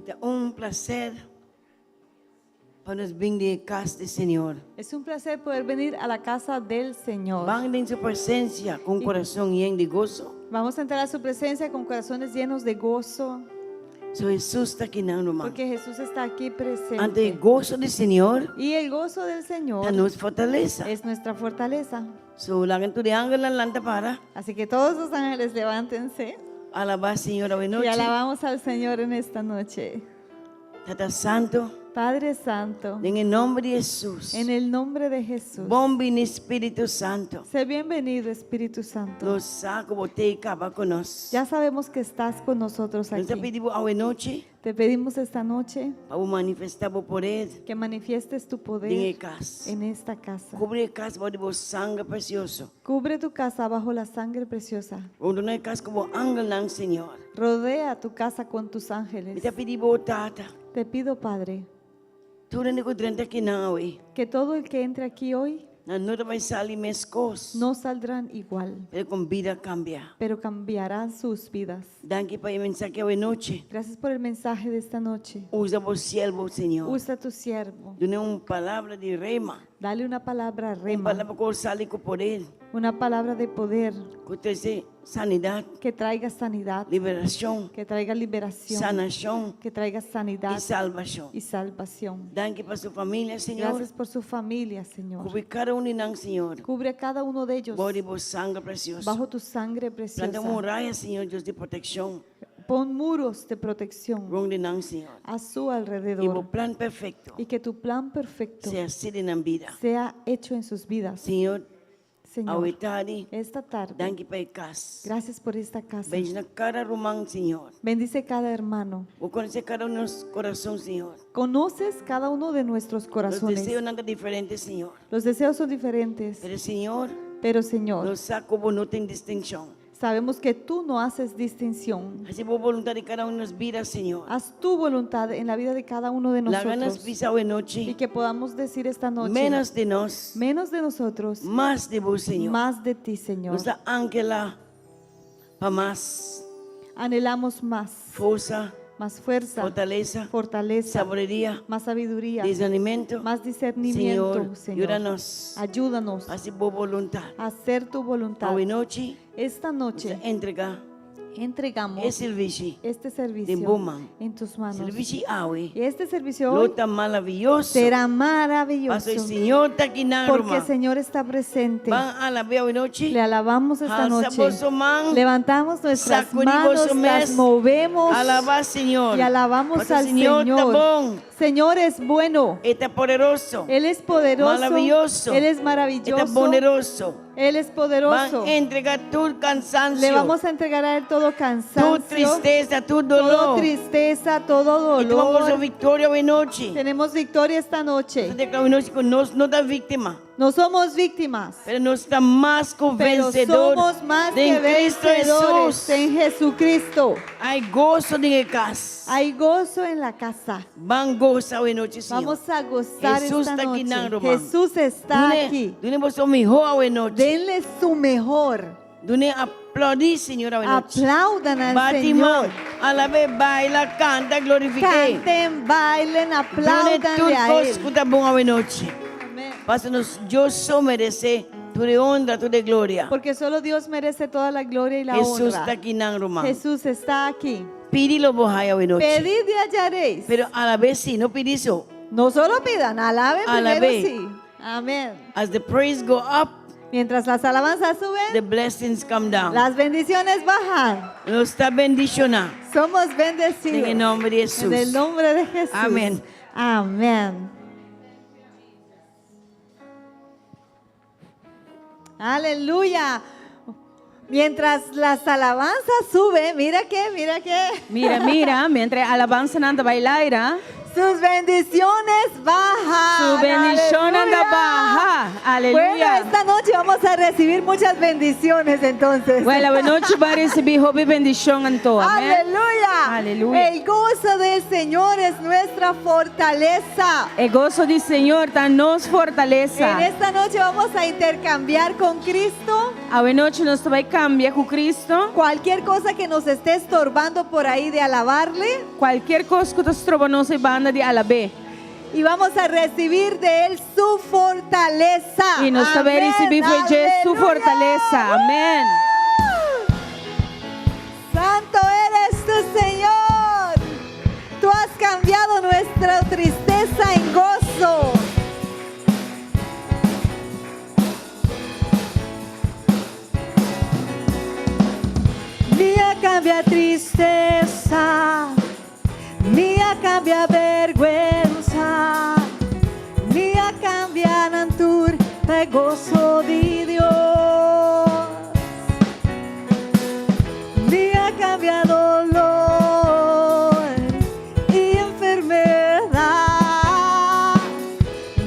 Ta un plaser pa nos bin den e kas di Señor. Es un placer poder venir a la casa del Señor. Ban den su presensia ku un kurason yen di goso. Vamos a entrar a su presencia con corazones llenos de gozo, So Hesus ta akinan, ruman. porque Jesús está aquí Anto e presente. goso di Señor Y el gozo del ta Señor nos fortalesa. es nuestra fortaleza. So laga tur e angelnan lanta para. Así que todos los ángeles levántense Alabá Señor awe y nochi. alabamos al Señor en esta noche. Tata Santo, Padre Santo, den e nomber di Hesus. en el nombre de Jesús, Bon bini Spiritu Santo. sé bienvenido Espíritu Santo. Nos sa ku bo t'ei kaba ku nos. Ya sabemos que estás con nosotros Nos ta aquí. pidi bo awe nochi Te pedimos esta noche pa bo manifestá bo poder que manifiestes tu den e poder kas. en esta casa. Kubri e kas bou di bo sanger presioso. Cubre tu casa bajo la sangre preciosa. Rondona e kas ku bo angelnan, Señor. Rodea tu casa con tus Mi ángeles. ta pidi bo, Tata, Te pido, Padre, tur hende ku drenta akinan awe, que todo el que entre aquí hoy nan no ta bai sali meskos, no saldrán igual, pero kon bida kambia. pero cambiarán sus vidas. Danki pa e mensahe awe nochi. Gracias por el mensaje de esta noche. Usa bo siervo, Señor. Usa tu siervo. Dun'é un palabra di rema. Dale una palabra Un rema, palabra ku sali ku poder, una palabra de poder ku trese sanidat, que traiga sanidad, liberashon, que traiga liberación, sanashon que traiga sanidad i salbashon. y salvación. Danki pa su famia, Señor. Gracias por su familia, Señor. Kubri kada un di nan, Señor. Cubre a cada uno de ellos Bou di bo sanger presioso. bajo tu sangre Planta preciosa. muraya, Señor Dios, di protekshon Pon muros de protección rònt di nan, Señor. a su I bo alrededor plan perfekto y que tu plan perfecto sea hasí den nan bida. sea hecho en sus vidas. Señor, Señor, awe tardi, esta tarde, danki pa e kas. gracias por esta casa. Bendishoná kada ruman, Señor. Bendice cada hermano. Bo konosé kada un di nos kurason, Señor. Conoces cada uno de nuestros Nos corazones. deseonan ta diferente, Señor. Los deseos son diferentes, Pero, Señor, pero Señor, nos sa ku bo no tin distinshon. sabemos que tú no haces distinción. Hasi bo boluntat den kada un di nos bida, Señor. Haz tu voluntad en la vida de cada uno de Laga nos nosotros bisa awe y nochi, que podamos decir esta noche, ménos di nos, menos de nosotros, mas di bo, Señor. más de ti, Señor. Nos ta anhelá pa mas Anhelamos más, forsa, más fuerza, fortalesa, fortaleza, sabiduria, más sabiduría, discernimentu. más discernimiento, Señor, Señor. yuda nos Ayúdanos hasi bo boluntat. a hacer tu voluntad. Awe nochi, Esta nos noche ta entregá entregamos e sirbishi este den servicio bo man. en tus manos. Sirbishi awe Y este servicio lo hoy ta maravioso. será Paso e maravilloso Señor ta akinan, porque el ruman. Señor está presente. Ban alab'é awe nochi. Le alabamos esta Alsa noche. boso man. Levantamos nuestras Sacudí manos, boso las mes. movemos Alabá Señor. y alabamos Paso al Señor ta Señor. bon. Señor es bueno. E ta poderoso. Él es poderoso. Maravioso. Él es E ta maravilloso. bondadoso. Él es poderoso. Ban entregá tur kansansio. Le vamos a entregar a Él todo Tur cansancio, tristesa, tur todo doló. tristeza, todo I tuma dolor. viktoria awe nochi. Tenemos victoria esta noche. Nos ta deklará awe nochi ku nos no ta víktima. No somos víctimas, Pero nos ta mas ku pero vensedor somos más den que Kristu vencedores Hesus. en Jesucristo. Hay goso den e kas. Hay gozo en la casa. Ban gosa awe nochi, Señor. Vamos a gozar Jesús esta está aquí, noche. ruman. Jesús está Dun'é, aquí. dun'é boso mihó awe nochi. Denle su mejor. Dun'é aplaudí, Señor, awe nochi. Aplaudan al Bati man, Señor. alab'é, baila, kanta, glorifik'é. Canten, bailen, Dun'é apláudanle tur a kos Él. ku ta bon awe nochi. Amén. Paso nos Dios so meresé tur e honra, tur e gloria. Porque solo Dios merece toda la gloria y la Hesus honra. ta akinan, ruman. Jesús está aquí. Pidi lo bo haya awe nochi. Pedid y hallaréis. Pero alab'é sí, no pidi so. No solo pidan, alaben Alabe. primero sí. Amén. As the praise go up, Mientras las alabanzas suben, the blessings come down. las bendiciones bajan. Nos ta bendishoná. Somos bendecidos. Den e nòmber di Hesus. En el nombre de Jesús. Amén. Amén. Aleluya. Mientras las alabanzas suben, mira que, mira que. Mira, mira, mientras alabansanan ta bai laira. Sus bendiciones bajan. Su bendishonnan Aleluya. ta baha. Aleluya. Bueno, esta noche vamos a recibir muchas bendiciones entonces. Bueno, awe nochi bai risibí hopi bendishon anto. Amèn. Aleluya. Aleluya. El gozo del Señor es nuestra fortaleza. E goso di Señor ta nos fortalesa. En esta noche vamos a intercambiar con Cristo. Awe nochi nos ta bai kambia ku Kristo. Cualquier cosa que nos esté estorbando por ahí de alabarle. Kualke kos ku ta stroba nos ei banda di alab'é. Y vamos a recibir de Él su fortaleza. I nos ta bai Amén. risibí for di dje su Aleluya. fortalesa. Amèn. Santo eres tú, Señor. Tú has cambiado nuestra tristeza en gozo. Mi a kambia tristesa, mi a kambia bèrgwensa, mi a kambia nan tur pa goso di Dios. Mi a kambia doló i enfermedat.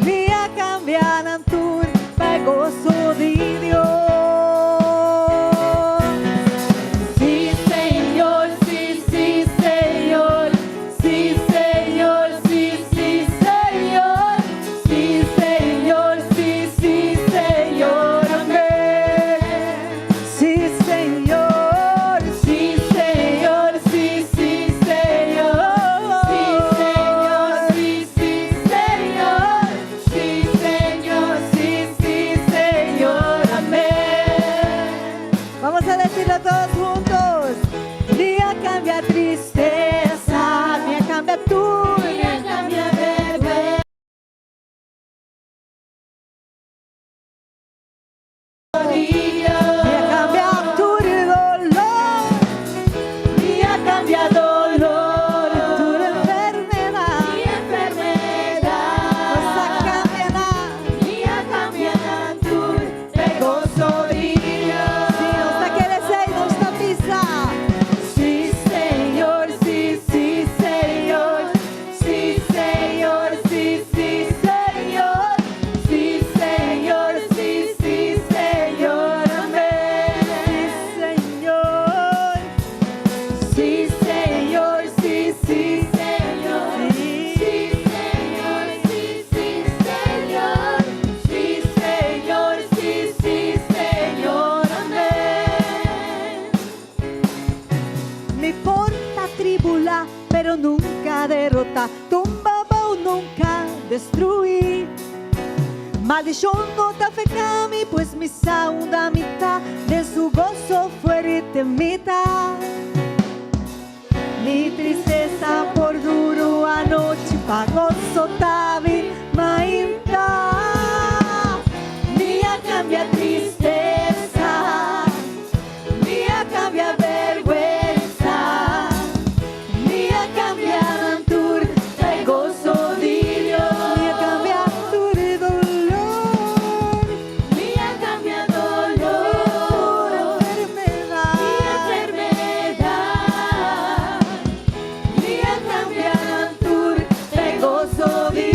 Mi a kambia nan tur pa goso di Dios. Sí, Señor, sí, sí, Señor. Sí, Señor, sí, sí, Señor. Sí, Señor, sí, sí, Señor. Amèn. Sí, Señor. Sí, Señor, sí, sí, Señor. Sí, Señor, sí, sí, Señor. Sí, Señor, sí, sí, Señor. Amèn. Vamos a decirlo todos juntos. Mi a kambia tristesa, mi a kambia tur. Mi a kambia bèrgwensa. Mi a kambia tur doló. Mi a kambia doló. Tur enfermedat. Mi enfermedat. Nos a kambia nan. Mi a kambia tur pa goso di Dios. Si nos ta kere esei, nos ta bisa. Sí, Señor, sí, sí, Señor. Sí, Señor, sí, sí, Señor. Sí, Señor, sí, sí, Señor. Amèn. Señor. Sí, Señor, sí, sí, Señor. Sí. Sí, Señor, sí, sí, Señor. Sí, Señor, sí, sí, Señor. Amèn. Mi por ta tribulá, pero nunka derotá. Tumba bo nunka destruí. Maldishon no ta afektá mi, pues mi sa unda mi ta. Den su goso fuerte mi ta. Mi tristesa por dura un anochi, pa goso ta bin mainta. Mi a kambia tristesa, mi a kambia bèrgwensa, mi a kambia tur pa goso di Dios. Mi a kambia tur doló, Mi a kambia doló. Enfermedat, Mi enfermedat. Mi a kambia tur pa goso di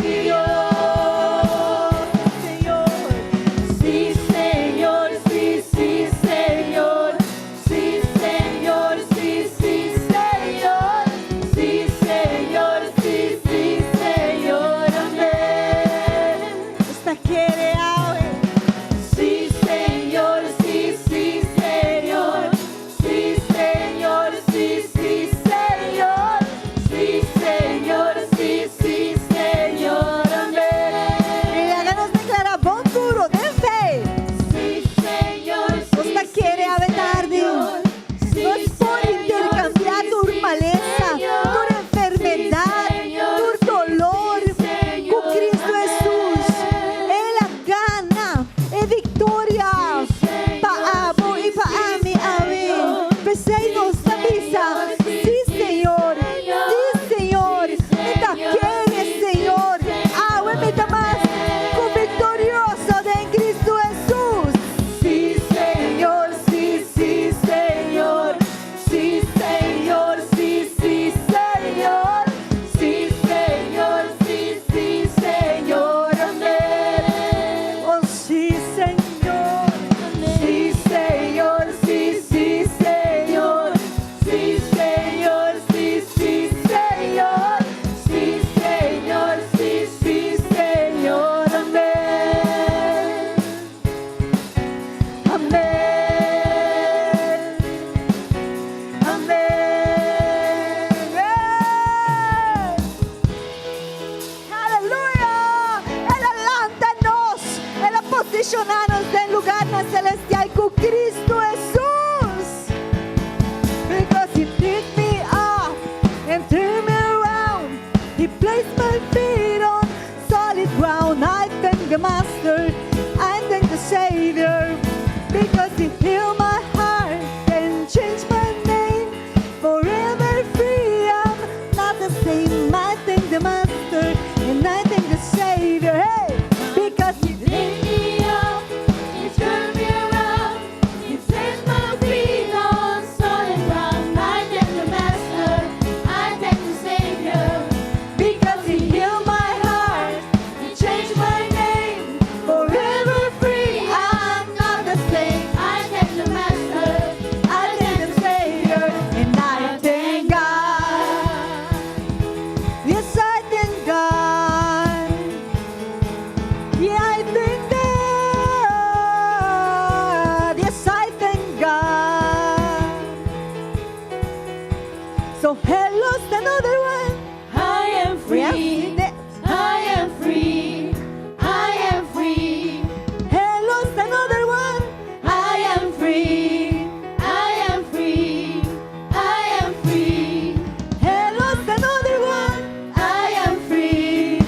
So hello's another one. I am free. Yes. I am free. I am free. Hello's another one. I am free. I am free. I am free. Hello's another one. I am free.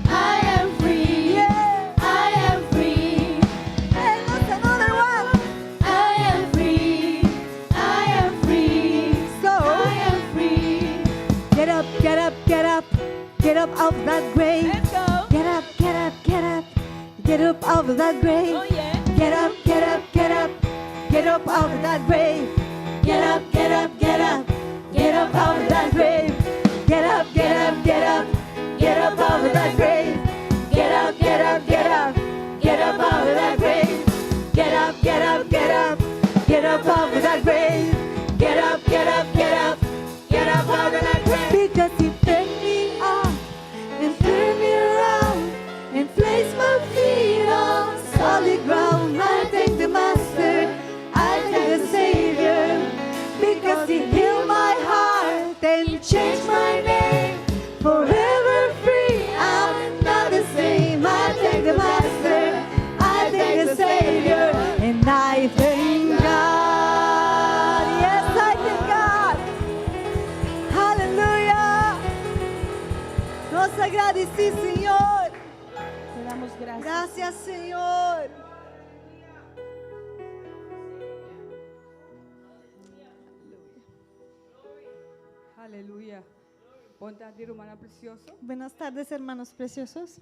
I am free. Yeah. I am free. Hello's another one. I am free. I am free. So I am free. get up, get up, get up. Get up off that grave. Let's go. Get up, get up, get up. Get up off that grave. Oh yeah. Get up, get up, get up. Get up out of that grave. Get up, get up, get up. Get up out of that grave. Get up, get up, get up. Get up out of that grave. Get up, get up, get up. Get up out of that grave. Get up, get up, get up. Get up out of that grave. Get up, get up, get up. Get up out of that grave. Because he picked me up and turned me around and placed my feet on solid ground. I thank the Master, I thank the Savior, because he healed my heart and changed my name. Forever free, I'm not the same. I thank the Master, I thank the Savior, and I thank God. Yes, I thank God. Aleluya. Nos ta gradisí, Señor. Te damos gracias. Gracias, Señor. Aleluya. Bon tardi, ruman presioso. Buenas tardes, hermanos preciosos.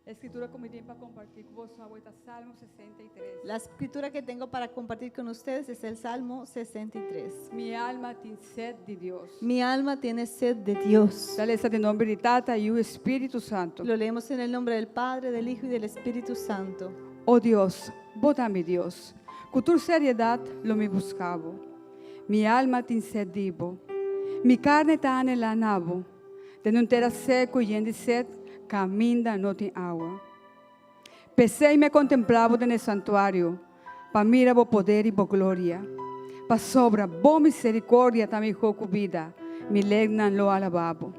Skritura ku mi tin pa kompartí ku boso ta Salmo 63. La escritura que tengo para compartir con ustedes es el Salmo 63. Mi alma tin set di Dios. Mi alma tiene sed de Dios. Ta lesa den nòmber di Tata i Spiritu Santu. Lo leemos en el nombre del Padre, del Hijo y del Espíritu Santo. Oh Dios, bo ta mi Dios. Ku tur seriedat lo mi buska bo. Mi alma tin set di bo. Mi karni ta anhelá na bo. Den un tera seku i yen di set, kaminda no tin awa. P'esei mi a kontemplá bo den santuario, pa mira bo poder i bo gloria. Pasobra, bo miserikòrdia ta mihó ku bida, mi lenga lo alabá bo.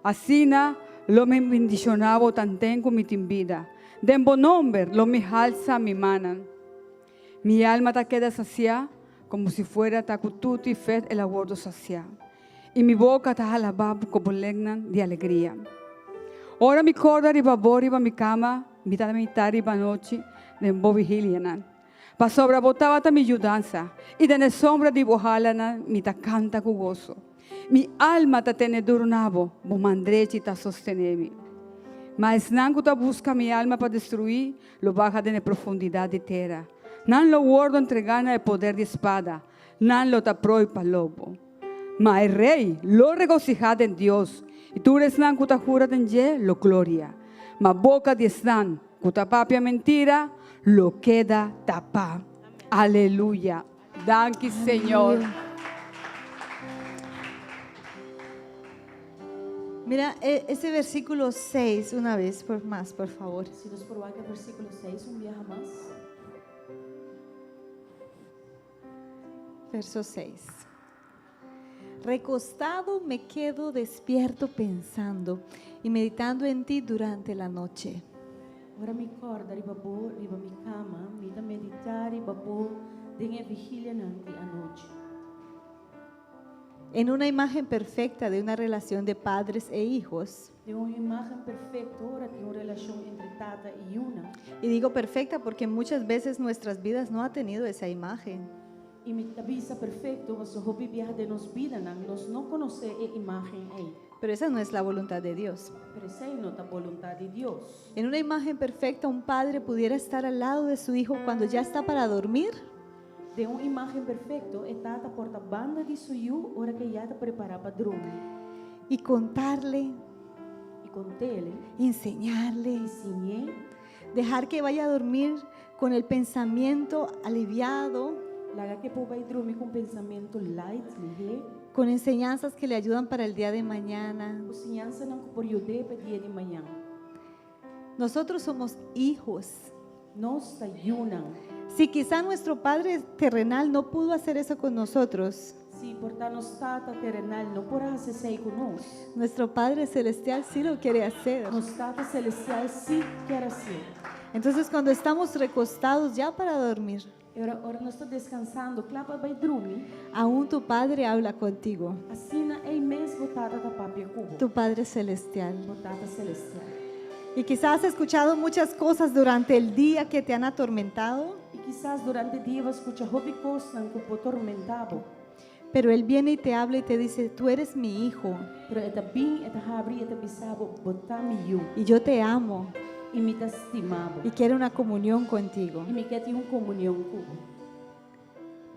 Asina, lo mi bendishoná bo tanten ku mi tin bida. Den bo nòmber, lo mi halsa mi mannan. Mi alma ta keda sasiá, komo si fuera ta ku tutu i fèt el a wòrdu sasiá. I mi boka ta alabá bo ku lenga di alegria. Ora mi kòrda riba bo riba mi kama, mi ta meditá riba anochi, den bo vigilianan. Pasobra bo tabata mi yudansa, i den sombra di bo halanan mi ta kanta ku goso. Mi alma ta tene duru na bo, bo man drechi ta sostené mi. Ma esnan ku ta buska mi alma pa destruí, lo baha den profundidat di tera. Nan lo wòrdu entregá na poder di spada, nan lo ta proi pa lobo. Ma e rei lo regosihá den Dios, i tur esnan ku ta hura den dje lo gloria. Ma boka di esnan ku ta papia mentira lo keda tapá. Aleluya. Danki, Señor. Mira ese versículo 6 una vez por más, por favor. Si nos por wak versíkulo 6 un biaha mas. Verso 6. Recostado me quedo despierto pensando y meditando en ti durante la noche. Ora mi kòrda riba bo, riba mi kama, mi ta meditá riba bo den e vigilianan di anochi. En una imagen perfecta de una relación de padres e hijos, Den un imágen perfekto, ora tin un relashon entre tata i yunan. y digo perfecta porque muchas veces nuestras vidas no ha tenido esa imagen. I mi ta bisa perfekto, paso hopi biaha den nos bidanan, nos no konosé e imágen ei. Pero esa no es la voluntad de Dios. Pero esei no ta boluntat di Dios. En una imagen perfecta, un padre pudiera estar al lado de su hijo cuando ya está para dormir Den un imágen perfekto, e tata por ta banda di su yu, ora ku e ya ta prepará pa drumi. Y contarle, I kont'é, enseñarle, siñ'é, dejar que vaya a dormir con el pensamiento aliviado, laga ku e por bai drumi ku pensamentu light, lihé, con enseñanzas que le ayudan para el día de mañana. Ku siñansanan ku por yud'é pa dia di mañan. Nosotros somos hijos Nos ta yunan. Si quizá nuestro Padre terrenal no pudo hacer eso con nosotros, Si por ta nos tata terenal no por a hasi esei ku nos, nuestro Padre celestial sí lo quiere hacer. Nos Tata selestial sí ke hasié. Entonces, cuando estamos recostados ya para dormir, I ora, ora nos ta deskansando, kla pa bai drumi, aún tu Padre habla contigo, asina ei mes bo tata ta papia ku bo. Tu Padre celestial. Bo Tata selestial. Y quizás has escuchado muchas cosas durante el día que te han atormentado, I kisas durante dia bo a skucha hopi kos ku por tormentá bo. Pero Él viene y te habla y te dice: "Tú eres mi hijo Pero e ta bin, e ta habri, e ta bisa bo, bo ta mi yu. Y yo te amo I mi ta stima bo. Y quiero una comunión contigo". I mi ke tin un komunion ku bo.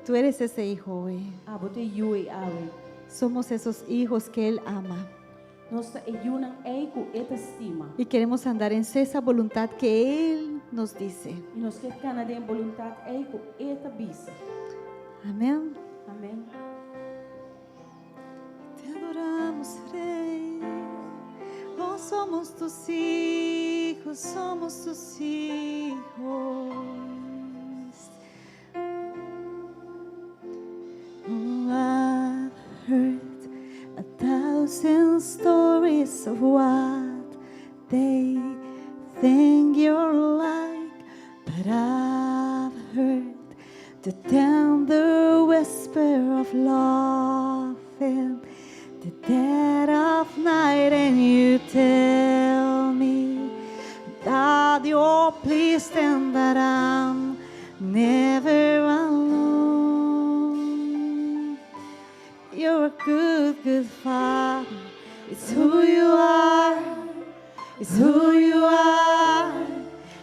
Tú eres ese hijo hoy. Abo ta e yu ei awe. Somos esos hijos que Él ama Nos ta e yunan ei ku e ta stima. Y queremos andar en esa voluntad que Él nos dice. I nos ke kana den boluntat ei ku e ta bisa. Amén. Amèn. Te adoramos, Rey. Oh, somos tus hijos, somos tus hijos. Oh, I've heard a thousand stories of what they think you're like, but I've heard the tender whisper of love in the dead of night, and you tell me that you're pleased and that I'm never alone. You're a good, good father. It's who you are. It's who you are.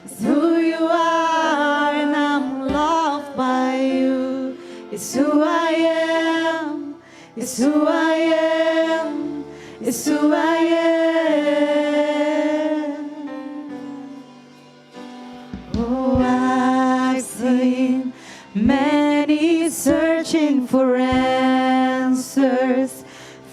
It's who you are. And I'm loved by you. It's who I am. It's who I am. It's who I am. Oh, I've seen many searching for answers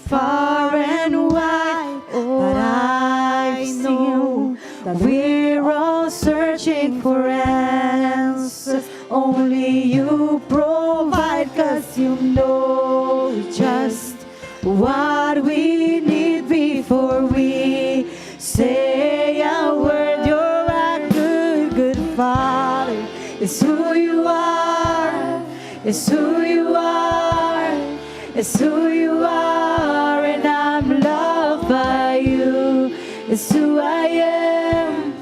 far and wide, but I know that we're all searching for answers. Only you provide, 'cause you know just what we need before we say a word. You're a good, good father. It's who you are. It's who you are. It's who you are. And I'm loved by you. It's who I am.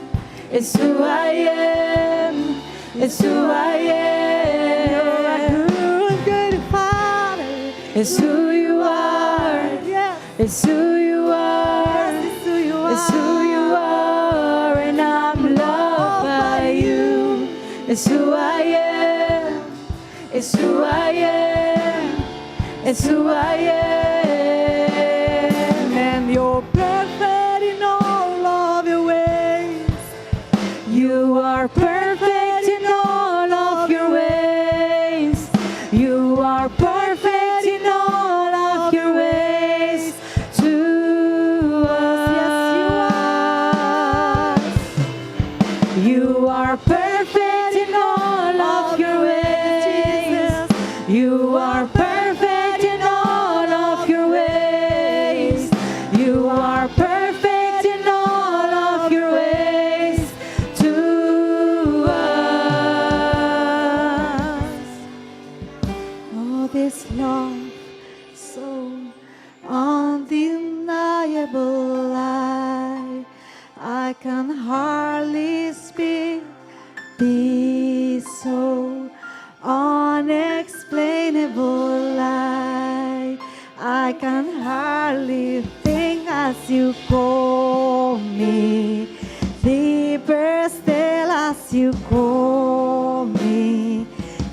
It's who I am. It's who I am. You're a good, good father. It's who you are. It's who you are. It's who you are. It's who you are. And I'm loved by you. It's who I am. It's who I am. It's who I am. And you're perfect in all of your ways. You are perfect in all of your ways. You are perfect in all of your ways to us. Yes, you are. You are perfect in all of your ways. You are perfect in all of your ways. You are perfect in all of your ways to us. Oh, this love so undeniable. I can hardly speak. Be so unexplainable. I can hardly think as you call me. Deeper still as you call me.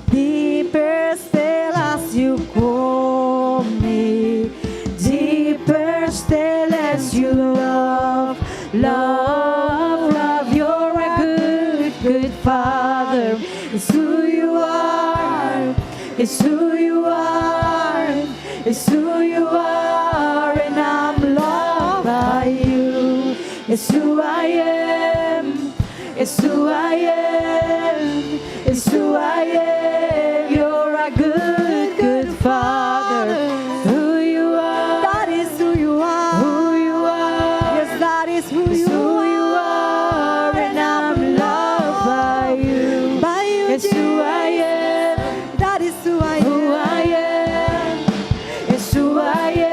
Deeper still as you call me. Deeper still as you love, love, love. You're a good, good father. It's who you are. It's who you are. It's who you are. And I'm loved by you. It's who I am. It's who I am. It's who I am. You're a good, good father. Who you are. That is who you are. Who you are. Yes, that is who It's you who you are. And I'm loved by you. By you, It's who I am. That is who I am. Who I am. It's who I am.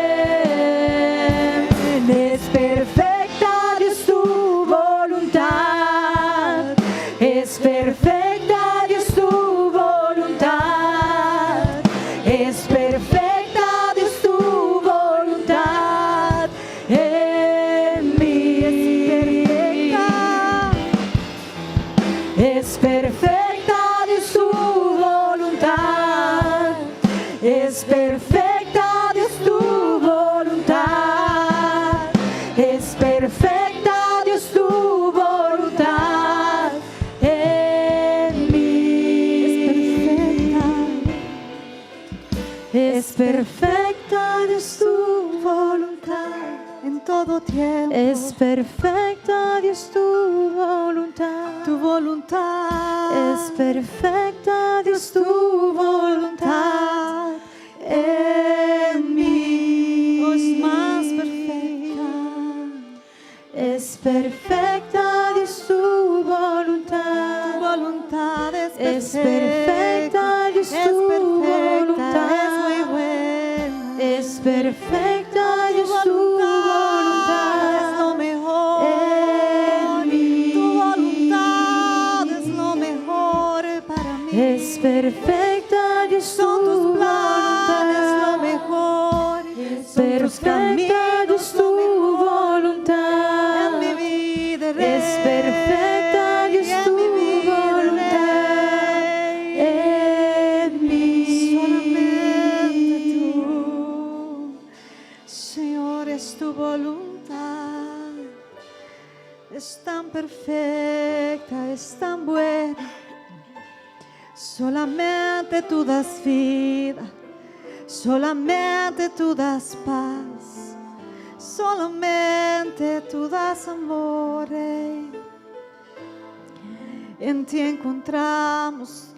Es perfecta Dios tu voluntad. Es perfecta Dios tu voluntad. Es perfecta Dios tu voluntad en mí. Es perfecta Dios tu voluntad. Es perfecta Dios tu voluntad. Es perfecta Dios tu voluntad en mí. Es perfecta. Es perfecta Dios tu voluntad. En todo tiempo. Es perfecta Dios tu voluntad. Tu voluntad. Es perfecta Dios tu voluntad en mí. Oh, es más perfecta. Es perfecta Dios tu voluntad. Tu voluntad es Es perfecta. perfecta Dios Es tu perfecta, voluntad. es muy buena. Es perfecta Dios Tu tu voluntad es lo voluntad mejor. en mí. Tu voluntad es lo mejor para mí. Es perfecta Dios Son tu tus planes lo voluntad. mejor. Son tus Perfecta caminos Dios lo tu mejor. voluntad. En mi vida, Es Rey. perfecta Dios En tu mi vida, voluntad Rey. en mí. Solamente tú, Señor, es tu voluntad. Es tan perfecta, es tan buena. Solamente tú das vida, solamente tú das paz, solamente tú das amor. Rey. En ti encontramos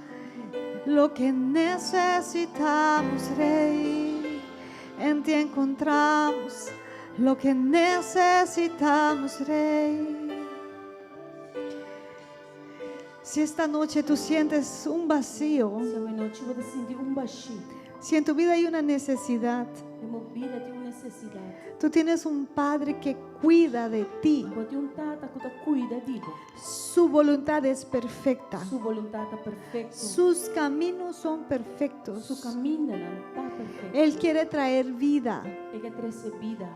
lo que necesitamos, Rey. En ti encontramos lo que necesitamos, Rey. Si esta noche tú sientes un vacío, Si awe nochi bo ta sinti un bashí. si en tu vida hay una necesidad, Den bo bida tin un nesesidat. tú tienes un Padre que cuida de ti. Bo tin un tata ku ta kuida di bo. Su voluntad es perfecta. Su boluntat ta perfekto. Sus caminos son Su perfectos. kamindanan ta perfekto. Él quiere traer vida. E ke trese bida.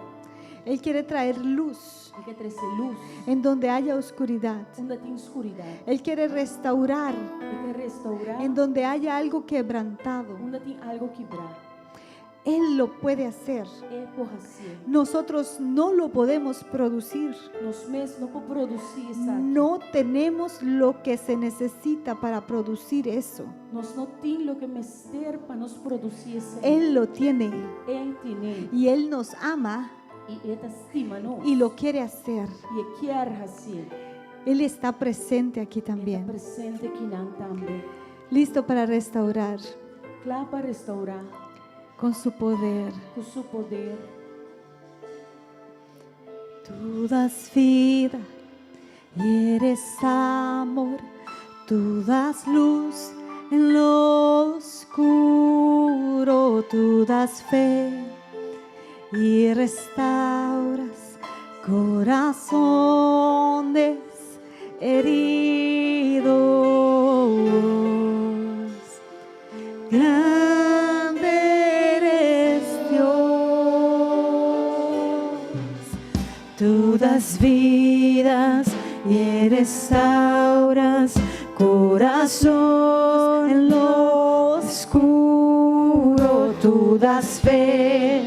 Él quiere traer luz E ke trese lus. en donde haya oscuridad. Unda tin skuridat. Él quiere restaurar E ke restourá. en donde haya algo quebrantado. Unda tin algu kibrá. Él lo puede hacer. E por hasié. Nosotros no lo podemos producir. Nos mes no por produsí esaki. No tenemos lo que se necesita para producir eso. Nos no tin loke mester pa nos produsí esei. Él lo tiene E tin. y Él nos ama I E ta stima nos. y lo quiere hacer. I E ke hasié. Él está presente aquí E ta también, presente akinan tambe. listo para restaurar Kla pa restourá con su poder. ku su poder. Tú das vida y eres amor, tú das luz en lo oscuro, tú das fe y restauras corazones heridos. Grande eres Dios. Tú das vidas y restauras corazón en lo oscuro. Tú das fe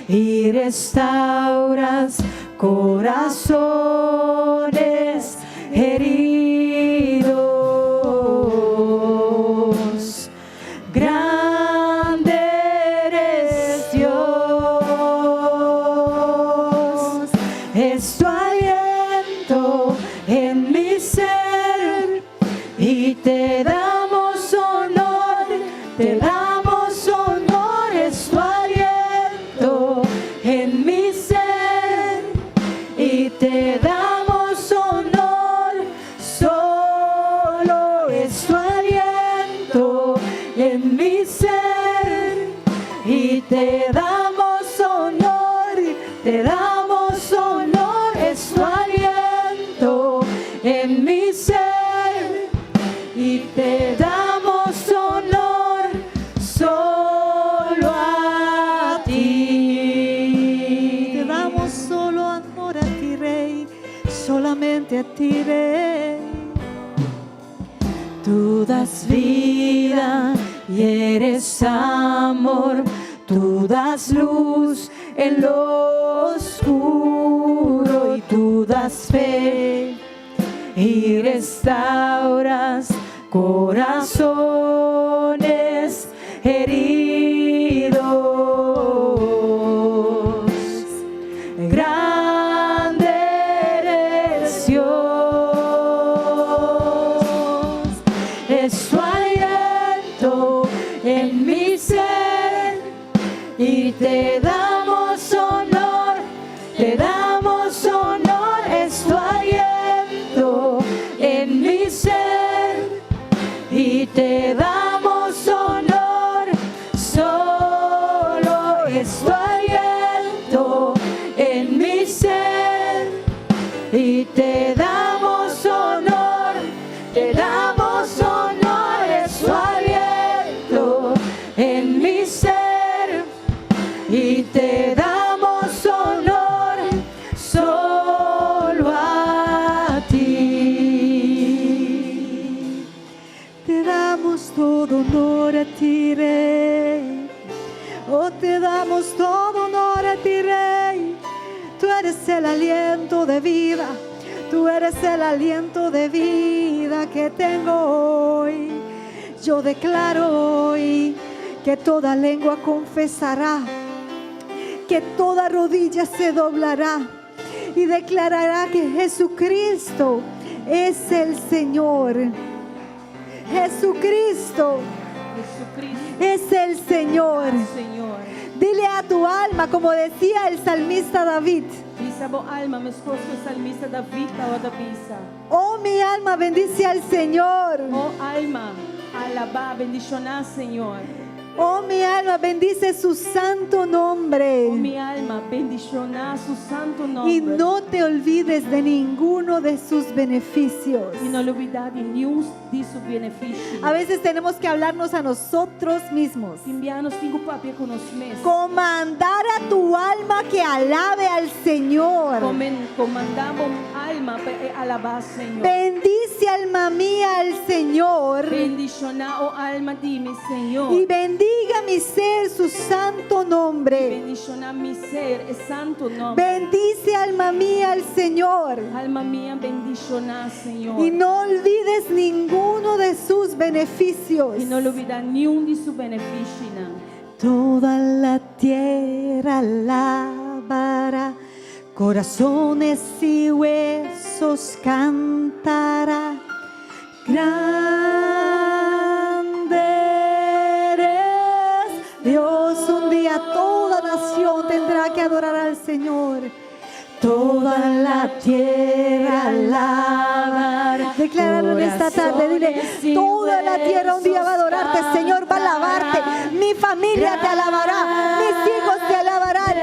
y restauras corazones heridos. Grande eres Dios, es tu aliento en mi ser y te en mi ser y te damos honor. Solo es tu aliento en mi ser y te damos honor, te damos honor, es tu aliento en mi ser y te damos honor solo a ti. Te damos solo amor a ti, Rey, solamente a ti, Rey. Tú das vida y eres amor, tú das luz en lo oscuro y tú das fe y restauras corazones heridos. Grande eres Dios, es tu aliento en mi ser y te damos honor, te damos honor, es tu aliento en mi ser y te damos honor, solo es tu aliento en mi ser y te damos honor, te damos honor, es tu aliento en mi ser y te damos honor solo a ti. Te damos todo honor a ti, Rey. Oh, te damos todo honor a ti, Rey. Tú eres el aliento de vida. Tú eres el aliento de vida que tengo hoy. Yo declaro hoy que toda lengua confesará, que toda rodilla se doblará y declarará que Jesucristo es el Señor. Jesucristo Jesucristo, es el Señor. Señor. Dile a tu alma, como decía el salmista David, Bisa bo alma, meskos ku salmista David tabata bisa. oh mi alma, bendice al Señor. Oh alma, alabá, bendishoná Señor. Oh mi alma, bendice su santo nombre. Oh mi alma, bendishoná su santu nòmber. Y no te olvides de ninguno de sus beneficios. I no lubidá di niun di su benefisio. A veces tenemos que hablarnos a nosotros mismos. Tin bia nos tin ku papia ku nos mes. Comandar a tu alma que alabe al Señor. Komen, komandá bo alma pa alabá Señor. Bendice alma mía al Señor. Bendishoná oh alma di mi Señor. Y bendiga mi ser su santo nombre. Bendishoná mi ser e santu nòmber. Bendice alma mía al Señor. Alma mia, bendishoná Señor. Y no olvides ninguno de sus beneficios. I no lubidá niun di su benefisionan. Toda la tierra alabará, corazones y huesos cantará. Grande eres Dios, un día toda nación tendrá que adorar al Señor. Toda la tierra alabará. Decláralo en esta tarde, dile, Corazones y toda la tierra un día va a adorarte, huesos Señor, va a alabarte. Mi familia te alabará, mis hijos te alabarán,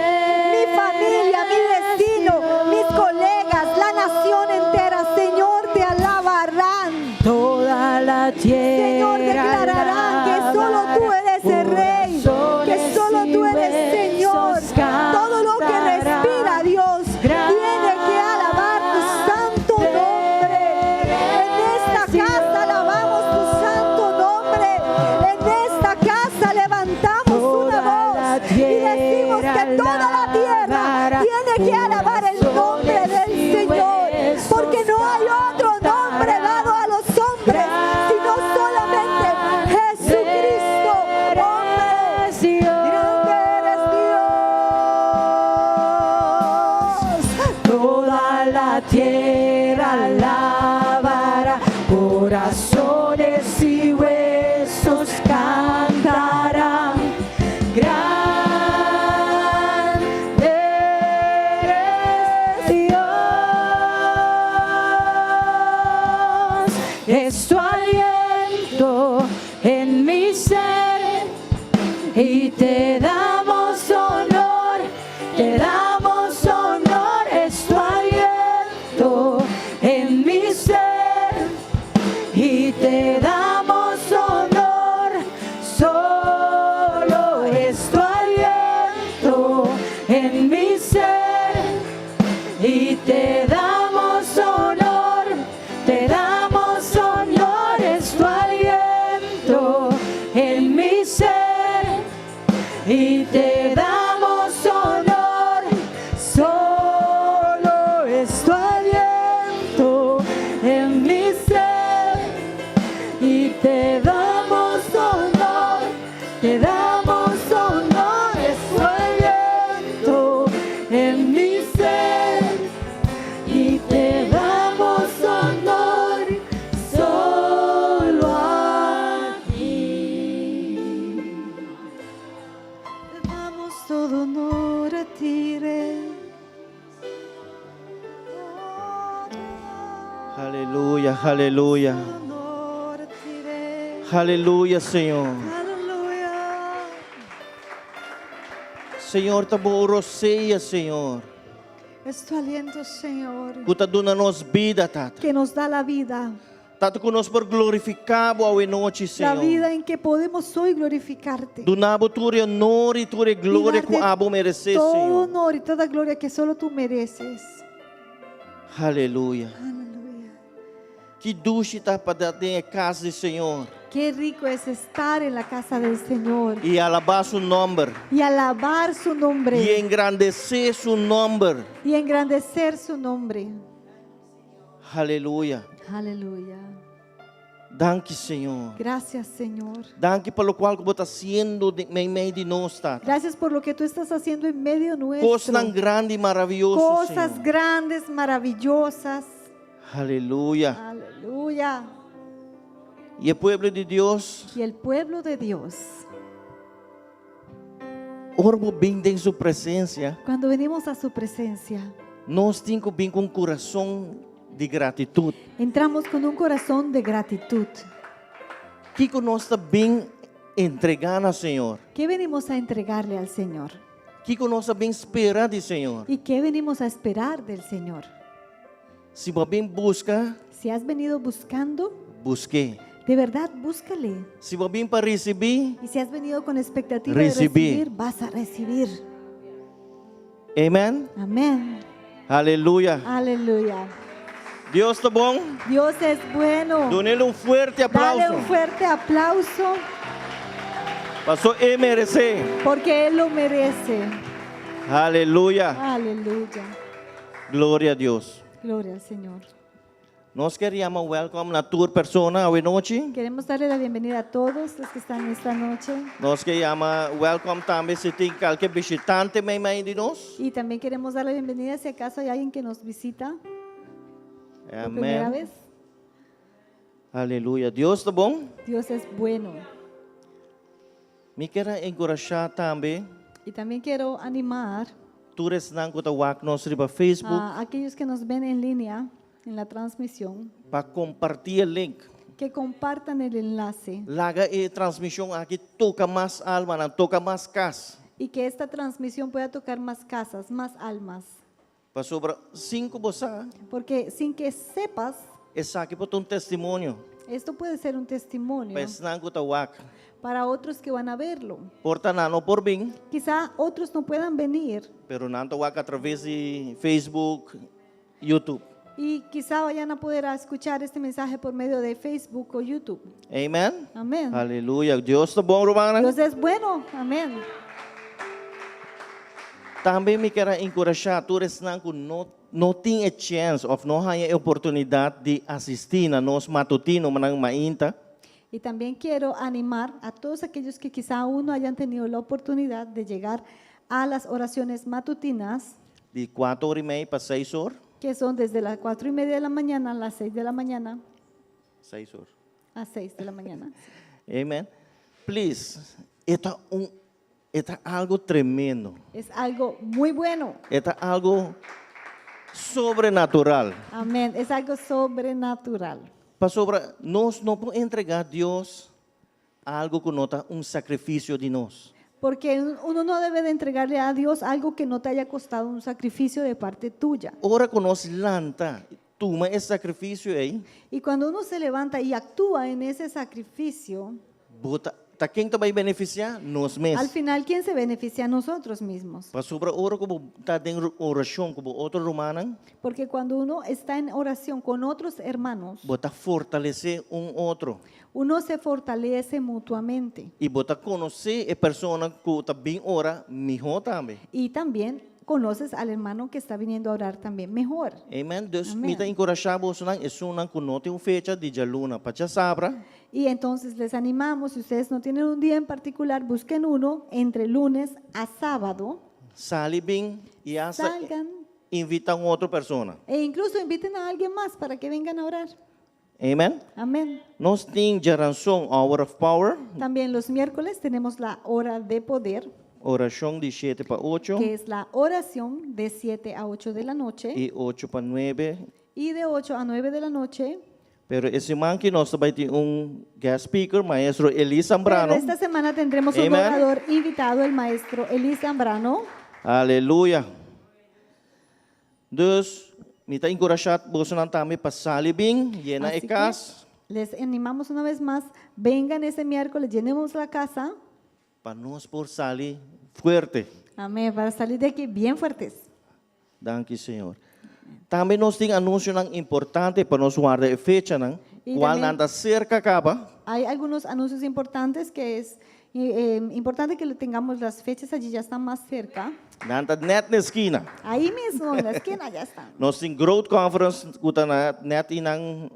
mi familia, mi destino, mis colegas, la nación entera, Señor, te alabarán. Toda la tierra Señor, declararán que solo tú eres el Rey, que solo tú eres Señor. Todo lo que respira, Dios, tiene que alabar tu santo nombre. En esta casa alabamos tu santo nombre. En esta casa levantamos una voz y decimos que toda la tierra tiene que alabar el nombre del Señor, porque no hay otro nombre dado a los hombres, sino solamente Jesucristo, hombre. Grande eres Dios. Toda la tierra alabará, corazones y huesos cantarán. Grande Y te damos honor, te damos honor, es tu aliento en mi ser. Y te damos honor, solo es tu aliento en mi ser. Y te damos honor, te damos honor, es tu aliento en mi ser. Y te damos honor, solo es tu aliento en mi ser. Y te damos honor, te damos honor, es tu aliento en mi ser. Y te damos honor solo a ti. Te damos todo honor a ti, Rey. Oh, te damos Aleluya, aleluya. honor a ti, Rey. Aleluya, Señor. Aleluya. Señor, ta bo rosea, Señor. Es tu aliento, Señor, Ku ta duna nos bida, Tata. que nos da la vida. Tata, ku nos por glorifiká bo awe nochi, La Señor. vida en que podemos hoy glorificarte. Duna bo tur honor i tur Y gloria ku darte abo meresé, todo Señor. honor y toda gloria que solo tú mereces. Aleluya. Aleluya. Ki dushi ta pa ta den kas di Señor. Qué rico es estar en la casa del Señor I alabá su nòmber. y alabar su nombre I engrandesé su nòmber. y engrandecer su nombre. Aleluya. Aleluya. Danki, Señor. Gracias, Señor. Danki pa loke ku bo ta hasiendo meimei di nos, Tata. Gracias por lo que tú estás haciendo en medio nuestro. Kosnan grandi i maravioso, Cosas Señor. grandes, maravillosas. Aleluya. Aleluya. I e pueblo di Dios, Y el pueblo de Dios, ora bo bin den su presensia, cuando venimos a su presencia, nos tin ku bin ku un kurason di gratitut. entramos con un corazón de gratitud. Kiko nos ta bin entregá na Señor? ¿Qué venimos a entregarle al Señor? Kiko nos ta bin spera di Señor? ¿Y qué venimos a esperar del Señor? Si bo a bin buska, Si has venido buscando, busk'é. de verdad búscale. Si bo a bin pa risibí, Y si has venido con expectativa Recibir. de recibir, vas a recibir. Amèn. Amén. Aleluya. Aleluya. Dios ta bon. Dios es bueno. Dun'é un fuerte Dale aplauso. un fuerte aplauso Paso e meresé. porque Él lo merece. Aleluya. Aleluya. Gloria na Dios. Gloria al Señor. Nos ke yama welcome na tur persona awe nochi. Queremos darle la bienvenida a todos los que están esta noche. Nos ke yama welcome tambe si tin kualke bishitante meimei di nos. Y también queremos dar la bienvenida si acaso hay alguien que nos visita por primera Amèn. vez. Aleluya. Dios ta bon. Dios es bueno. Mi ke enkurashá tambe. Y también quiero animar Tur esnan ku ta wak nos riba Facebook a aquellos que nos ven en línea en la transmisión pa kompartí e link. que compartan el enlace Laga e transmishon aki toka mas alma, toka mas kas. y que esta transmisión pueda tocar más casas, más almas. Pasobra sin ku bo sa, Porque sin que sepas, esaki por ta un testimonio. esto puede ser un testimonio Pa esnan ku ta wak. para otros que van a verlo. Por ta nan no por bin, Quizá otros no puedan venir pero nan ta wak atraves di Facebook, YouTube. y quizá vayan a poder a escuchar este mensaje por medio de Facebook o YouTube. Amèn. Amén. Aleluya. Dios ta bon, ruman. Dios es bueno. Amén. Tambe mi ke enkurashá tur esnan ku no no tin e chèns òf no tin e oportunidat di asistí na nos matutinonan mainta. Y también quiero animar a todos aquellos que quizá aún no hayan tenido la oportunidad de llegar a las oraciones matutinas, Di 4 or i mei pa 6 or. que son desde las 4:30 de la mañana a las 6 de la mañana, 6 or. a 6 de la mañana. Amèn. Please, ta un ta algu tremendo. Es algo muy bueno. Ta algu sobrenatural. Amén. Es algo sobrenatural. Pasobra, nos no por entregá Dios algu ku no ta un sakrifisio di nos. Porque uno no debe de entregarle a Dios algo que no te haya costado un sacrificio de parte tuya. Ora ku nos lanta, tuma e sakrifisio ei, Y cuando uno se levanta y actúa en ese sacrificio, bo ta, ta ken ta bai benefisiá? Nos al mes. final, ¿quién se beneficia? Nosotros mismos. Pasobra ora ku bo ta den orashon ku otro rumannan, Porque cuando uno está en oración con otros hermanos, bo ta fortalesé un otro. Uno se fortalece mutuamente. I bo ta konosé e persona ku ta bin ora mihó tambe. Y también conoces al hermano que está viniendo a orar también mejor. Amen. Dus Amen. mi ta enkurashá bosonan, esunnan ku no tin un fecha di djaluna pa djasabra. Y entonces les animamos, si ustedes no tienen un día en particular, busquen uno entre lunes a sábado. Sali bin i hasta Salgan invitá un otro persona. e incluso inviten a alguien más para que vengan a orar. Amen. Amén. Nos tin djaranson Hour of Power, También los miércoles tenemos la hora de poder, orashon di 7 pa 8 que es la oración de 7 a 8 de la noche i 8 pa 9. Y de 8 a 9 de la noche. Pero e siman aki nos ta bai tin un guest speaker, maestro Eli Zambrano. Pero esta semana tendremos un Amen. orador invitado, el maestro Eli Zambrano. Aleluya. Dus, mi ta enkurashá bosonan tambe pa sali bin, yena Así e que kas, les animamos una vez más, vengan ese miércoles, llenemos la casa. Pa nos por sali fuerte. Amén, para salir de aquí bien fuertes. Danki, Señor. Tambe nos tin anunsionan importante pa nos warda e fechanan, I kual tambe nan ta serka kaba. Hay algunos anuncios importantes que es importante que le tengamos las fechas allí, ya están más cerca. Nan ta net na eskina. Ahí mismo, en la esquina, ya están. Nos tin Growth Conference ku ta na net einan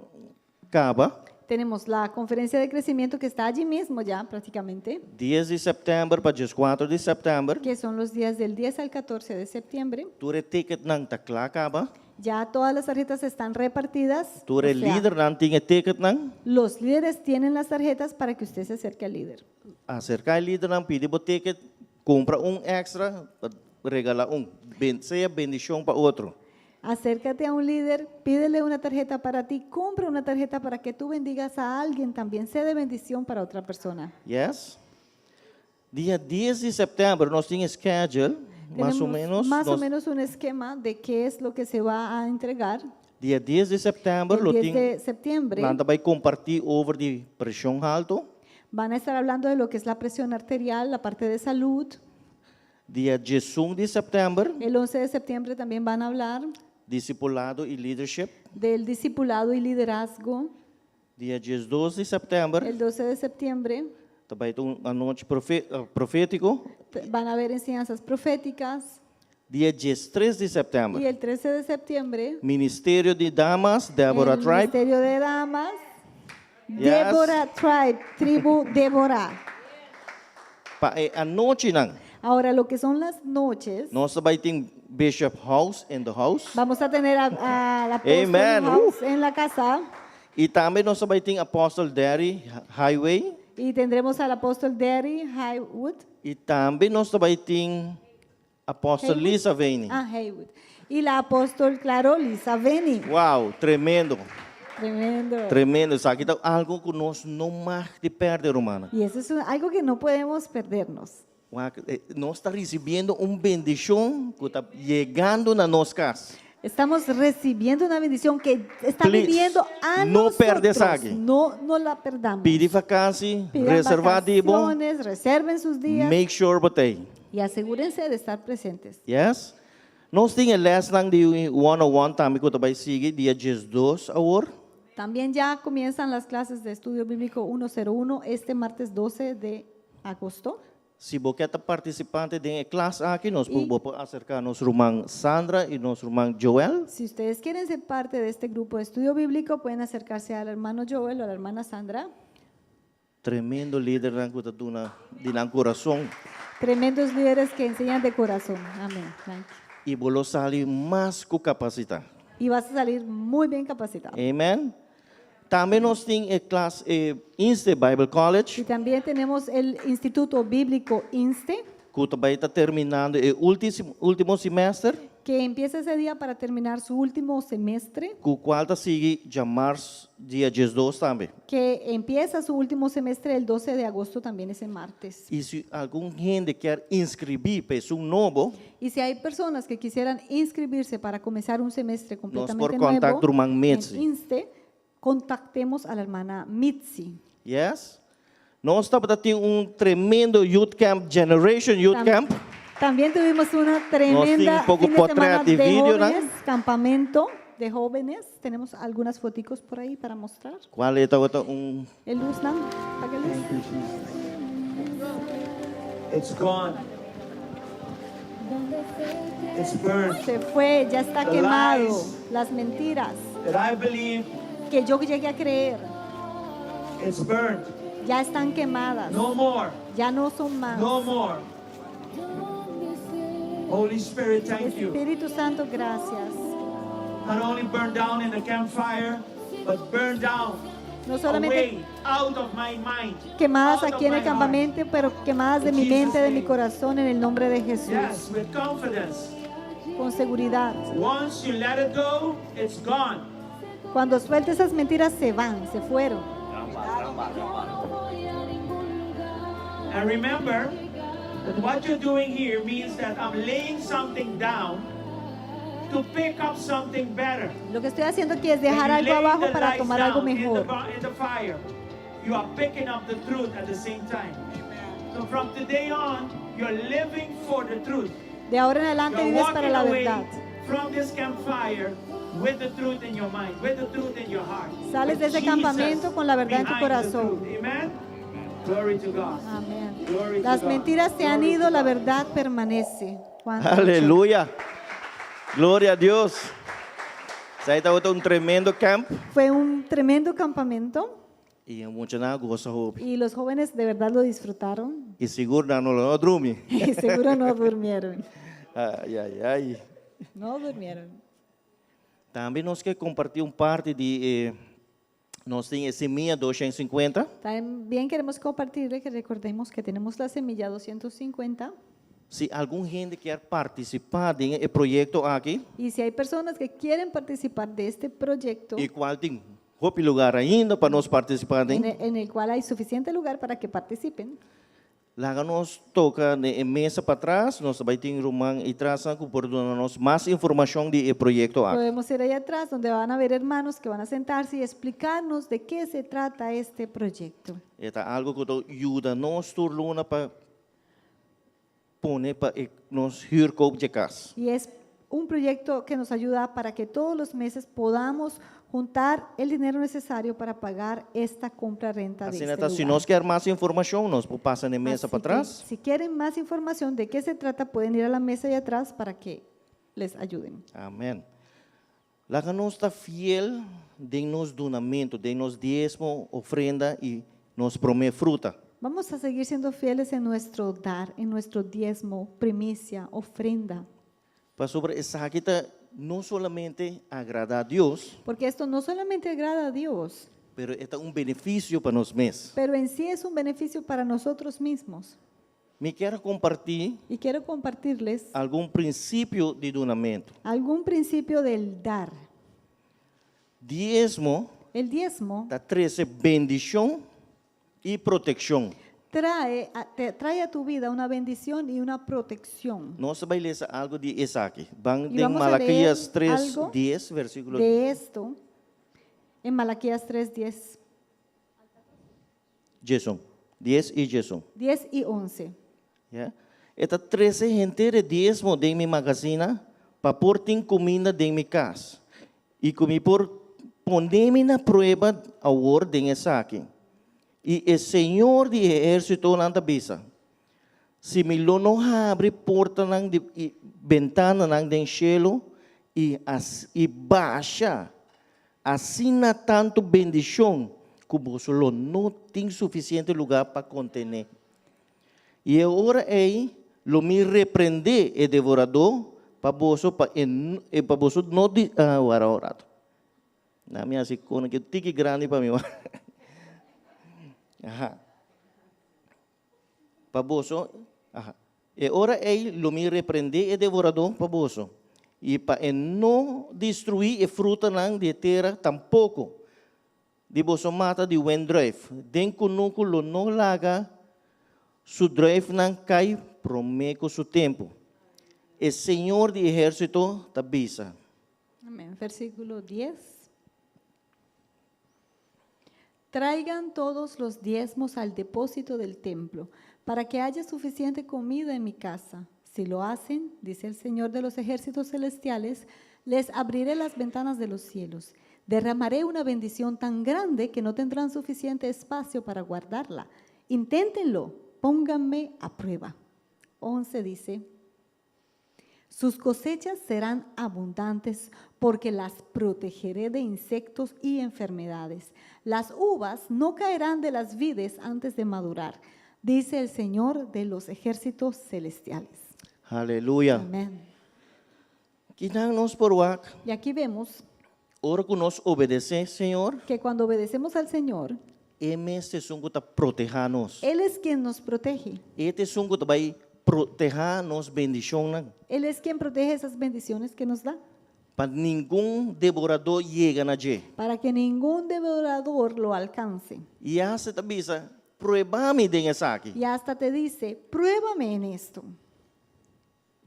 kaba. Tenemos la conferencia de crecimiento que está allí mismo ya prácticamente, 10 di sèptèmber pa 14 di sèptèmber. Que son los días del 10 al 14 de septiembre. Tur e ticketnan ta kla kaba. Ya todas las tarjetas están repartidas. Tur O e sea, lidernan tin e ticketnan. los líderes tienen las tarjetas para que usted se acerque al líder. Aserká e lidernan, pidi bo ticket, kumpra un èkstra, regalá un. Ben, sea bendishon pa otro. Acércate a un líder, pídele una tarjeta para ti, compra una tarjeta para que tú bendigas a alguien también, sea de bendición para otra persona. Yes? Dia 10 di sèptèmber nos tin schedule, mas o Tenemos ménos. más o Nos, menos un esquema de qué es lo que se va a entregar. Dia 10 di sèptèmber, El lo 10 tin, de septiembre nan ta bai kompartí over di preshon haltu. Van a estar hablando de lo que es la presión arterial, la parte de salud. Dia 11 di sèptèmber, El 11 de septiembre también van a hablar disipulado i leadership. Del discipulado y liderazgo. Dia 12 di sèptèmber, El 12 de septiembre tambe un anochi profétiko. Van a haber enseñanzas proféticas. Dia 13 di sèptèmber, Y el 13 de septiembre, Ministerio di Damas, Deborah el Tribe. Ministerio de Damas, Yes. Débora Tribe, tribu Débora. Pa e anochinan, Ahora, lo que son las noches, nos ta bai tin Bishop House in the house. Vamos a tener a la apóstol Amen. House en la casa I tambe nos ta bai tin Apostle Derry Highway. Y tendremos al apóstol Derry Highwood. I tambe nos ta bai tin Apostle Haywood? Lisa Veni. Ah, Haywood. Y la apóstol, claro, Lisa Veni. Wow, tremendo. Tremendo. Tremendo. Esaki ta algu ku nos no mag di pèrdè, ruman. Y eso es algo que no podemos perdernos. Nos ta risibiendo un bendishon ku ta yegando na nos kas. Estamos recibiendo una bendición que está Please, viniendo a no nosotros. pèrdè esaki. No, no la perdamos. Pidi vakansi, Pidan reservá di bo, vacaciones, reserven sus días make sure bo t'ei. Y asegúrense de estar presentes. Yes? Nos tin lesnan di 101 tambe ku ta bai sigui dia 12 awor. También ya comienzan las clases de estudio bíblico 101 este martes 12 de agosto. Si bo ke ta partisipante den e klas aki, nos I- por aserká nos ruman Sandra i nos ruman Joel. Si ustedes quieren ser parte de este grupo de estudio bíblico, pueden acercarse al hermano Joel o a la hermana Sandra. Tremendo lidernan ku ta duna di nan kurason. Tremendos líderes que enseñan de corazón. Amén. Thank you. I bo lo sali mas ku kapasitá. Y vas a salir muy bien capacitado. Amen. Tambe nos tin e klas Inste Bible College. Y también tenemos el Instituto Bíblico INSTE, Ku tambe ta terminando e último, último semester. Que empieza ese día para terminar su último semestre, Ku kual ta sigui djamars dia 12 tambe. Que empieza su último semestre el 12 de agosto también ese martes. I si algun hende ke inskribí pa un nobo, Y si hay personas que quisieran inscribirse para comenzar un semestre completamente por kontaktá nuevo, ruman en Mitzi. Inste, contactemos a la hermana Mitzi. Yes? Nos tabatin un tremendo youth camp, Generation Youth Camp. También tuvimos una tremenda un poco fin de semana portret de de video, ¿no? jóvenes, campamento de jóvenes. Tenemos algunas foticos por ahí para mostrar. Kual tabata un E lusnan, paga lus. Thank you, Jesus. It's gone. It's burned. Se fue, ya está The quemado. lies. Las mentiras That I believe que yo llegué a creer it's burned. ya están quemadas. No more. Ya no son más. No more. Holy Spirit, thank you. Espíritu Santo, gracias. Not only burned down in the campfire, but burned down No solamente away out of my mind, quemadas out of aquí en my el heart. campamento, pero quemadas de In mi Jesus' mente, de mi name. corazón, en el nombre de Jesús. Yes, with confidence. Con seguridad. Once you let it go, it's gone. Cuando sueltes esas mentiras, se van, se fueron. And remember that what you're doing here means that I'm laying something down to pick up something better. Lo que estoy haciendo aquí es When dejar you algo lay abajo the para lies tomar algo down in the mejor. in the fire, you are picking up the truth at the same time. So from today on, you're living for the truth. De ahora en adelante You're vives para walking la away verdad. from this campfire with the truth in your mind, with the truth in your heart. Sales with de ese Jesus campamento con la verdad en tu behind the corazón. truth. Amen. Glory to God. Amén. Glory to Las God. mentiras se han Glory ido, to la God. verdad permanece. Juan 8. Aleluya. Gloria na Dios. Esei tabata un tremendo camp. Fue un tremendo campamento I muchanan a gosa hopi. y los jóvenes de verdad lo disfrutaron I sigur nan no a drumi. y seguro no durmieron. Ai, ai, ai. No durmieron. Tambe nos ke kompartí un parti di eh, nos tin simia 250. También queremos compartirle que recordemos que tenemos la semilla 250 Si algun hende ke partisipá den e proyekto aki, y si hay personas que quieren participar de este proyecto i kual tin hopi lugá ainda pa nos partisipá, en el cual hay suficiente lugar para que participen, Laga nos toka na mesa patras, nos ta bai tin ruman atras ku por duna nos mas informashon di e proyekto aki. Podemos ir ahí atrás donde van a ver hermanos que van a sentarse y explicarnos de qué se trata este proyecto. E ta algu ku ta yuda nos tur luna pa pone pa nos huurkoop di kas. Y es un proyecto que nos ayuda para que todos los meses podamos juntar el dinero necesario para pagar esta compra-renta de Asina este ta, si lugar. nos ke mas informashon, nos por pasa na mesa Así pa que, tras. si quieren más información de qué se trata, pueden ir a la mesa de atrás para que les ayuden. Amèn. Laga nos ta fiel den nos dunamentu, den nos diesmo, ofrenda i nos promé fruta. Vamos a seguir siendo fieles en nuestro dar, en nuestro diezmo, primicia, ofrenda. Pasobra esaki ta no solamente agradá Dios, Porque esto no solamente agrada a Dios, pero ta un benefisio pa nos mes. pero en sí es un beneficio para nosotros mismos. Mi ke kompartí Y quiero compartirles algun prinsipio di dunamentu. algún principio del dar. Diesmo El diezmo ta trese bendishon i protekshon. trae a tu vida una bendición y una protección. Nos ta bai lesa algu di esaki. Ban Y den vamos a leer Malaquías 3, algo 10, versíkulo de esto en Malaquías 3, 10, 10. 10 i 11. 10 y 11. Yeah? E ta trese henter e diesmo den mi mangasina pa por tin kuminda den mi kas. I ku mi por pone mi na prueba awor den esaki. I e Señor di ehérsitonan ta bisa. Si mi lo no habri portanan di i bentananan den shelu i as, i basha asina tantu bendishon ku boso lo no tin sufisiente lugá pa kontené. I e ora ei lo mi reprendé e devoradó pa boso pa en, e pa boso no di ah, ora ora. Na mi hasi kos ku tiki grandi pa mi. Aha. Pa boso, aha. E ora ei lo mi reprendé e devoradó pa boso. I pa e no destruí e frutanan di e tera tampoko di boso mata di wendrùif. Den kunuku lo no laga su drùifnan kai promé ku su tempu. E Señor di ehérsito ta bisa. Amén. Versículo 10. Traigan todos los diezmos al depósito del templo, para que haya suficiente comida en mi casa. Si lo hacen, dice el Señor de los ejércitos celestiales, les abriré las ventanas de los cielos. Derramaré una bendición tan grande que no tendrán suficiente espacio para guardarla. Inténtenlo, pónganme a prueba. 11 dice, sus cosechas serán abundantes porque las protegeré de insectos y enfermedades. Las uvas no caerán de las vides antes de madurar, dice el Señor de los ejércitos celestiales. Aleluya. Amén. Akinan nos por wak, Y aquí vemos ora ku nos obedesé Señor, que cuando obedecemos al Señor, E mes ta esun ku ta protehá nos. Él es quien nos protege. E ta esun ku ta bai protehá nos bendishonnan. Él es quien protege esas bendiciones que nos da, Pa ningun devoradó yega na dje. para que ningún devorador lo alcance. I asta e ta bisa, Prueba mi den esaki. Y hasta te dice, pruébame en esto.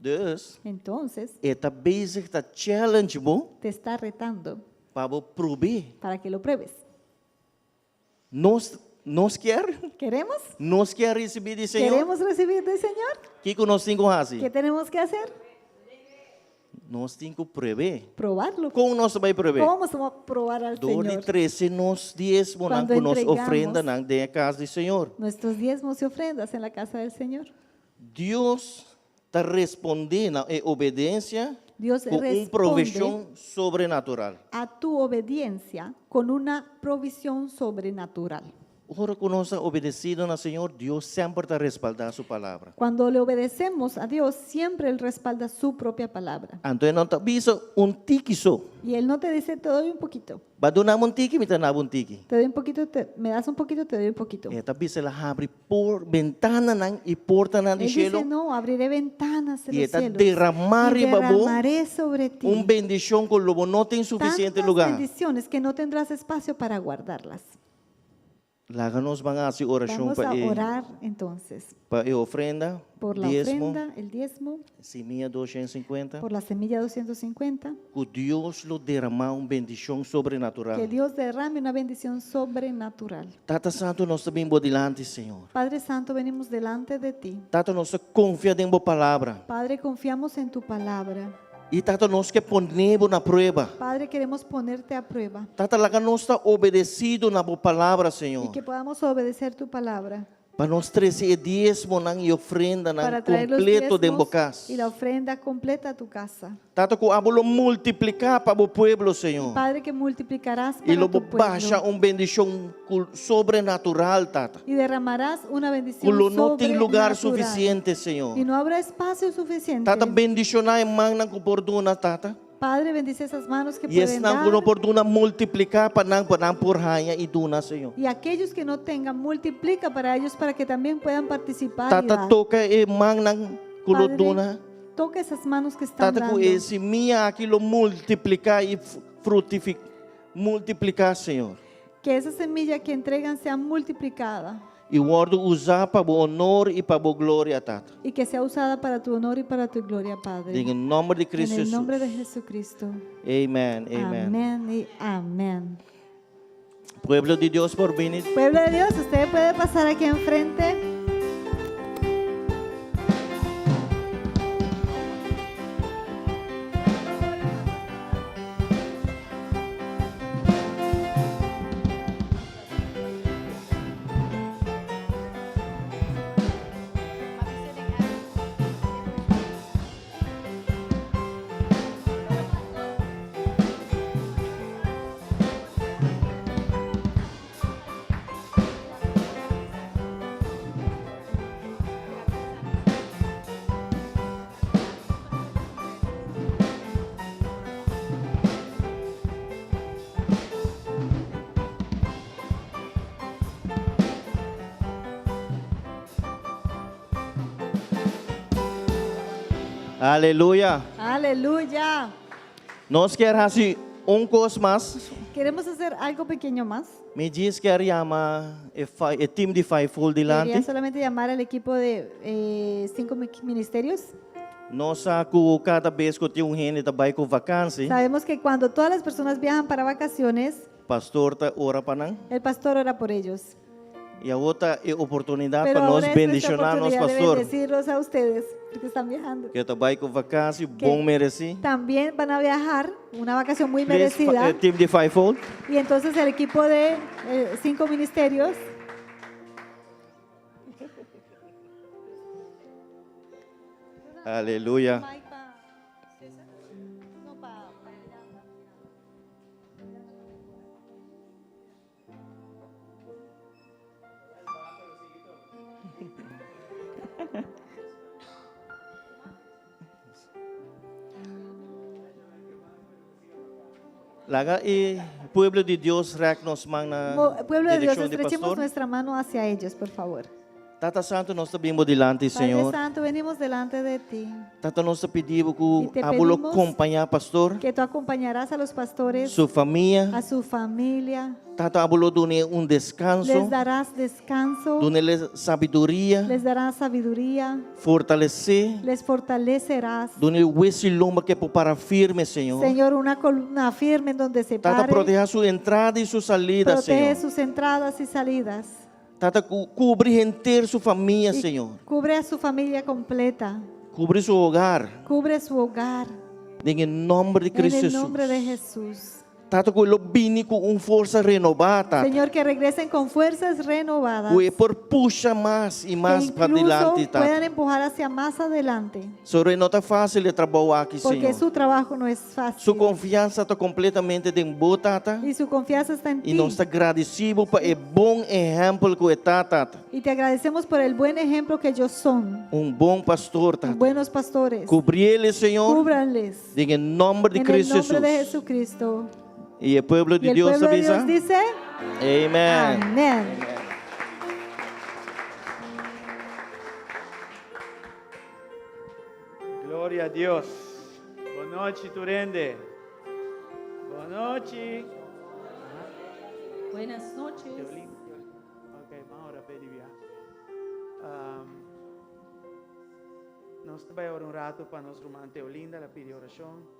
Dus, Entonces, e ta bezig ta challenge bo te está retando pa bo prob'é. para que lo pruebes. Nos, nos kier? ¿Queremos? Nos kier risibí di Señor? ¿Queremos recibir del Señor? Kiko nos tin ku hasi? ¿Qué tenemos que hacer? Nos tin ku prob'é. Probarlo. Kon nos ta bai prob'é? ¿Cómo vamos a probar al Dor di Señor? trese nos diesmonan Cuando ku nos entregamos ofrendanan den e kas di Señor. Nuestros diezmos y ofrendas en la casa del Señor. Dios ta respondé na e obedensia Dios ku un responde provishon sobrenatural. a tu obediencia con una provisión sobrenatural. Ora ku nos ta obedesido na Señor, Dios semper ta respaldá su palabra. Cuando le obedecemos a Dios, siempre Él respalda su propia palabra. Anto e no ta bisa un tiki so. Y Él no te dice, te doy un poquito. Bo a duna mi un tiki, mi ta duna bo un tiki. Te doy un poquito, te- me das un poquito, te doy un poquito. E ta bisa el a habri por bentananan i portanan di Él dice, shelu. no, abriré ventanas de I los ta cielos derramá y riba bo derramaré sobre ti un bendishon ku lo bo no tin sufisiente tantas lugá. bendiciones que no tendrás espacio para guardarlas. Laga nos ban hasi orashon Vamos pa a e orar entonces pa e ofrenda, por la diesmo, ofrenda, el diezmo, simia 250, por la semilla 250, ku Dios lo derramá un bendishon sobrenatural. que Dios derrame una bendición sobrenatural. Tata Santu, nos ta bin bo dilanti, Señor. Padre Santo, venimos delante de ti. Tata, nos ta konfia den bo palabra. Padre, confiamos en tu palabra. I Tata, nos ke pone bo na prueba. Padre, queremos ponerte a prueba Tata, laga nos ta obedesido na bo palabra, y Señor. que podamos obedecer tu palabra Pa nos trese e diesmonan i ofrendanan para traer los kompleto den bo diezmos kas. y la ofrenda completa a tu casa. Tata, ku abo lo multipliká pa bo pueblo, Señor. Padre, que multiplicarás I para lo tu bo basha pueblo un bendishon sobrenatural, Tata. y derramarás una Ku bendición lo no tin lugar sobrenatural. sufisiente, Señor. Y no habrá espacio suficiente. Tata, bendishoná e mannan ku por duna, Tata. Padre, bendice esas manos que I pueden esnan ku no dar. por duna, multipliká pa nan, pa nan por haña i duna, Señor. Y aquellos que no tengan, multiplica para ellos para que también puedan participar. y Tata, dar. toka e mannan ku lo Padre, duna. toca esas manos que están Tata, ku dando. e simia aki lo multipliká i frutifiká, multipliká, Señor. Que esa semilla que entregan sea multiplicada I wòrdu usá pa bo honor i pa bo gloria, Tata. y que sea usada para tu honor y para tu gloria, Padre. Den nòmber di Kristu En el nombre Hesus. de Jesucristo. Amèn, amèn. Amén y amén. Pueblo di Dios por bini. Pueblo de Dios, usted puede pasar aquí enfrente. Aleluya. Aleluya. Nos kier hasi un kos mas. Queremos hacer algo pequeño más. Mi djis kier yama e e team di Fivefold Quería dilanti. solamente llamar al equipo de eh, cinco ministerios. Nos sa ku kada bes ku tin un hende ta bai ku vakansi, Sabemos que cuando todas las personas viajan para vacaciones, pastor ta ora pa nan. el pastor ora por ellos. I awor ta e oportunidat Pero pa nos ahora es nuestra bendishoná nos oportunidad de pastor. bendecirlos a ustedes, porque están viajando. Ku ta bai ku vakansi bon meresí. También van a viajar, una vacación muy Please, merecida. e team di Fivefold. Y entonces el equipo de eh, cinco ministerios. Aleluya. Laga e pueblo di Dios rek nos man na Pueblo de Dios, direkshon di estrechemos pastor. nuestra mano hacia ellos, por favor. Tata Santu, nos ta bin bo dilanti, Padre Señor. Santo, venimos delante de ti. Tata, nos ta pidi bo ku Y te abo lo pedimos kompañá pastor, Que tú acompañarás a los pastores, su famia. a su familia. Tata, abo lo dun'é un deskanso, Les darás descanso, dun'é sabiduria, les darás sabiduría, fortalesé, les fortalecerás. dun'é wes'i lomba ku e por para firme, Señor. Señor, una columna firme en donde se Tata, pare. protehá su entrada i su salida, Protege Señor. sus entradas y salidas. Tata, kubri henter su famia, Y Señor. Cubre a su familia completa. Kubri su hogar. Cubre su hogar. Den e nòmber di Cristo En el Jesús. nombre de Jesús. Tata, ku e lo bini ku un forsa renobá, Tata. Señor, que regresen con fuerzas renovadas. Ku e por pusha mas i Que mas pa incluso dilanti, puedan Tata. empujar hacia más adelante. Soro no ta fásil e trabou aki, Porque Señor. su trabajo no es fácil. Su konfiansa ta kompletamente den bo, Tata. Y su confianza está en I ti. nos ta gradisido pa e bon ehèmpel ku e ta, Tata. Y te agradecemos por el buen ejemplo que ellos son. Un bon pastor, Tata. Buenos pastores. Kubrié, Señor. Cúbranles. Den e nòmber di En el Cristo nombre de Jesús. Jesucristo. I e pueblo Y di el Dios pueblo de bisa. Dios dice, Amén. amén. Gloria a Dios. Bon nochi, tur hende. Bon nochi. Buenas noches. Ok, ban ora p'e di bia. Um, nos ta bai ora un ratu pa nos ruman Teolinda, el a pidi orashon.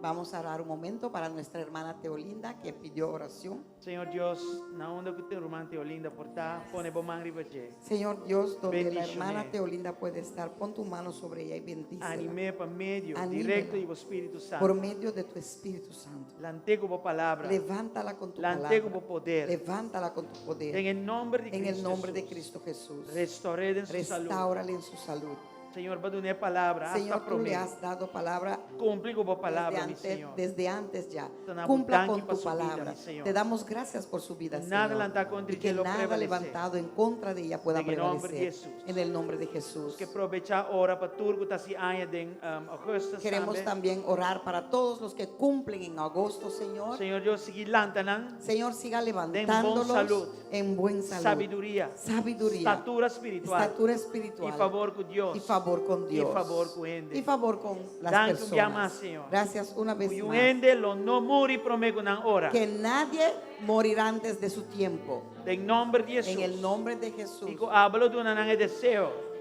Vamos a orar un momento para nuestra hermana Teolinda que pidió oración. Señor Dios, na unda ku ruman Teolinda por ta, pone bo man riba dje. Señor Dios, donde la Bendicione. hermana Teolinda puede estar, pon tu mano sobre ella y bendícela. Anim'é pa medio Anímela. direkto di bo Spiritu Santu. Por medio de tu Espíritu Santo. Lant'é ku bo palabra. Levántala con tu Lant'é ku palabra. bo poder. Levántala con tu poder. Den e nòmber di En el Cristo nombre de Jesús. Cristo Jesús. Restour'é den su salú. Restáurale en su salud. Señor, bo a dun'é palabra hasta Señor, tú promé. le has dado palabra Kumpli ku bo desde palabra, mi antes, Señor. desde antes ya. Te Cumpla damos con danki pa tu su bida, palabra. mi Señor. Te damos gracias por su vida, Nada Señor. levantado contra Y que ella lo nada prevalece. levantado en contra de ella pueda En el nombre de prevalecer. Jesús. En el nombre de Jesús. Ke probechá ora pa tur ku ta hasi aña den um, ougùstùs Queremos tambe. también orar para todos los que cumplen en agosto, Señor. Señor Dios, sigui lanta nan. Señor, siga Den bon levantándolos salú. en buen salud. Sabiduria. Sabiduría. Estatura espiritual. Estatura espiritual. I fabor ku Dios. Y favor con I Dios. fabor ku hende. Y favor con las Danki un personas. bia mas, Señor. Gracias una vez Ku más. hende lo no muri promé ku nan ora. Que nadie morirá antes de su tiempo. Den nòmber di Hesus. En el nombre de Jesús. I ku abo lo duna nan e deseo.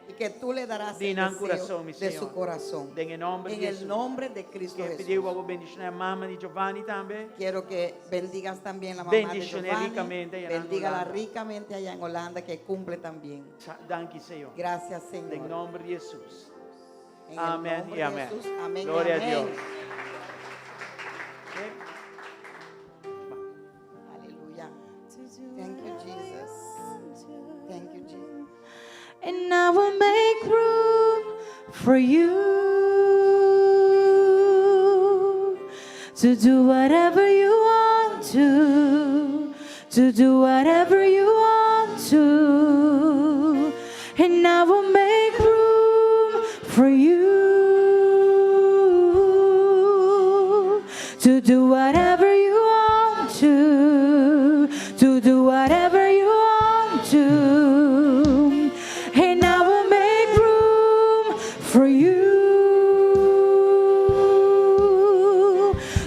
Y que tú le darás Di el nan deseo kurason, mi de Señor. su corazón. Den e nòmber En di el Hesus. nombre de Cristo Ke Jesús. pidi pa bo bendishoná mama di Giovanni tambe. Quiero que bendigas también la mamá de Bendicione Giovanni. ricamente allá en Bendígala Holanda. ricamente allá en Holanda, que cumple también. Danki, Señor. Gracias, Den Señor. nòmber di Hesus. En el Amén nombre y de amén. Jesús. Amén y Gloria a amén. Dios. Aleluya. Thank you, Jesus. Thank you, Jesus. And I will make room for you to do whatever you want to, to do whatever you want to. And I will make room for you to do whatever you want to, to do whatever you want to. And I will make room for you.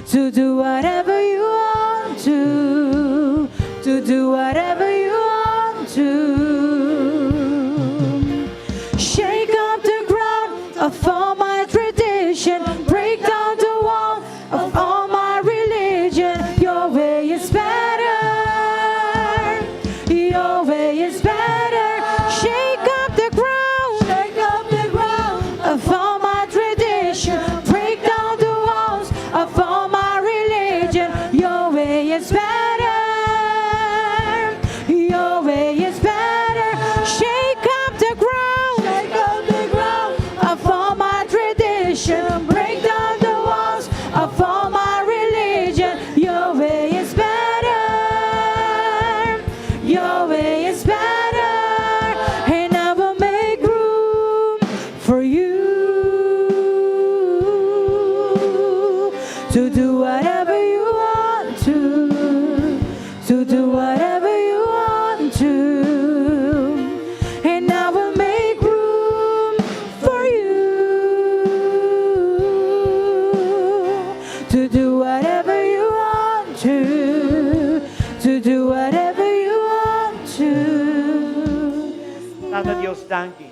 To do whatever you want to, to do whatever you want to. Shake up the ground of all my tradition, break down the wall of all my religion. Your way is better. Your way is better. Shake up the ground. Shake up the ground of all my tradition. Break down the walls of all my religion. Your way is better. Your way is better. Shake up the ground. Shake up the ground of all my tradition. Break down the walls of all my religion. Your way is better. Your way is better. And I will make room for you to do whatever you want to, to do whatever you want to. And I will make room for you to do whatever you want to, to do whatever you want to. Tata Dios, danki.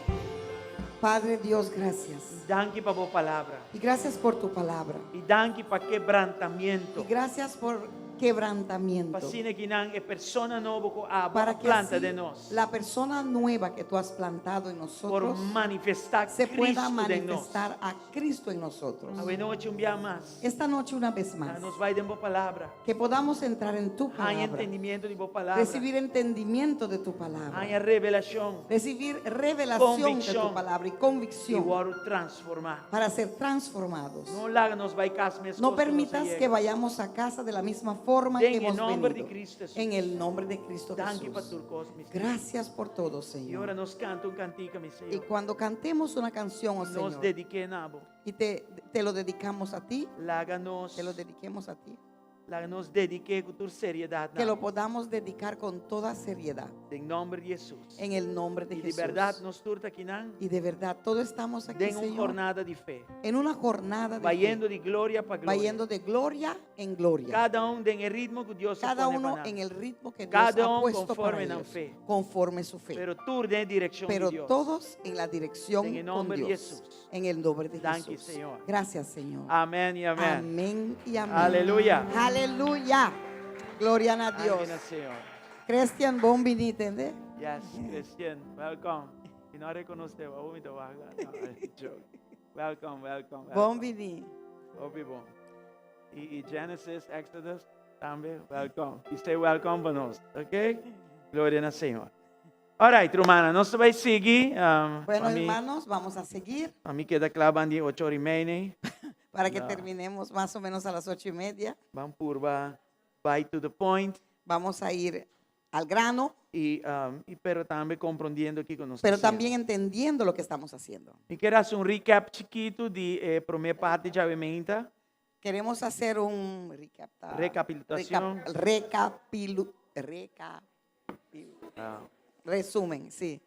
Padre Dios, gracias. Danki pa bo palabra. Y gracias por tu palabra. I danki pa kebrantamentu. Y gracias por quebrantamiento. Pa asina ku e persona nobo ku abo Para que planta así den nos. la persona nueva que tú has plantado en Por nosotros manifestá se pueda Kristu den nos. manifestar a Cristo en nosotros. Awe nochi un biaha mas. Esta noche una vez más, Nos bai den bo palabra. que podamos entrar en tu Haña palabra, entendimentu di bo palabra. recibir entendimiento de tu palabra, Haña revelashon. recibir revelación de Convicción. tu palabra y I convicción wòrdu transformá. para ser transformados. No laga nos bai kas meskos No permitas que vayamos a casa de la misma forma que En el hemos nombre de venido. Cristo Jesús. En el nombre de Cristo Danki pa Jesús. tur kos, mi Señor. Gracias por todo, I Señor. ora nos kanta un kantika, mi Y Señor. cuando cantemos una canción, oh Nos Señor, dedik'é na bo. y te, te lo dedicamos a ti, Laga nos, te lo dediquemos a ti, laga nos dedik'é ku tur seriedat. que lo podamos dedicar con toda seriedad. Den nòmber di Hesus. En el nombre de I di Jesús. berdat, nos tur ta akinan, Y de verdad, todos estamos aquí, den un Señor, jornada di fe. en una jornada de fe, Bayendo di gloria pa gloria. vayendo de gloria en gloria. Kada un den e ritmo ku Dios Cada a pone uno pa nan. en el ritmo que Dios Cada ha uno puesto para conforme na ellos, fe. conforme su fe. Pero tur den direkshon Pero di Dios. todos en la dirección En el con nombre de Dios. Jesús. En el nombre de Danki, Jesús. Señor. Gracias, Señor. Amèn i amèn. Amén y amén. Aleluya. Aleluya. Gloria a Dios. Amèn, Señor. Christian bon biní, ¿entende? Yes, Christian, welcome. Mi no rekonosé, bo, mi no, joke. Welcome, welcome, welcome. Bon biní. Hopi bon. I, i Genesis, Exodus, tambe, welcome. I say welcome pa nos, ok? Gloria na Señor. Alright, rumannan, nos ta bai sigui. Bueno, Pa mi, hermanos, vamos a seguir pa mi keda kla di 8 or i mei. para que No. terminemos más o menos a las 8:30. Ban purba, bai to the point. Vamos a ir al grano, I, pero tambe komprondiendo kiko nos pero también entendiendo lo que estamos haciendo. Mi ke hasi un recap chikitu di promé parti di awe mainta. Queremos hacer un recap, Rekapitulashon. Ah. Resumen, sí.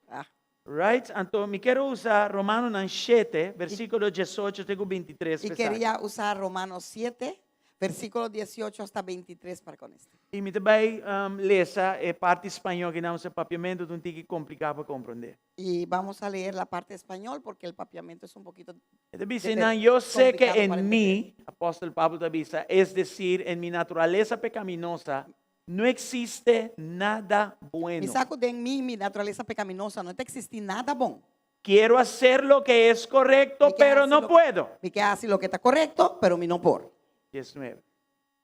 Ah, Right? Anto, mi ke usa Romanonan 7, versíkulo 18 te 23. Y quería usar Romanos 7, versículo 18 hasta 23 para con este. I mi ta bai lesa e parti spañó ku nan e papiamentu ta un tiki kompliká pa komprondé. Y vamos a leer la parte español porque el papiamento es un poquito Anto, bisa, de- yo sé que complicado para en mí, apòstel Pablo ta bisa, es decir, en mi naturaleza pecaminosa, no existe nada bueno. Mi sa ku den mi, mi naturalesa pekaminoso, no ta eksistí nada bon. Quiero hacer lo que es correcto, Mi ke pero hasi no lo- puedo. Mi ke hasi loke ta korekto, pero mi no por. 19.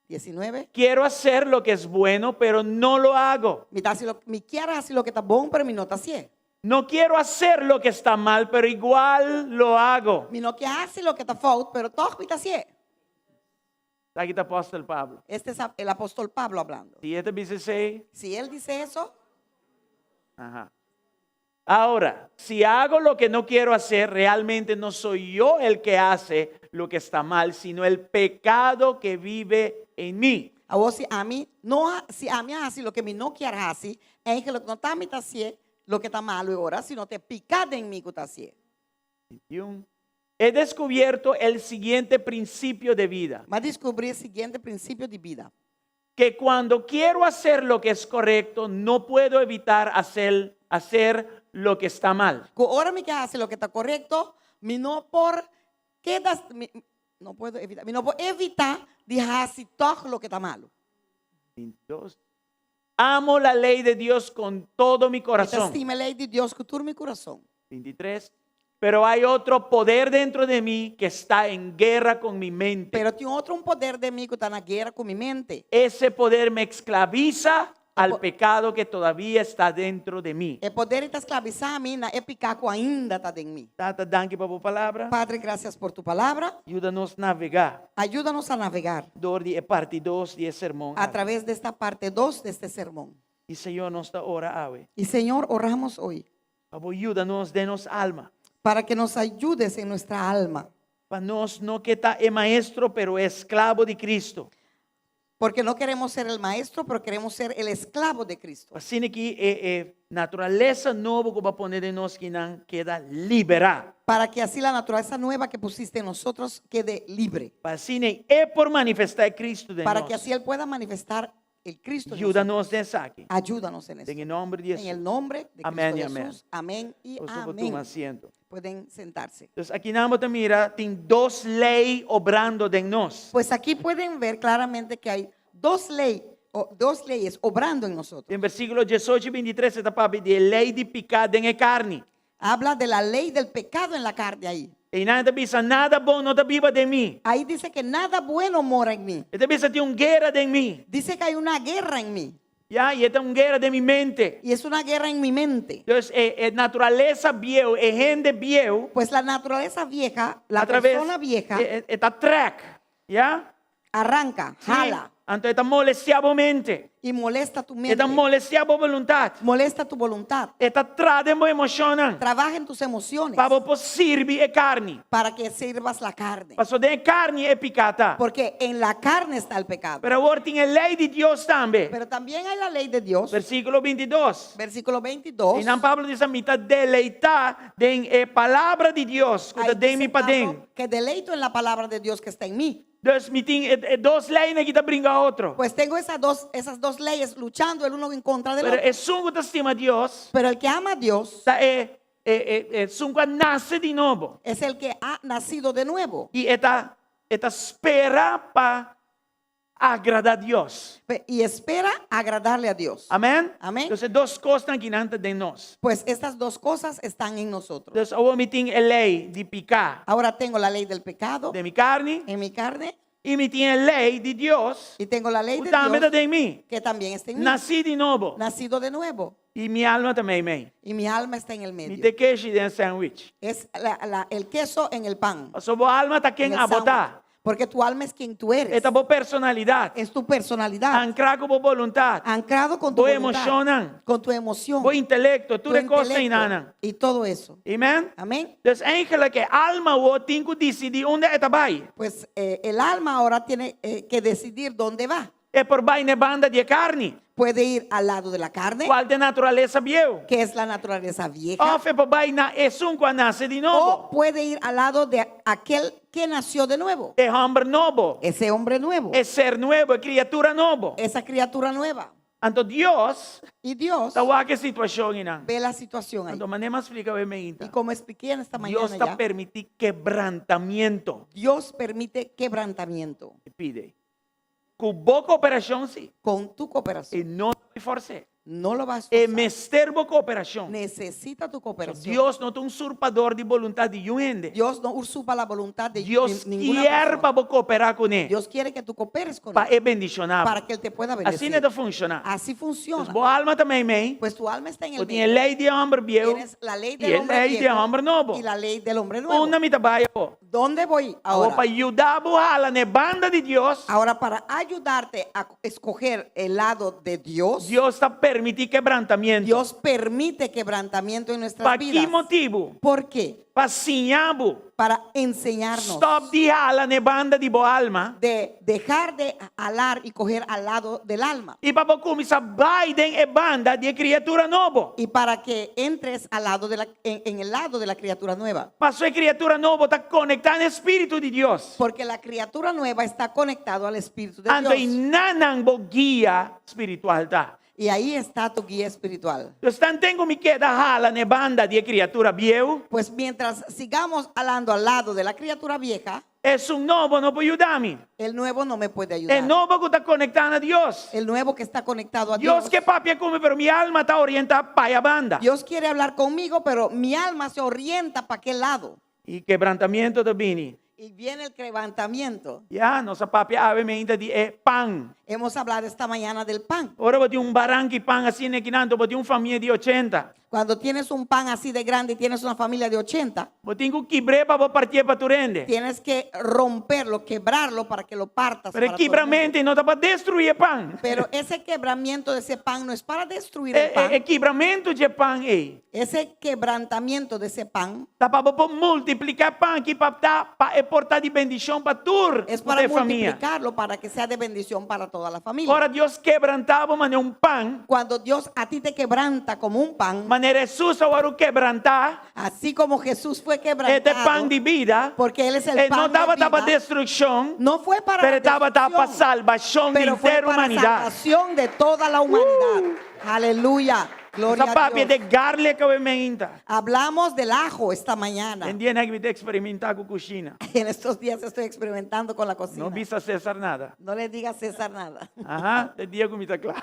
19. Quiero hacer lo que es bueno, pero no lo hago. Mi, ta hasi lo, mi ke hasi loke ta bon, pero mi no ta hasié. No quiero hacer lo que está mal, pero igual lo hago. Mi no ke hasi loke ta fout, pero toch mi ta hasié. Aki ta apòstel Pablo. Este es el apóstol Pablo hablando. Si e ta bisa esei, Si él dice eso, Ajá. Ahora, si hago lo que no quiero hacer, realmente no soy yo el que hace lo que está mal, sino el pecado que vive en mí. Awor si ami no si ami hasi loke mi no ke hasi, eigenlijk no ta ami ta hasié loke ta malu awor, sino ta piká den mi ku ta hasié. 21. He descubierto el siguiente principio de vida. M'a deskubrí e siguiente prinsipio di bida. Que cuando quiero hacer lo que es correcto, no puedo evitar hacer lo que está mal. Ku ora mi ke hasi loke ta korekto, mi no por keda, mi no puedo evitá, mi no por evitá di hasi tòg loke ta malu. 22. Amo la ley de Dios con todo mi Mi ta corazón. stima e lei di Dios ku tur mi kurason. 23. Pero hay otro poder dentro de mí que está en guerra con mi mente. Pero tin otro un poder den mi ku ta na guera ku mi mente. Ese poder me esclaviza al pecado que todavía está dentro de mí. E poder ei ta sklabisá mi na e piká ku ainda ta den mi. Tata, danki pa bo palabra. Padre, gracias por tu palabra. Yuda nos navegá Ayúdanos a navegar dor di e parti 2 di e sermon. a través de esta parte 2 de este sermón. I Señor, nos ta ora awe. Y Señor, oramos hoy Pa bo yuda nos den nos alma. para que nos ayudes en nuestra alma. Pa nos no ke ta e maestro, pero esklabo di Kristu. Porque no queremos ser el maestro, pero queremos ser el esclavo de Cristo. Asina ku e, e naturalesa nobo ku bo a pone den nos akinan keda liberá. Para que así la naturaleza nueva que pusiste en nosotros quede libre. Pa asina e por manifestá Kristu den Para nos. que así Él pueda manifestar el Cristo. en Yuda nosotros. nos den esaki. Ayúdanos en esto. Den nòmber di En Hesus. el nombre de Amén Cristo y amén. Jesús. Amén y Boso por amén. tuma asiento. Pueden sentarse. Entonces, akinan bo ta mira, tin dos lei obrando den nos. Pues aquí pueden ver claramente que hay dos, ley, o dos leyes obrando en nosotros. Den versíkulo 18 i 23, e ta papia di lei di piká den e karni. Habla de la ley del pecado en la carne ahí. Einan e ta bisa, nada bon no ta biba den mi. Ahí dice que nada bueno mora en mí. E ta bisa, tin un guera den mi. Dice que hay una guerra en mí. Ya, i ta un guera den mi mente. Y es una guerra en mi mente. Entonces, e, e naturalesa bieu, e hende bieu, Pues la naturaleza vieja, la a través, persona vieja, e, e, e ta trèk, ya? arranca, jala Anto e ta molestiá bo mente. y molesta tu E ta mente. molestiá bo boluntat. Molesta tu voluntad. E ta traha den bo emoshonnan. Trabaja en tus emociones Pa bo por sirbi e karni. para que sirvas la carne. Paso den e karni e piká ta. Porque en la carne está el pecado. Pero awor tin e lei di Dios tambe. Pero también hay la ley de Dios. Versíkulo 22. Versículo 22. Einan Pablo ta bisa mi ta deleitá den e palabra di Dios. Ku Ahí ta den mi dice Pablo paden. que deleito en la palabra de Dios que está en mí. Dus mi tin e, e dos leinan aki ta bringa otro. Pues tengo esas dos, esas dos leyes luchando el uno en contra del Pero otro. esun ku ta stima Dios, Pero el que ama a Dios ta e, e, e, esun ku a nase di nobo. es el que ha nacido de nuevo. I e ta, e ta spera pa agradá Dios. Y espera agradarle a Dios. Amèn? Amèn. Entonces, dos kosnan akinan ta den nos. Pues estas dos cosas están en nosotros. Entonces, awor mi tin e lei di piká Ahora tengo la ley del pecado den mi karni en mi carne i mi tin e lei di Dios y tengo la ley de tambe Dios den mi. que también está en mí. Nasí di nobo. Nacido de nuevo. I mi alma ta meimei. Y mi alma está en el Mi medio. ta e keshi den sandwich. Es el queso en el pan. Paso bo alma ta en ken el abo ta. sándwich. Porque tu alma es quien tú eres. E ta bo personalidat. Es tu personalidad. Ankrá ku bo boluntat. Anclado con tu Bo voluntad. emoshonnan. Con tu emoción. Bo intelekto. tu Tur e kosnan intelecto einan. Y todo eso. Amèn? Amén. Dus eigenlijk e alma awor tin ku disidí unda e ta bai. Pues eh, el alma ahora tiene eh, que decidir dónde va. E por bai na banda di karni. Puede ir al lado de la carne, Kual ta e naturalesa bieu? que es la naturaleza vieja, Òf e por bai na esun ku a nase di o nobo. puede ir al lado de aquel que nació de nuevo, E hòmber nobo. ese hombre nuevo, E ser nobo, e kriatura nobo. esa criatura nueva. Anto Dios Y Dios ta wak e situashon einan. ve la situación ahí. Anto manera m'a splika awe Y mainta. como expliqué en esta Dios mañana ta ya, permití kebrantamentu. Dios permite quebrantamiento Pide. Ku bo kooperashon sí. con tu cooperación. E no ta fòrs'é. No lo vas a E forzar. mester bo kooperashon. Necesita tu cooperación. Dios no ta un usurpadó di boluntat di ningun hende. Dios no usurpa la voluntad de Dios ni- ninguna ke persona. pa bo kooperá kuné. Dios quiere que tú cooperes con Pa él e bendishoná. para que él te pueda bendecir. Asina e ta funshoná. Así funciona. Pues bo alma ta meimei. Pues tu alma está en el Bo tin medio. lei di hòmber bieu. Tienes la ley I del e hombre lei di viejo hòmber nobo. y la ley del hombre nuevo. Unda mi ta bai awor? ¿Dónde voy ahora? Pa yuda bo hala na banda di Dios. Ahora para ayudarte a escoger el lado de Dios, Dios ta permití permití kebrantamentu. Dios permite quebrantamiento en nuestras Pa ki vidas. motibu? ¿Por qué? Pa siña bo. Para enseñarnos Stòp di hala na e banda di bo alma. de dejar de halar y coger al lado del alma. I pa bo kuminsá bai den e banda di e kriatura nobo. Y para que entres al lado de la, en, en el lado de la criatura nueva. Paso e kriatura nobo ta konektá na e Spiritu di Dios. Porque la criatura nueva está conectado al Espíritu de Anto Dios. einan bo guia spiritual ta. Y ahí está tu guía espiritual. Dus tanten ku mi keda hala na e banda di e kriatura bieu, Pues mientras sigamos halando al lado de la criatura vieja, esun nobo no por yuda mi. el nuevo no me puede E ayudar. nobo ku ta konektá na Dios. El nuevo que está conectado a Dios. Dios ke papia ku mi, pero mi alma ta orientá pa e banda. Dios quiere hablar conmigo, pero mi alma se orienta para qué lado. I kebrantamentu ta bini. Y viene el quebrantamiento. Ya, nos a papia awe mainta di e pan. Hemos hablado esta mañana del pan. Ora bo tin un barank'i pan asina akinan, bo tin un famia di ochenta. Cuando tienes un pan así de grande y tienes una familia de 80, Bo tin ku kibr'é pa bo partié pa tur hende. tienes que romperlo, quebrarlo para que lo partas. Pero e para todo el mundo. kibramentu no ta pa destruí e pan. Pero ese quebramiento de ese pan no es para destruir E, el pan. e, e kibramentu di e pan ei. Ese quebrantamiento de ese pan Ta pa bo por multipliká e pan aki pa ta pa e por ta di bendishon pa tur es para e famia. multiplicarlo para que sea de bendición para toda la familia. Ora Dios kebrantá bo manera un pan, Cuando Dios a ti te quebranta como un pan, manera Hesus a wòrdu kebrantá, así como Jesús fue e ta e quebrantado, pan di bida, porque Él es el e pan no de tabata pa vida, destrukshon, no fue para pero la tabata pa destrucción, salbashon di pero fue henter para humanidat. salvación de toda la humanidad. Aleluya. Gloria Nos a a papia Dios. de garlic awe mainta. Hablamos del ajo esta mañana. Den dianan aki mi ta eksperimentá ku kushina. En estos días estoy experimentando con la cocina. No bisa César nada. No le diga a César nada Aha, te dia ku mi ta kla.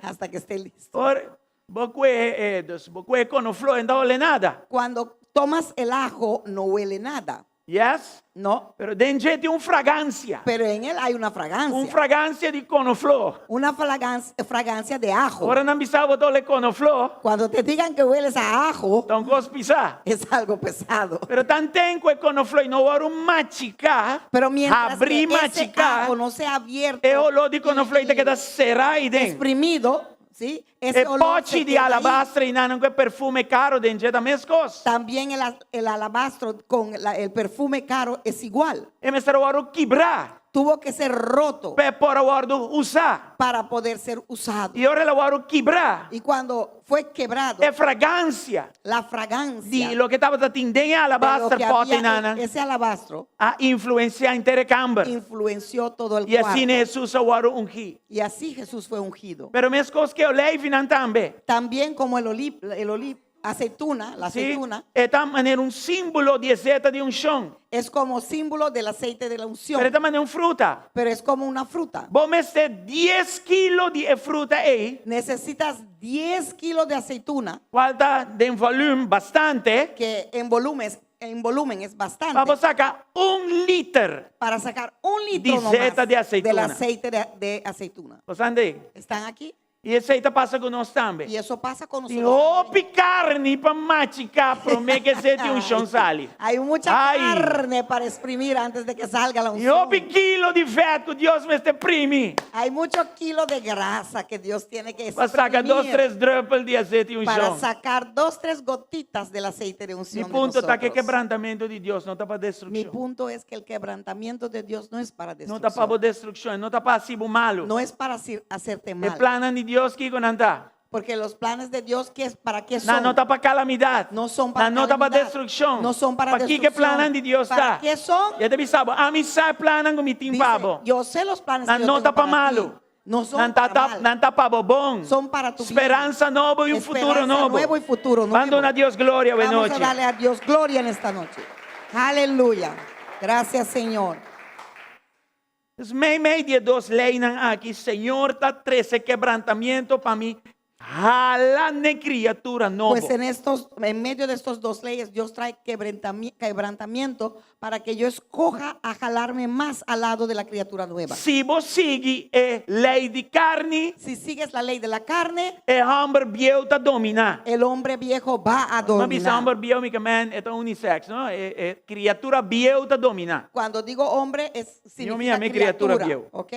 hasta que esté listo. Ora, bo kue, eh, dus, bo kue konofló e no ta hole nada. Cuando tomas el ajo no huele nada. Yes? No, Pero den dje tin un fragansia. pero en él hay una fragancia. Un fragancia di konofló. Una fragancia, fragancia de ajo. Ora nan bisa bo ta hole konofló, Cuando te digan que hueles a ajo, ta un kos pisá. es algo pesado. Pero tanten ku e konofló ei no wòrdu machiká, Pero mientras habrí que ese machiká, ajo no sea abierto, e oló di konofló ei ta y keda será ei den. exprimido, ¿sí? Ese E olor pochi se di queda ahí. alabastra einan ku e perfume karo den dje ta meskos. También el, el alabastro con la- el perfume caro es igual. E mester a wòrdu kibrá Tuvo que ser roto pa e por a wòrdu usá. para poder ser usado. I ora el a wòrdu kibrá, Y cuando fue quebrado, e fragansia la fragancia di loke tabata tin den e de lo alabastro que pòt había einan en ese alabastro a influensiá henter e kamber. influenció todo el I asina cuarto. Hesus a wòrdu ungí. Y así Jesús fue ungido. Pero meskos ku e oleifinan tambe. También como el oliv, el oliv, aceituna, la Sí, aceituna, e ta manera un símbolo di e zeta di unshon. es como símbolo del aceite de la unción, Pero e ta manera un fruta. pero es como una fruta. Bo mester dies kilo di e fruta ei, Necesitas 10 kilos de aceituna, kual ta den volum bastante, que en volumen, en volumen es bastante, pa bo saka un liter. para sacar un litro Di zeta nomás di aceituna. del aceite de, de aceituna. Bo sa andi? ¿Están aquí? I esei ta pasa ku nos tambe. Y eso pasa con Tin nosotros. hopi karni pa machiká promé ku e zeta di unshon sali. Hay mucha Ay. carne para exprimir antes de que salga la Tin unción. hopi kilo di vèt ku Dios mester primi Hay mucho kilo de grasa que Dios tiene que pa saka dos, exprimir tres drùpel di e zeta di para unshon. sacar dos, tres gotitas del aceite de Mi unción. de punto ta ku e nosotros. kebrantamentu di Dios no ta pa Mi destrukshon. punto es que el quebrantamiento de Dios no es para No ta pa bo destrucción. destrukshon, no ta pa hasi bo malu. No es para hacer- hacerte E mal. plannan di Dios kiko nan ta? Porque los planes de Dios, ¿qué es, ¿para qué Nan son? no ta pa kalamidat. No son para Nan no ta pa calamidad. destrukshon. No son para Pa kiko e destrucción. plannan di Dios ta? ¿Para qué son? E ta bisa bo, ami sa e plannan ku mi tin Dice, pa bo. yo sé los planes Nan que yo no tengo ta pa para ti. malu. No son Nan ta, para ta, mal. nan ta pa bo bon. Son para tu bien. Speransa nobo i un futuro Esperanza nobo. nuevo y futuro nuevo. Ban duna Dios gloria Vamos a awe nochi. darle a Dios gloria en esta noche. Aleluya. Gracias, Señor. Dus meimei di e dos leinan aki, Señor ta trese kebrantamentu pa mi hala n'e kriatura nobo. Pues en estos, en medio de estos dos leyes, Dios trae quebrantamiento para que yo escoja a jalarme más al lado de la criatura nueva. Si bo sigui e lei di karni, Si sigues la ley de la carne, e hòmber bieu ta dominá. el hombre viejo va a Ma bisa dominar. hòmber bieu, mi ke men, e ta unisex, no? E, e kriatura bieu ta dominá. Cuando digo hombre, es Mi significa yama e kriatura criatura, bieu. ¿ok?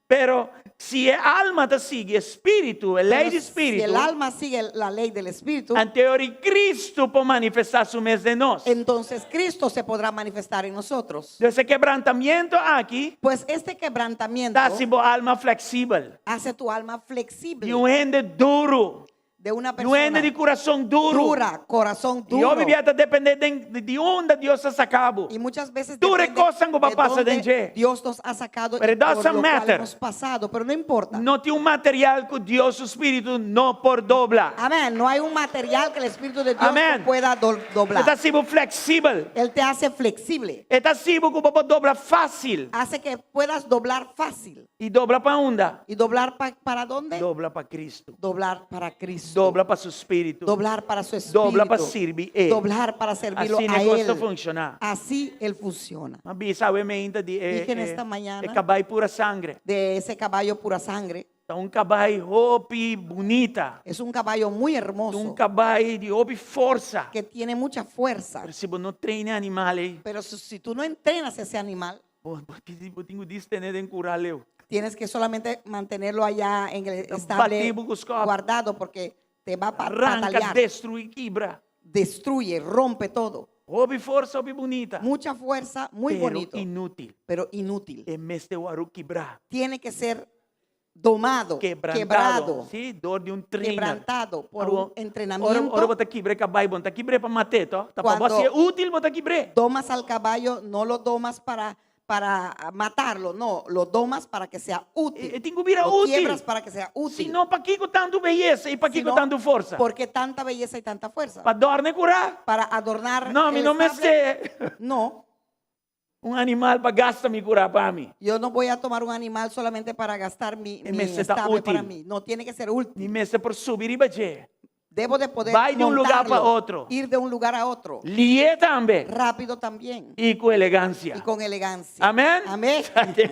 Pero si e alma ta sigui e spiritu, e lei Pero di si spiritu, el alma sigue la ley del Espíritu, anto ori Cristo por manifestá su mes den nos. entonces Cristo se podrá manifestar en nosotros. Dus e kebrantamiento aki Pues este quebrantamiento ta hasi bo alma fleksibel. hace tu alma flexible Di un hende duru, de una di un hende persona di kurason duru. dura, corazón I hopi duro. bia ta dependé den di unda Dios a saka bo. Y muchas veces Tur e depende kosnan ku bo a de pasa dónde den dje. Dios nos ha sacado But y it por doesn't lo cual matter. hemos pasado, pero no importa. No tin un material ku Dios su spiritu no por dobla. Amén. No hay un material que el Espíritu de Dios Amén. no pueda doblar. E ta hasi bo fleksibel. Él te hace flexible. E ta hasi bo ku bo por dobla fásil. Hace que puedas doblar fácil. I dobla pa unda? ¿Y doblar para dónde? Dobla pa Cristo. Doblar para Cristo. Dobla pa su spiritu. Doblar para su espíritu. Dobla pa sirbi E. Doblar para servirlo Asina a e kos ta Él. funshoná. Así Él funciona. M'a bisa awe meinta di e, Dije en e, esta mañana. e kabai pura sangre. De ese caballo pura sangre. Ta un kabai hopi bunita. Es un caballo muy hermoso. Un kabai di hopi forsa. Que tiene mucha fuerza. Pero si bo no train e animal ei. Pero si tú no entrenas ese animal. Bo, bo, bo tin ku distene den kura leu. Tienes que solamente mantenerlo allá en el Ta estable bati bo ku skòp. guardado porque te va a Ranka, patalear. destruí, kibra. Destruye, rompe todo. Hopi forsa, hopi bunita. Mucha fuerza, muy Pero bonito. inútil. Pero inútil. E mester wòrdu kibrá. Tiene que ser domado, Quebrantado. quebrado. Sí, dor di un trainer. Quebrantado por Abo, un entrenamiento. Ora, ora bo ta kibra e kabai, bo no ta kibr'é pa mat'é, to? Ta pa bo Cuando hasié útil bo ta kibr'é. Domas al caballo, no lo domas para matarlo, no, lo domas para que sea útil. E, e tin ku bira Lo útil. quiebras para que sea útil. Si no, pakiko tantu beyesa i pakiko Si no, tantu forsa? ¿Por qué tanta belleza y tanta fuerza? Pa dòrna e kurá? Para adornar No, mi el no estable. mester No. un animal pa gasta mi kurá pa mi. Yo no voy a tomar un animal solamente para gastar E mi mester ta estable para útil. mí. No, tiene que ser útil. Mi mester por subi riba dje. Debo de poder Bai di un lugá pa montarlo, otro. Ir de un lugar a otro. Lié tambe. Rápido también. I ku elegansia. Y con elegancia. Amén. Amén.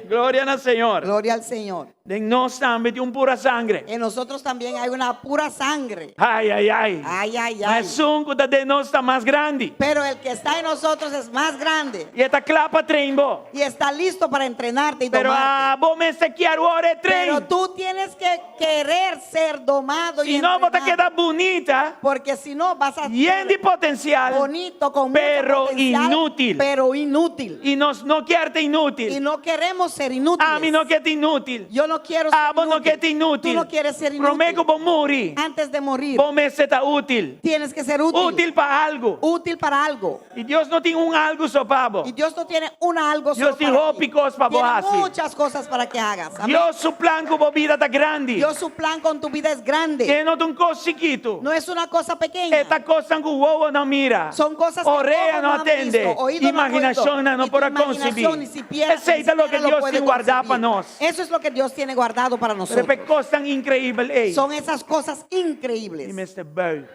Gloria na Señor. Gloria al Señor. Den nos tambe tin un pura sangre. En nosotros también hay una pura sangre. Ai, ai, ai. Ai, ai, Ma ai. esun ku ta den nos ta mas grandi. Pero el que está en nosotros es más grande. I e ta kla pa train bo. Y está listo para entrenarte y Pero domarte. abo mester kier wòrdu e train. Pero tú tienes que querer ser domado y Si no, bo ta entrenado. keda bunita. Porque si no, vas a Yen ser di potensial. bonito, con mucho Pero potencial, inútil. Pero inútil. I nos no kier ta inútil. Y no queremos ser inútiles. Ami no kier ta inútil. Yo no quiero ser Abo no inútil. kier ta inútil. Tú no quieres ser inútil. Promé ku bo muri. Antes de morir. Bo mester ta útil. Tienes que ser útil. Útil pa algu. Útil para algo. I Dios no tin un algu so pa bo. Y Dios no tiene una algo Dios solo tin para hopi ti. kos pa bo Tiene hasi. muchas cosas para que hagas. Amén. Dios su plan ku bo bida ta grandi. Dios su plan con tu vida es grande. E no ta un kos chikitu. No es una cosa pequeña. E ta kosnan ku wowo no a mira. Son cosas que Orea ojo no no han a tende. visto, oído no han Imaginashon oído, no y por tu a konsibí. imaginación ni siquiera, Esei ni ta loke siquiera lo Dios puede tin guardá pa concebir. nos. Eso es lo que Dios tiene guardado para Pero nosotros. e kosnan inkreibel ei. Son esas cosas increíbles. Mi mester buig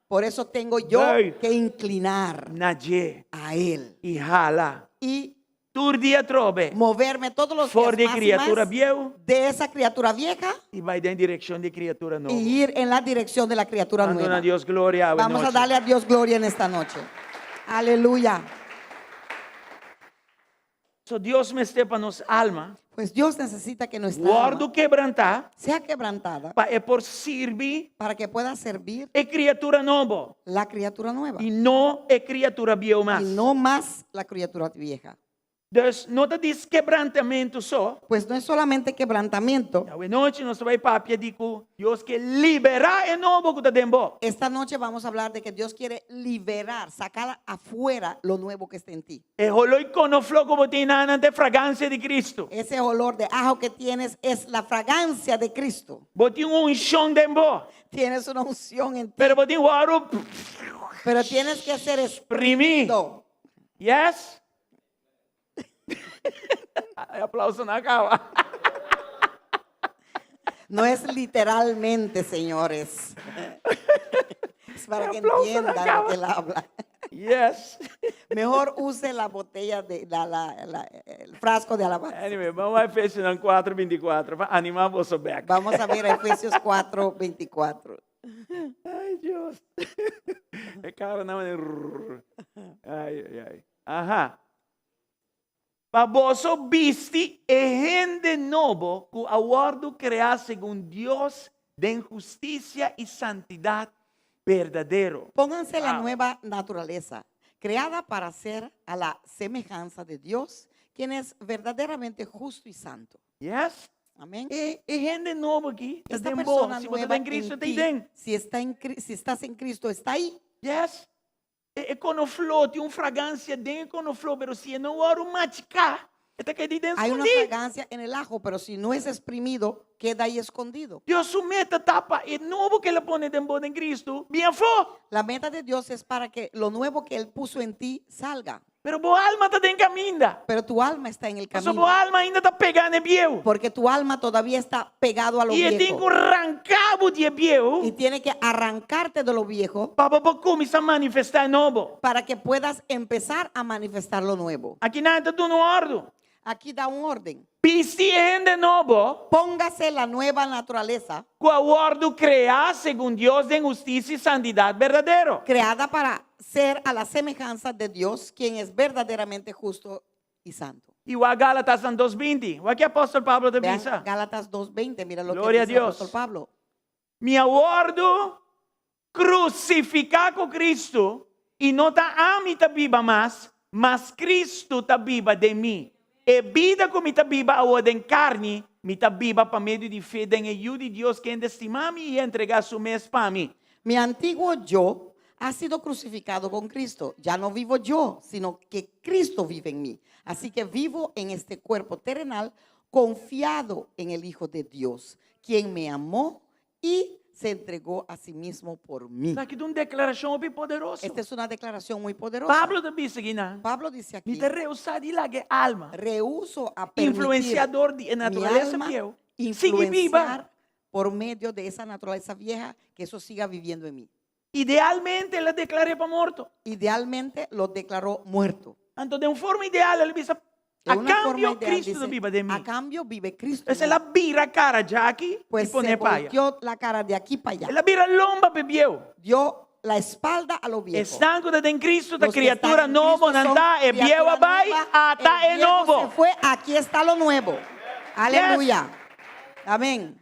Por eso tengo yo Buig. que inclinar na dje a Él i hala. y Tur dia atrobe. moverme todos los For días di más y más kriatura bieu. de esa criatura vieja I bai den direkshon di kriatura nobo. y ir en la dirección de la criatura Ban duna nueva. Dios gloria awe Vamos a nochi. darle a Dios gloria en esta noche. Aleluya. So Dios mester pa nos alma Pues Dios necesita que nuestra wòrdu alma kebrantá sea quebrantada pa e por sirbi para que pueda servir e kriatura nobo la criatura nueva i no e kriatura bieu mas. y no más la criatura vieja. Dus no ta dis kebrantamentu so. Pues no es solamente quebrantamiento. Awe nochi nos ta bai papia di ku Dios ke liberá e nobo ku ta den bo. Esta noche vamos a hablar de que Dios quiere liberar, sacar afuera lo nuevo que está en ti. E holó i konofló ku bo tin einan ta e fragansia di Cristo. Ese olor de ajo que tienes es la fragancia de Cristo. Bo tin un unshon den bo. Tienes una unción en ti. Pero bo tin wòrdu Pero tienes que ser Primi. exprimido. Yes? E aplauso no a caba. No es literalmente, señores. Es para que aplauso no entiendan lo acaba. que él habla. Yes. Mejor use la botella de la, la, la, el frasco de alabastro. Anyway, ban wak Efesionan 4, 24 pa animá boso bèk. Vamos a ver Efesios 4, 24. Ay, Dios. E kara nan manera. Ay, ay, ay. Aha. Pa boso bisti e hende nobo ku a wòrdu kreá segun Dios den hustisia i santidat berdadero. Pónganse la Wow. nueva naturaleza, creada para ser a la semejanza de Dios, quien es verdaderamente justo y santo. Yes. Amén. E, e hende nobo aki ta Esta den bo. persona Si bo ta nueva den Cristo, en ta ti, den. si, está en, Cri- si estás en Cristo, está ahí. Yes. E, e konofló tin un fragansia den e konofló, pero si e no wòrdu machiká, e ta keda den Hay una skondí. fragancia en el ajo, pero si no es exprimido, queda ahí escondido. Dios su meta ta pa e nobo ku el a pone den bo den Cristo, bin afó. La meta de Dios es para que lo nuevo que Él puso en ti salga. Pero bo alma ta den kaminda. Pero tu alma está en el Pasobra camino. bo alma ainda ta pegá na e bieu. Porque tu alma todavía está pegado a lo I e tin viejo. ku ranka bo di e bieu Y tiene que arrancarte de lo viejo pa bo por kuminsá manifestá e nobo. para que puedas empezar a manifestar lo nuevo. Akinan e ta duna un òrdu. Aquí da un orden. Bisti e hende nobo Póngase la nueva naturaleza ku a wòrdu kreá segun Dios den hustisia i santidat berdadero. creada para ser a la semejanza de Dios, quien es verdaderamente justo y santo. I wak Gálatasnan 2:20. Wak ke apòstel Pablo ta Vean bisa. Gálatas 2.20, mira lo Gloria que a dice el Dios. apóstol Pablo. Mi a wòrdu krusifiká ku Kristu, i no ta ami ta biba mas, mas Kristu ta biba den mi. E bida ku mi ta biba awor den karni, mi ta biba pa medio di fe den e Yu di Dios kende stima mi i a entregá su mes pa mi. Mi antiguo yo ha sido crucificado con Cristo. Ya no vivo yo, sino que Cristo vive en mí. Así que vivo en este cuerpo terrenal confiado en el Hijo de Dios, quien me amó y se entregó a sí mismo por mí. Esaki ta un deklarashon hopi poderoso. Esta es una declaración muy poderosa. Pablo ta bisa akinan, Pablo dice Mi aquí, ta rehusá di laga e alma rehuso a permitir influensiador di e mi naturalesa alma bieu sigui biba. influenciar por medio de esa naturaleza vieja, que eso siga viviendo en mí. Idealmente el a deklar'é pa morto. Idealmente lo declaró muerto. Anto den un forma ideal el a bisa, De A una forma kambio ideal Cristo ta dice, biba den mi. A cambio vive Cristo. en Pues el mí. a bira kara djaki i Pues se pon'é pa aya. volteó la cara de aquí para allá. El a bira lomba p'e bieu. Dio la espalda a lo viejo. Esnan ku ta den Cristo ta Los que kriatura están en nobo, Cristo nan son ta, e bieu criatura a bai, nueva, ata el e viejo nobo. Se fue, aquí está lo nuevo. Aleluya. Amén.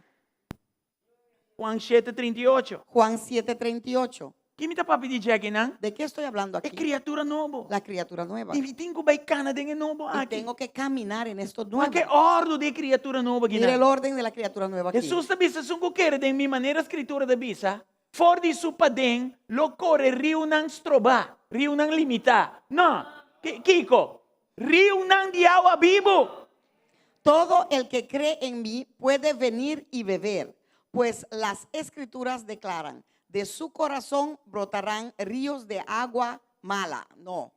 Juan shete 38. Juan 7:38. Ki mi ta papia di dje akinan? ¿De qué estoy hablando E aquí? kriatura nobo. La criatura nueva. I mi tin ku bai kana den e nobo Y aki. tengo que caminar en esto Wak nuevo. e òrdu di e kriatura nobo Mira el akinan. orden de la criatura nueva aquí. Hesus ta bisa, Esun ku kere den mi manera Skritura ta bisa, for di su paden lo kore riunan strobá, riunan limitá. No. Kiko? Riunan di awa bibu. Todo el que cree en mí puede venir y beber, pues las escrituras declaran, de su corazón brotarán ríos de agua mala. No,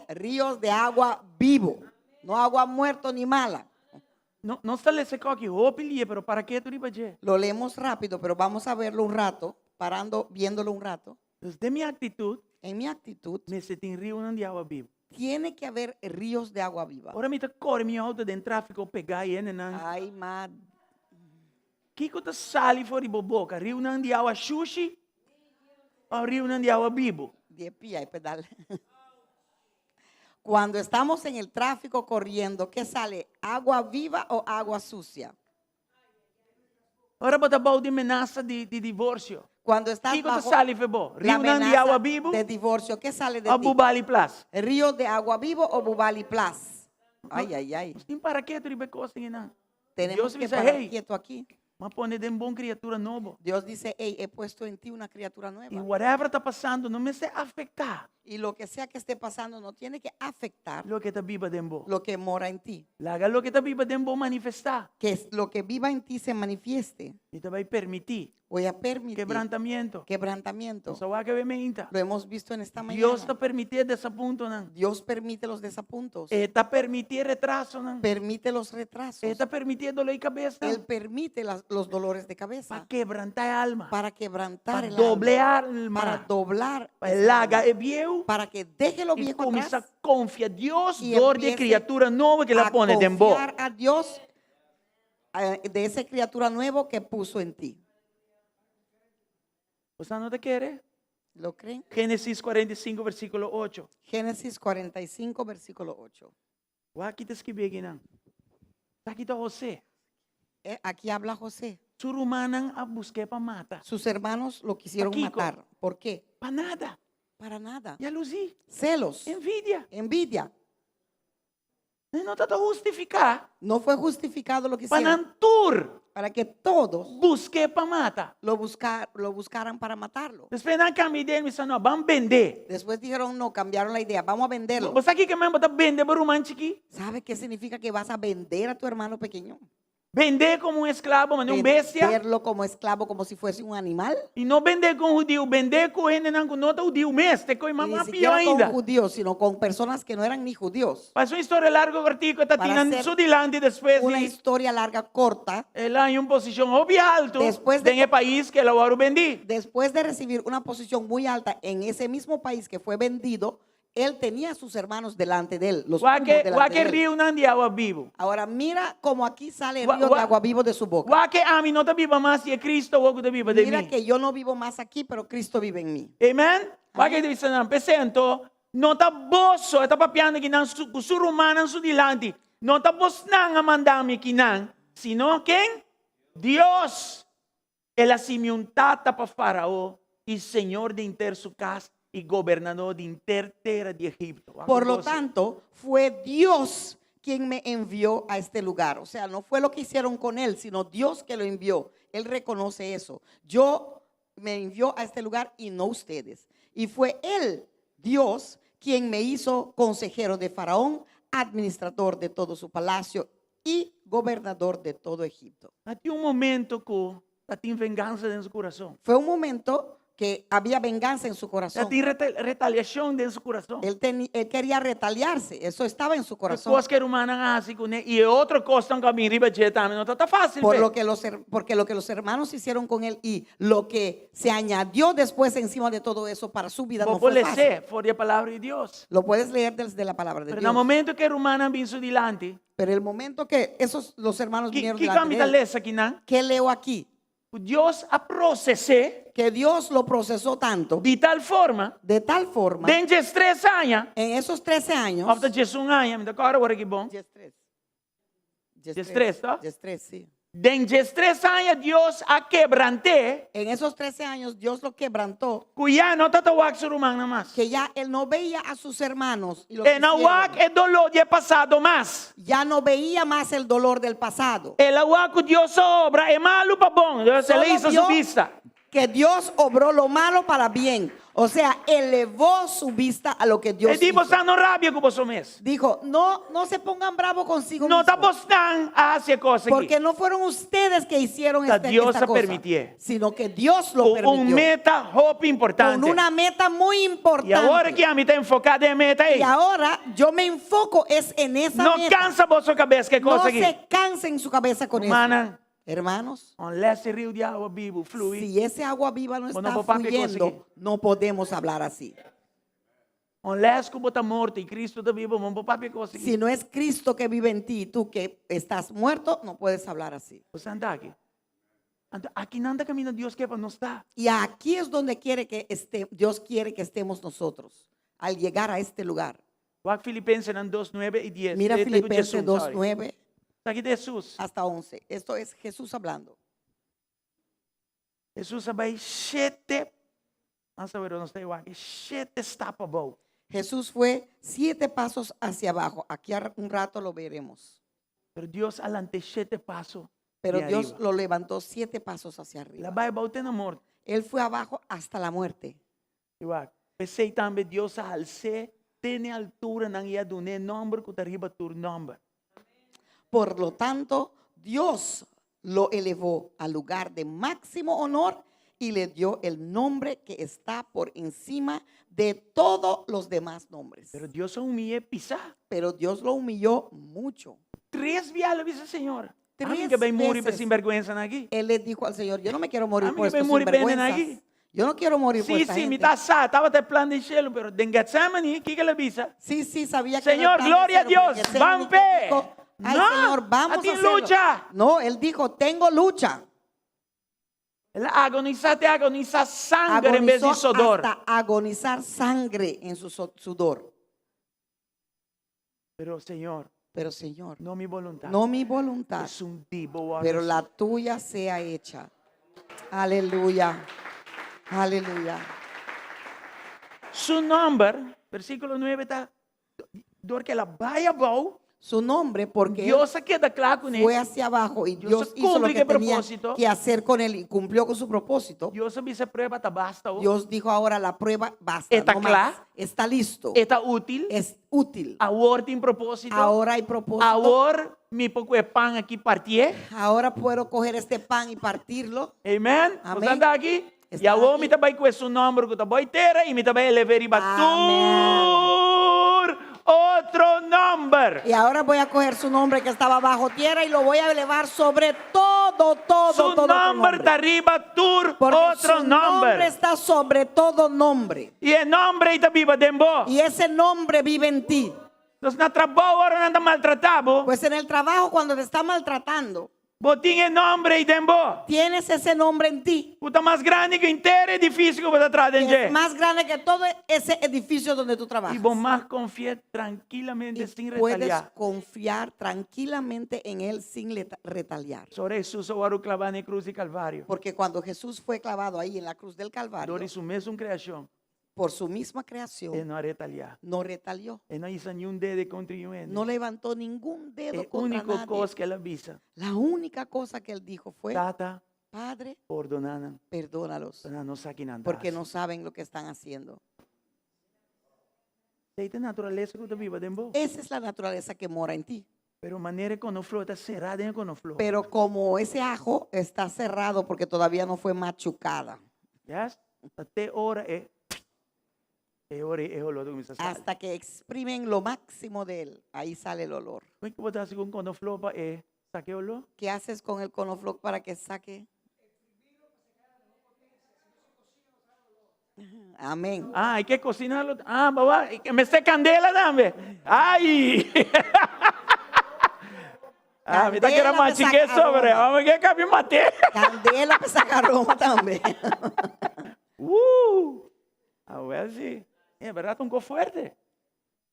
ríos de agua vivo, no agua muerto ni mala. No, nos ta lesa esaki hopi lihe, pero para ketu riba dje. Lo leemos rápido, pero vamos a verlo un rato, parando, viéndolo un rato. Dus den mi actitud, En mi actitud, mester tin riunan di awa bibu. tiene que haber ríos de agua viva. Ora mi ta kore mi outo den tráfiko pegá i hendenan. Ay, ma. Kiko ta sali for di bo boka? Riunan di awa shushi òf riunan di awa bibu? De pia y pedal. Cuando estamos en el tráfico corriendo, ¿qué sale? ¿Agua viva o agua sucia? Ora bo ta bou di menasa di di divorsio. Cuando estás Kiko ta bajo sali for bo? la Riunan di amenaza awa bibu de divorcio, ¿qué sale de òf ti? Bubali Plas? ¿Río de agua vivo o Bubali Plas? Ay, ay, ay. Nos tin para ketu riba e kos einan. Tenemos Dios que bisa, parar hey, quieto aquí. m'a pone den bo un kriatura nobo. Dios dice, hey, he puesto en ti una criatura nueva. I whatever ta pasando no mester afektá. Y lo que sea que esté pasando no tiene que afectar Loke ta biba den bo. lo que mora en ti. Laga loke ta biba den bo manifestá. Que es lo que viva en ti se manifieste. Mi ta bai permití. Voy a permitir Quebrantamiento. Quebrantamiento. Nos a wak awe meinta. Lo hemos visto en esta mañana. Dios ta permití desapuntonan. Dios permite los desapuntos. E ta permití retrasonan. Permite los retrasos. E ta permití dolor di kabesnan. Él permite las, los dolores de cabeza. Pa quebrantá e alma. Para quebrantar Pa el doblá alma. alma. Para doblar Pa esa laga alma. e bieu. Para que deje lo I viejo kuminsá atrás. konfia Dios Y dor di e empiece kriatura nobo ku el a a pone den bo. confiar a Dios eh, de esa criatura nuevo que puso en ti. Boso no ta kere? ¿Lo creen? Génesis 45, versíkulo 8. Génesis 45, versículo 8. Wak ki ta skibí akinan. Esaki ta José. Eh, aquí habla José. Su rumannan a busk'é pa mata. Sus hermanos lo quisieron Pakiko? matar. ¿Por qué? Pa nada. Para nada. Yalusí. Celos, Envidia. envidia. E no tabata hustifiká. No fue justificado lo que Pa hicieron. nan tur Para que todos busk'é pa mata. lo, buscar, lo buscaran para matarlo. Despues nan kambia idea i bisa, no, ban bend'é. Después dijeron, no, cambiaron la idea, vamos a venderlo. Bo sa kiko ke men bo ta bende bo ruman chikí? ¿Sabe qué significa que vas a vender a tu hermano pequeño? Bend'é komo un esklabo, manera un bestia. Venderlo como esclavo, como si fuese un animal. I no bend'é ku un hudiu, bend'é ku hendenan ku no ta hudiu mes, te koi Y mas ni mas pió siquiera con ainda. judíos, sino con personas que no eran ni judíos. Pa hasi un historia largu kòrtiku, e ta Para tin nan hacer su dilanti despues Una di historia larga, corta, el a haña un posishon hopi altu Despues de den e pais ku el a wòrdu bendí. después de recibir una posición muy alta en ese mismo país que fue vendido, él tenía a sus hermanos delante de él, los Wak tuvo e delante wak de e él. riunan di awa bibu. Ahora mira cómo aquí sale el Wa- río de wa- agua vivo de su boca. Wak ku ami no ta biba mas i e Cristo awor ku ta biba den Mira mi. que yo no vivo más aquí, pero Cristo vive en mí. Amen? Wak e ta bisa nan, P'esei anto, no ta boso, e ta papiando kinan su, ku su rumannan su dilanti, no ta bosnan a manda mi kinan, sino ken? Dios. El a simi un tata pa Farao i señor di henter su kas i gobernador di henter tera di Egipto. Wak Por un lo kos. tanto, fue Dios quien me envió a este lugar. O sea, no fue lo que hicieron con él, sino Dios que lo envió. Él reconoce eso. Yo me envió a este lugar y no ustedes. Y fue él, Dios, quien me hizo consejero de Faraón, administrador de todo su palacio y gobernador de todo Egipto. A tin un momento ku ta tin vengansa den su kurason. Fue un momento que había venganza en su Ta corazón. tin retaliashon den su kurason. Él, él quería retaliarse, eso estaba en su E corazón. kos ku e rumannan a hasi kuné i e otro kosnan ku a bin riba dje tambe no ta fásil Por p'e. lo que los, porque lo que los hermanos hicieron con él y lo que se añadió después encima de todo eso para su vida Bo no por fue fácil. les'é for di e Palabra di Dios. Lo puedes leer desde la palabra de Pero na Dios. momento ku e rumannan bin su dilanti, Pero el momento que esos los hermanos ki vinieron kiko delante ami de ta él, lesa akinan? ¿qué leo aquí? Ku Dios a proses'é Que Dios lo procesó tanto, di tal forma, de tal forma, den diestres aña, en esos 13 años, òf ta diesun aña, mi ta kòrda ora ki bon. 13. 13, ¿no? 13, sí. Den diestres aña Dios a kebrant'é. En esos 13 años Dios lo quebrantó, Ku ya no tabata wak su rumannan mas. que ya él no veía a sus hermanos. Y los E no hicieron. wak e doló di e pasado mas. Ya no veía más el dolor del pasado. El a wak ku Dios a obra e malu pa bon. Dios Solo el a hisa su vio bista. Que Dios obró lo malo para bien. O sea, elevó su vista a lo que Dios E di hizo. bosnan no rabia ku boso mes. Dijo, no, no se pongan bravo consigo No ta mismo, bosnan a hasi e kos aki. Porque no fueron ustedes que hicieron Ta este, Dios esta a cosa, permitié. sino que Dios lo Ku un permitió. meta hopi importante. Con una meta muy importante. I awor ku ami ta enfoká den e meta ei. Y ahora yo me enfoco es en esa No meta. kansa boso kabes ku e No kos aki. se cansen su cabeza con eso. Rumannan. Hermanos, Unless e riu di awa bibu flui. si ese agua viva no Bo no está por papia kos fluyendo, aki. no podemos hablar así. Unless ku bo ta morto i Cristo ta biba, bo no por papia kos aki. Si no es Cristo que vive en ti y tú que estás muerto, no puedes hablar así. Bo sa anda aki. Anto, aki nan ta kaminda Dios ke pa nos ta. Y aquí es donde quiere que este, Dios quiere que estemos nosotros, al llegar a este lugar. Wak Filipensenan dos, nuebe i dies. Mira Te ku Filipenses Jesus, 2, sorry. 9 Esaki ta Jesus. hasta 11. Esto es Jesús hablando. Jesus a bai shete, nan sa wero nos ta wak, shete stap abou. Jesús fue siete pasos hacia abajo. Aquí a un rato lo veremos. Pero Dios a lant'é shete paso Pero di Dios ariba. lo levantó siete pasos hacia El a arriba. bai abou te na morto. Él fue abajo hasta la muerte. I wak, p'esei tambe Dios a hals'é te n'e alturanan i a dun'é nòmber ku ta riba tur nòmber. Por lo tanto, Dios lo elevó al lugar de máximo honor y le dio el nombre que está por encima de todos los demás nombres. Pero Dios a humill'é pisá. Pero Dios lo humilló mucho. Tres bia el a bisa Señor, Tres Ami ke bai muri pa veces. sinbergüensanan aki. Él le dijo al Señor, yo no me quiero morir Ami por ke bai estos muri pa hendenan sinvergüenzas. aki. Yo no quiero morir por Sí, esta sí, mi gente. ta sa, tabata e plan di shelu, pero den Getsemaní, kiko el a bisa? Sí, sí, sabía que era el Señor, plan del gloria a cielo, pero en Dios, Getsemaní, van ¿qué pe. dijo? Ay, No, Señor, vamos a ti a hacerlo. lucha. No, él dijo, tengo lucha. El a agonisá te agonisá sanger en bes di Agonizó sodor. hasta agonizar sangre en su sudor. Pero, Señor. Pero Señor, no mi boluntat. no mi voluntad, Esun di bo wòrdu pero la hasí. tuya sea hecha. Aleluya. Aleluya. Su nòmber, versíkulo nuebe ta, dor ku el a bai abou, Su nombre, porque él Dios a keda kla kuné. fue hacia abajo y Dios Dios hizo lo cumple que que tenía propósito. que hacer con él y cumplió con su propósito. Dios a bisa prueba ta basta. oh. Dios dijo ahora la prueba basta, Está no cla. más. Está listo. E ta útil. Es útil. Awor tin propósito. Ahora hay propósito. Awor mi por kue e pan aki partié. Ahora puedo coger este pan y partirlo. Amen. Amén. Bo ta aki? Está I awor aki. mi ta bai kue su nòmber ku ta bou tera i mi ta bai elev'é riba Amén. tur otro nòmber. Y ahora voy a coger su nombre que estaba bajo tierra y lo voy a elevar sobre todo, todo, Su todo otro nòmber nombre. ta riba tur Porque otro su nombre nòmber. está sobre todo nombre. I e nòmber ei ta biba den bo. Y ese nombre vive en ti. Entonces na trabou ora nan ta maltratá bo. Pues en el trabajo cuando te está maltratando, Bo tin e nòmber ei den bo. tienes ese nombre en ti. Ku ta mas grandi ku henter edifisio ku bo ta traha den Que dje. es más grande que todo ese edificio donde tú trabajas. I bo mag konfia trankilamente Y sin puedes retaliá. confiar tranquilamente en él sin retaliar. Ora Hesus a wòrdu klavá na e krus di Kalvario. Porque cuando Jesús fue clavado ahí en la cruz del Calvario, Dor di su mesun kreashon, por su misma e creación, no a retaliá. no retalió. E no a hisa niun dede kontra niun hende. No levantó ningún dedo E contra úniko nadie. kos ku el a bisa, La única cosa que él dijo fue, Tata, Padre, pordoná nan, perdónalos, pasobra nan no sa ki nan ta porque hasi. no saben lo que están haciendo. Esei ta e naturalesa ku ta biba den bo. Esa es la naturaleza que mora en ti. Pero manera e konofló ta será den e konofló. Pero como ese ajo está cerrado porque todavía no fue machucada, Yes? Ta te ora e e ora e oló ta kuminsá sali. hasta que exprimen lo máximo de él, ahí sale el olor. Kon ku bo ta hasi ku un konofló pa e saka e oló? ¿Qué haces con el conoflor para que saque? Amén. Ah, hay que cocinarlo. Ah, babá, mester kandela tambe. Ai! Ah, mi ta kere Candela pa machiké saca sobre. aroma. Vamos que capi maté. Candela para sacar aroma también. A ver si. E bèrdat un kos fuerte.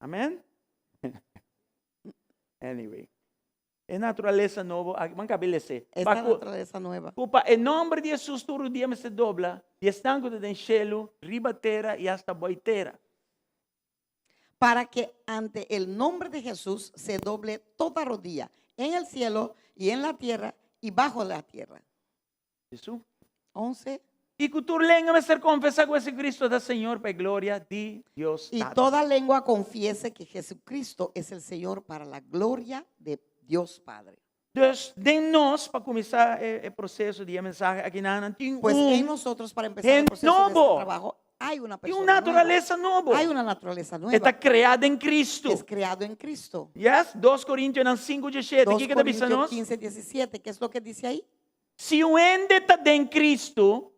Amèn. Anyway. E naturalesa nobo, ban kabe les'é. Esta Pa ku, naturaleza nueva. ku pa e nòmber di Hesus tur rudia mester dobla, di esnan ku ta den shelu, riba tera i asta bou tera. Para que ante el nombre de Jesús se doble toda rodilla en el cielo y en la tierra y bajo la tierra. Hesus. 11. I ku tur lenga mester konfesá ku Jesucristo ta Señor pa e gloria di Dios Y Tata. toda lengua confiese que Jesucristo es el Señor para la gloria de Dios Padre. Dus den nos, pa kuminsá e proseso di e mensahe akinan, tin Pues en un nosotros para empezar el hende proceso de este nobo. trabajo hay una Tin un persona nueva. naturalesa nobo. Hay una naturaleza E nueva. ta kreá den Cristo. Es creado en Cristo. Yes? Dos Korintionan sinku diesshete, 2 kiko ta bisa Corintios nos? 15, 17, ¿qué es lo que dice ahí? Si un hende ta den Cristo,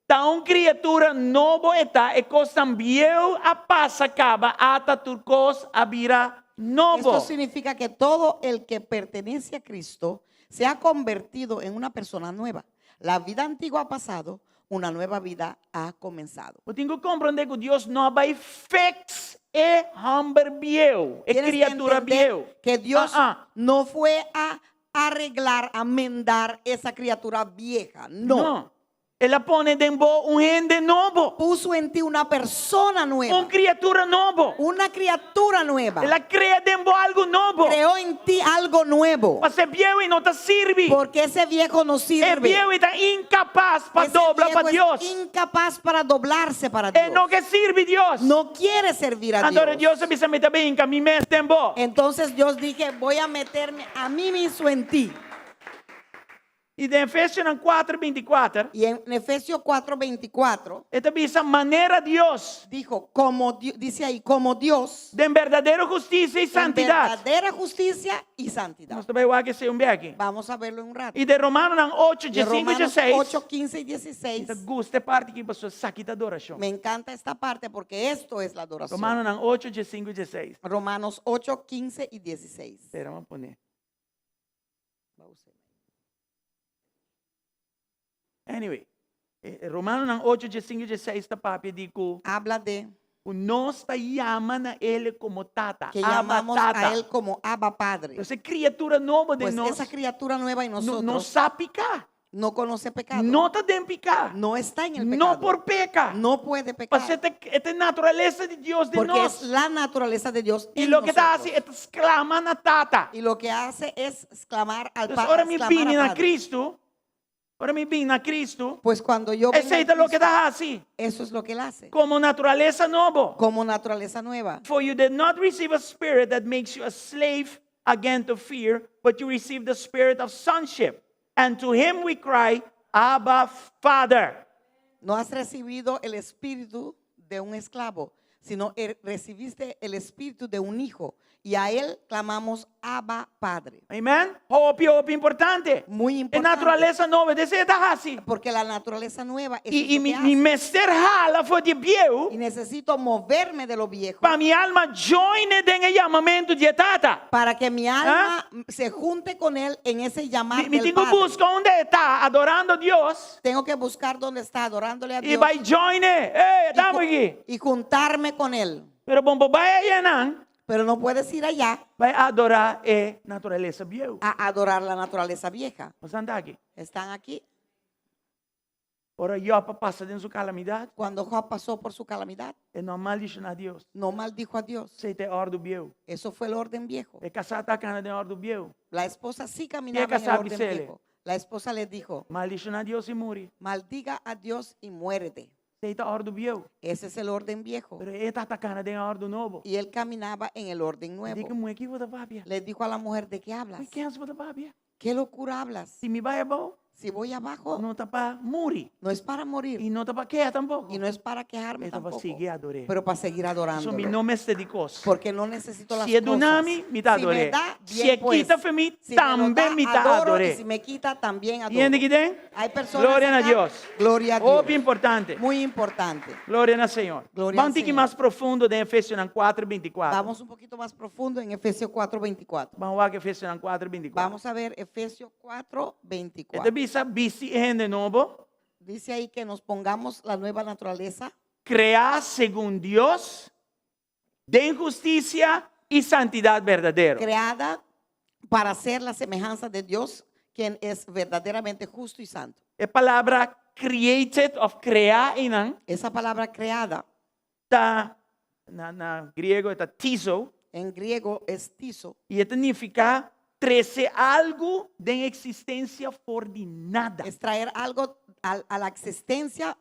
ta un kriatura nobo e ta, e kosnan bieu a pasa kaba, ata tur kos a bira nobo. Esto significa que todo el que pertenece a Cristo se ha convertido en una persona nueva. La vida antigua ha pasado, una nueva vida ha comenzado. Bo tin ku komprondé ku Dios no a bai fix e hòmber bieu, e Tienes que kriatura entender bieu. que Dios Ah, ah. no fue a arreglar, a mendar esa criatura vieja. No. No. El a pone den bo un hende nobo. Puso en ti una persona nueva. Un kriatura nobo. Una criatura nueva. El a krea den bo algu nobo. Creó en ti algo nuevo. Paso e bieu ei no ta sirbi. Porque ese viejo no E sirve. bieu ei ta inkapas pa Ese dobla viejo pa es Dios. incapaz para doblarse para E Dios. no ke sirbi Dios. No quiere servir a Anto Dios. Dios a bisa mi ta bin hinka mi mes den bo. Entonces Dios dije, voy a meterme a mí mismo en ti. I den Efesionan kuater binti kuater, Y en Efesios 4:24 e ta bisa manera Dios. dijo, como dice ahí, como Dios, Den berdadero hustisia i en santidat. verdadera justicia y santidad. Nos ta bai wak esei un bia aki. Vamos a verlo en un rato. I den Romanonan ocho, De diesinku i Romanos dieseis, 8, 15 y 16. Mi ta gusta e parti aki pasobra esaki ta adorashon. Me encanta esta parte porque esto es la adoración. Romanonan ocho, diesinku i dieseis. Romanos 8, 15 y 16. Espera, ban pone. Anyway, Romanonan ocho, diesinku i dieseis ta papia di ku Habla de. Ku nos ta yama na El komo Tata, Que Abba llamamos Tata. a Él como Abba Padre. Entonces, kriatura nobo den Pues nos esa criatura nueva en no, nosotros no sa piká, no conoce pecado. no ta den piká, No está en el pecado. no por peka. No puede pecar. Pasobra e ta naturalesa di Dios den Porque nos. es la naturaleza de Dios I en loke e ta nosotros. hasi, e ta sklama na Tata. Y lo que hace es clamar al Entonces, Padre. ora mi bini na Cristo, ora mi bini na Cristo, Pues cuando yo vengo esei a ta loke Cristo, e ta hasi. eso es lo que él hace. Komo naturalesa nobo. Como naturaleza nueva. For you did not receive a spirit that makes you a slave again to fear, but you received the spirit of sonship. And to him we cry, Abba, Father. No has recibido el espíritu de un esclavo, sino recibiste el espíritu de un hijo. Y a él clamamos Abba Padre. Amen? Hopi, hopi importante. Muy E importante. naturalesa nobo, esei e ta hasi. Porque la naturaleza nueva es I, i mi, mi mester hala for di Y bieu, necesito moverme de lo viejo pa mi alma join den e yamamentu di Tata. para que mi alma se junte con él en ese llamar Mi, mi del tin ku Padre. buska unda e ta, adorando Dios, Tengo que buscar donde está adorándole a i Dios bai join e. Ei, y, ta ju- aki. y juntarme con él. Pero bo n' por bai einan, Pero no puedes ir allá bai adorá e naturalesa bieu. a adorar la naturaleza vieja. Boso ta aki. Están aquí. Ora Job a pasa den su kalamidat, Cuando Job pasó por su calamidad, e no a maldishoná Dios. no maldijo a Dios. Esei ta e òrdu bieu. Eso fue el orden viejo. E kasá ta kana den òrdu bieu. La esposa sí caminaba en el casar orden bisele? viejo. La esposa le dijo, Maldishoná Dios i muri. maldiga a Dios y muérete. Esei ta òrdu bieu. Ese es el orden viejo. Pero e tabata kana den òrdu nobo. Y él caminaba en el orden E di nuevo. ku muhé, kiko bo ta papia? Le dijo a la mujer, ¿de qué hablas? Ku kèns bo ta papia? ¿Qué locura hablas? Si mi bai abou, Si voy abajo, no ta pa muri. no es para morir I no ta pa keha tampoko. y no es para quejarme E ta pa tampoco, sigui ador'é. pero para seguir So adorando. mi no mester di kos. Porque no necesito las Si e duna cosas. mi, mi ta Si me ador'é. da, Si bien e pues. kita for mi, Si me lo tambe da, mi ta adoro, ador'é. Y si me quita, también adoro. Tin hende aki den? Hay personas Gloria a acá. Dios. Gloria a Dios. Hopi importante. Muy importante. Gloria na Señor. Gloria Ban al tiki Señor. mas profundo den Efesionan 4, 24. Vamos un poquito más profundo en Efesios 4, 24. Ban wak Efesionan 4, 24. Vamos a ver Efesios 4, 24. E ta bisa bisti e hende nobo. Dice ahí que nos pongamos la nueva naturaleza. Kreá segun Dios, den hustisia i santidat berdadero. Creada para ser la semejanza de Dios, quien es verdaderamente justo y santo. E palabra created òf kreá einan Esa palabra creada ta na na griego ta tizo en griego es tizo. i e ta nifiká trese algu den eksistensia for di nada. Es traer algo a la existencia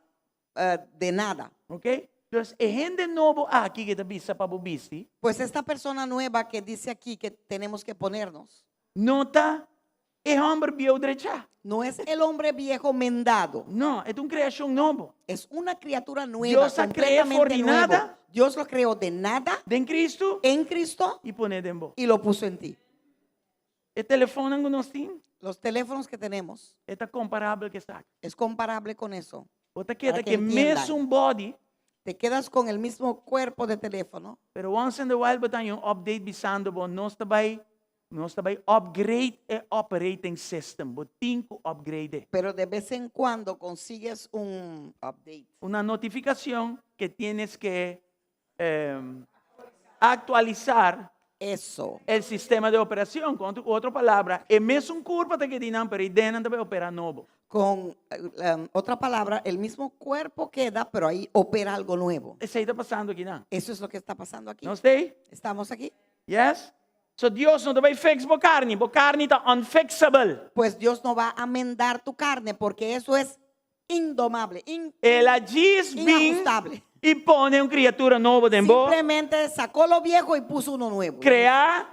eh, de nada. Ok? Dus e hende nobo aki ku e ta bisa pa bo bisti. Pues esta persona nueva que dice aquí que tenemos que ponernos, No ta e hòmber bieu drechá. no es el hombre viejo mendado, No, e ta un kreashon nobo. es una criatura nueva, Dios a kre'é for completamente di nuevo. nada. Dios lo creó de nada Den Kristu en Cristo i pon'é den bo. y lo puso en ti. E telefòn ku nos tin, Los teléfonos que tenemos e ta komparabel ku esaki. es comparable con eso. Bo ta keda Para que ku e entiendan. mesun body, Te quedas con el mismo cuerpo de teléfono, pero once in the while bo ta haña un update bisando bo nos ta bai nos ta bai upgrade e operating system. Bo tin ku upgrade. pero de vez en cuando consigues un update. Una notificación que tienes que eh, actualizar Eso. el sistema de operación. Con otro palabra, e mesun kurpa ta keda einan, pero einan ta bai operá nobo. Con eh, um, otra palabra, el mismo cuerpo queda, pero ahí opera algo nuevo. Esei ta pasando akinan. Eso es lo que está pasando aquí. Nos t'ei? ¿Estamos aquí? Yes? So Dios no ta bai fix bo karni, bo karni ta unfixable. Pues Dios no va a amendar tu carne porque eso es indomable, El a djis bin inajustable. i pone un kriatura nobo den bo. Simplemente sacó lo viejo y puso uno nuevo. Kreá,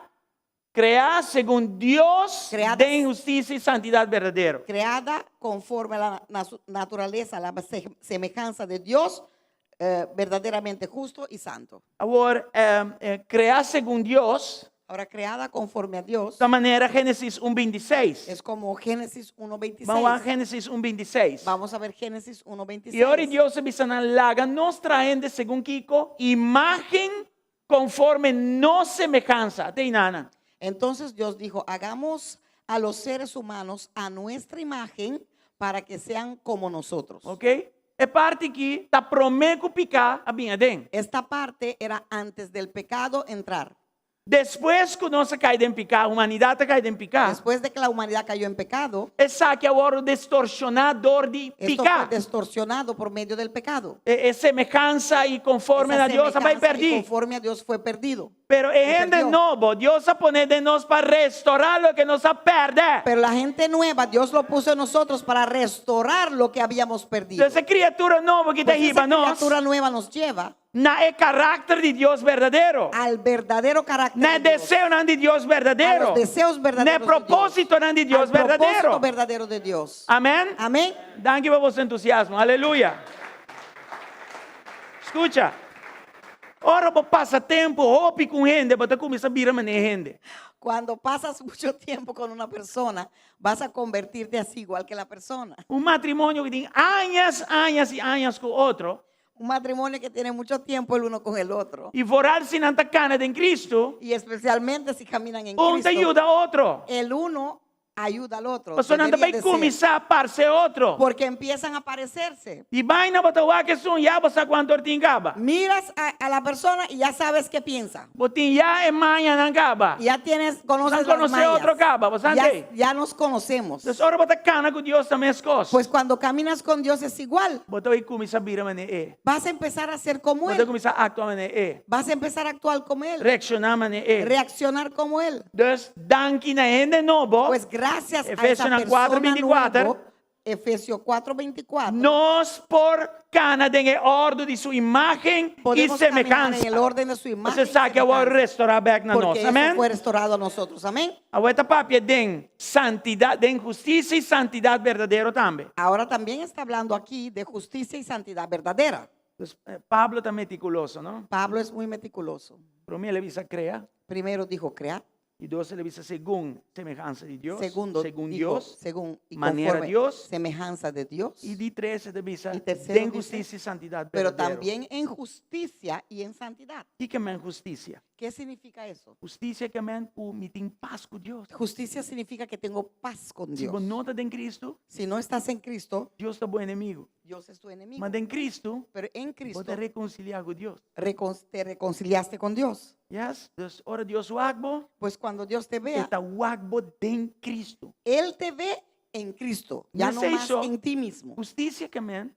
kreá segun Dios Creada- den hustisia i santidat berdadero. Creada conforme a la naturaleza, a la semejanza de Dios, eh, verdaderamente justo y santo. Awor, eh, kreá segun Dios, Ahora, creada conforme a Dios, ta manera Génesis 1.26. es como Génesis 1.26. Ban wak Génesis 1.26. Vamos a ver Génesis 1.26. I ora Dios a bisa nan laga nos traha hende segun kiko, imágen konforme nos semehansa. Te einan. Entonces Dios dijo, hagamos a los seres humanos a nuestra imagen para que sean como nosotros. Ok? E parti aki ta promé ku piká a bin aden. Esta parte era antes del pecado entrar. Despues ku nos a kai den piká, humanidat a kai den piká. Después de que la humanidad cayó en pecado, Esaki a wòrdu distorshoná dor di esto piká. fue distorsionado por medio del pecado. E, e semehansa i konforme Esa na Dios a bai semejanza y pèrdí. conforme a Dios fue perdido. Pero e Se hende perdió. nobo, Dios a pone den nos pa restourá loke nos a pèrdè. Pero la gente nueva, Dios lo puso en nosotros para restaurar lo que habíamos perdido. Entonses e kriatura nobo aki ta Pues esa hiba nos criatura nueva nos lleva na e karakter di Dios berdadero. al verdadero carácter Na e de Dios, deseonan di Dios a berdadero. los deseos Na e verdaderos de Dios, propósitonan di Dios al propósito berdadero. verdadero de Dios. Amèn? Amén. Danki pa boso entusiasmo. Aleluya. Skucha. Ora bo pasa tempu hopi ku un hende, bo ta kuminsá bira manera e hende. Cuando pasas mucho tiempo con una persona, vas a convertirte así igual que la persona. Un matrimonio ku tin añas, añas i añas ku otro, Un matrimonio que tiene mucho tiempo el uno con el otro. i vooral si nan ta kana den Kristu, Y especialmente si caminan en un ta Cristo. yuda otro. El uno ayuda al otro. Pasobra nan ta Debería bai de ser. kuminsá parse otro. Porque empiezan a parecerse. Di baina bo ta wak esun, ya bo sa kuantu or tin kaba. Miras a la persona y ya sabes qué piensa. Bo tin ya e mañanan kaba. Ya tienes, conoces Nan las konosé mañas. otro kaba, bo sa Ya, ante. ya nos conocemos. Dus ora bo ta kana ku Dios ta meskos. Pues cuando caminas con Dios es igual. Bo ta bai kuminsá bira manera e. Vas a empezar a ser como Bo ta Él. kuminsá aktua manera e. Vas a empezar a actuar como Él. Reakshoná manera e. Reaccionar como Él. Dus danki na hende nobo. Pues gracias a esa Efesionan persona 4:24. nuevo, Efesios 4:24, Nos por kana den e òrdu di su imágen i podemos caminar en semehansa. el orden de su imagen. Pasobra y esaki a wòrdu semejanza, restorá bèk na nos. Porque eso Amèn? fue restaurado a nosotros. Amén. Awor e ta papia den santidat, den hustisia i santidat berdadero tambe. Ahora también está hablando aquí de justicia y santidad verdadera. Pues, Pablo ta metikuloso, no? Pablo es muy meticuloso. Promé el a bisa krea. Primero dijo crear. I dos el a bisa segun semehansa di Dios. Segundo, segun dijo, Dios. según y manera conforme Dios. semejanza de Dios. I di tres e ta bisa Y tercero den dice, hustisia i santidat pero berdadero. también en justicia y en santidad. Kiko ke men hustisia? ¿Qué significa eso? Hustisia ke men ku mi tin pas ku Dios. Justicia significa que tengo paz con Si bo Dios. no ta den Cristo, Si no estás en Cristo, Dios ta bo enemigu. Dios es tu enemigo. Ma den Cristo, Pero en bo Cristo ta rekonsiliá ku Dios. te reconciliaste con Dios. Yes? Dus ora Dios wak bo, Pues cuando Dios te E vea, ta wak bo den Cristo. Él te ve en Cristo, ya No no es más eso. en ti mismo. Hustisia ke men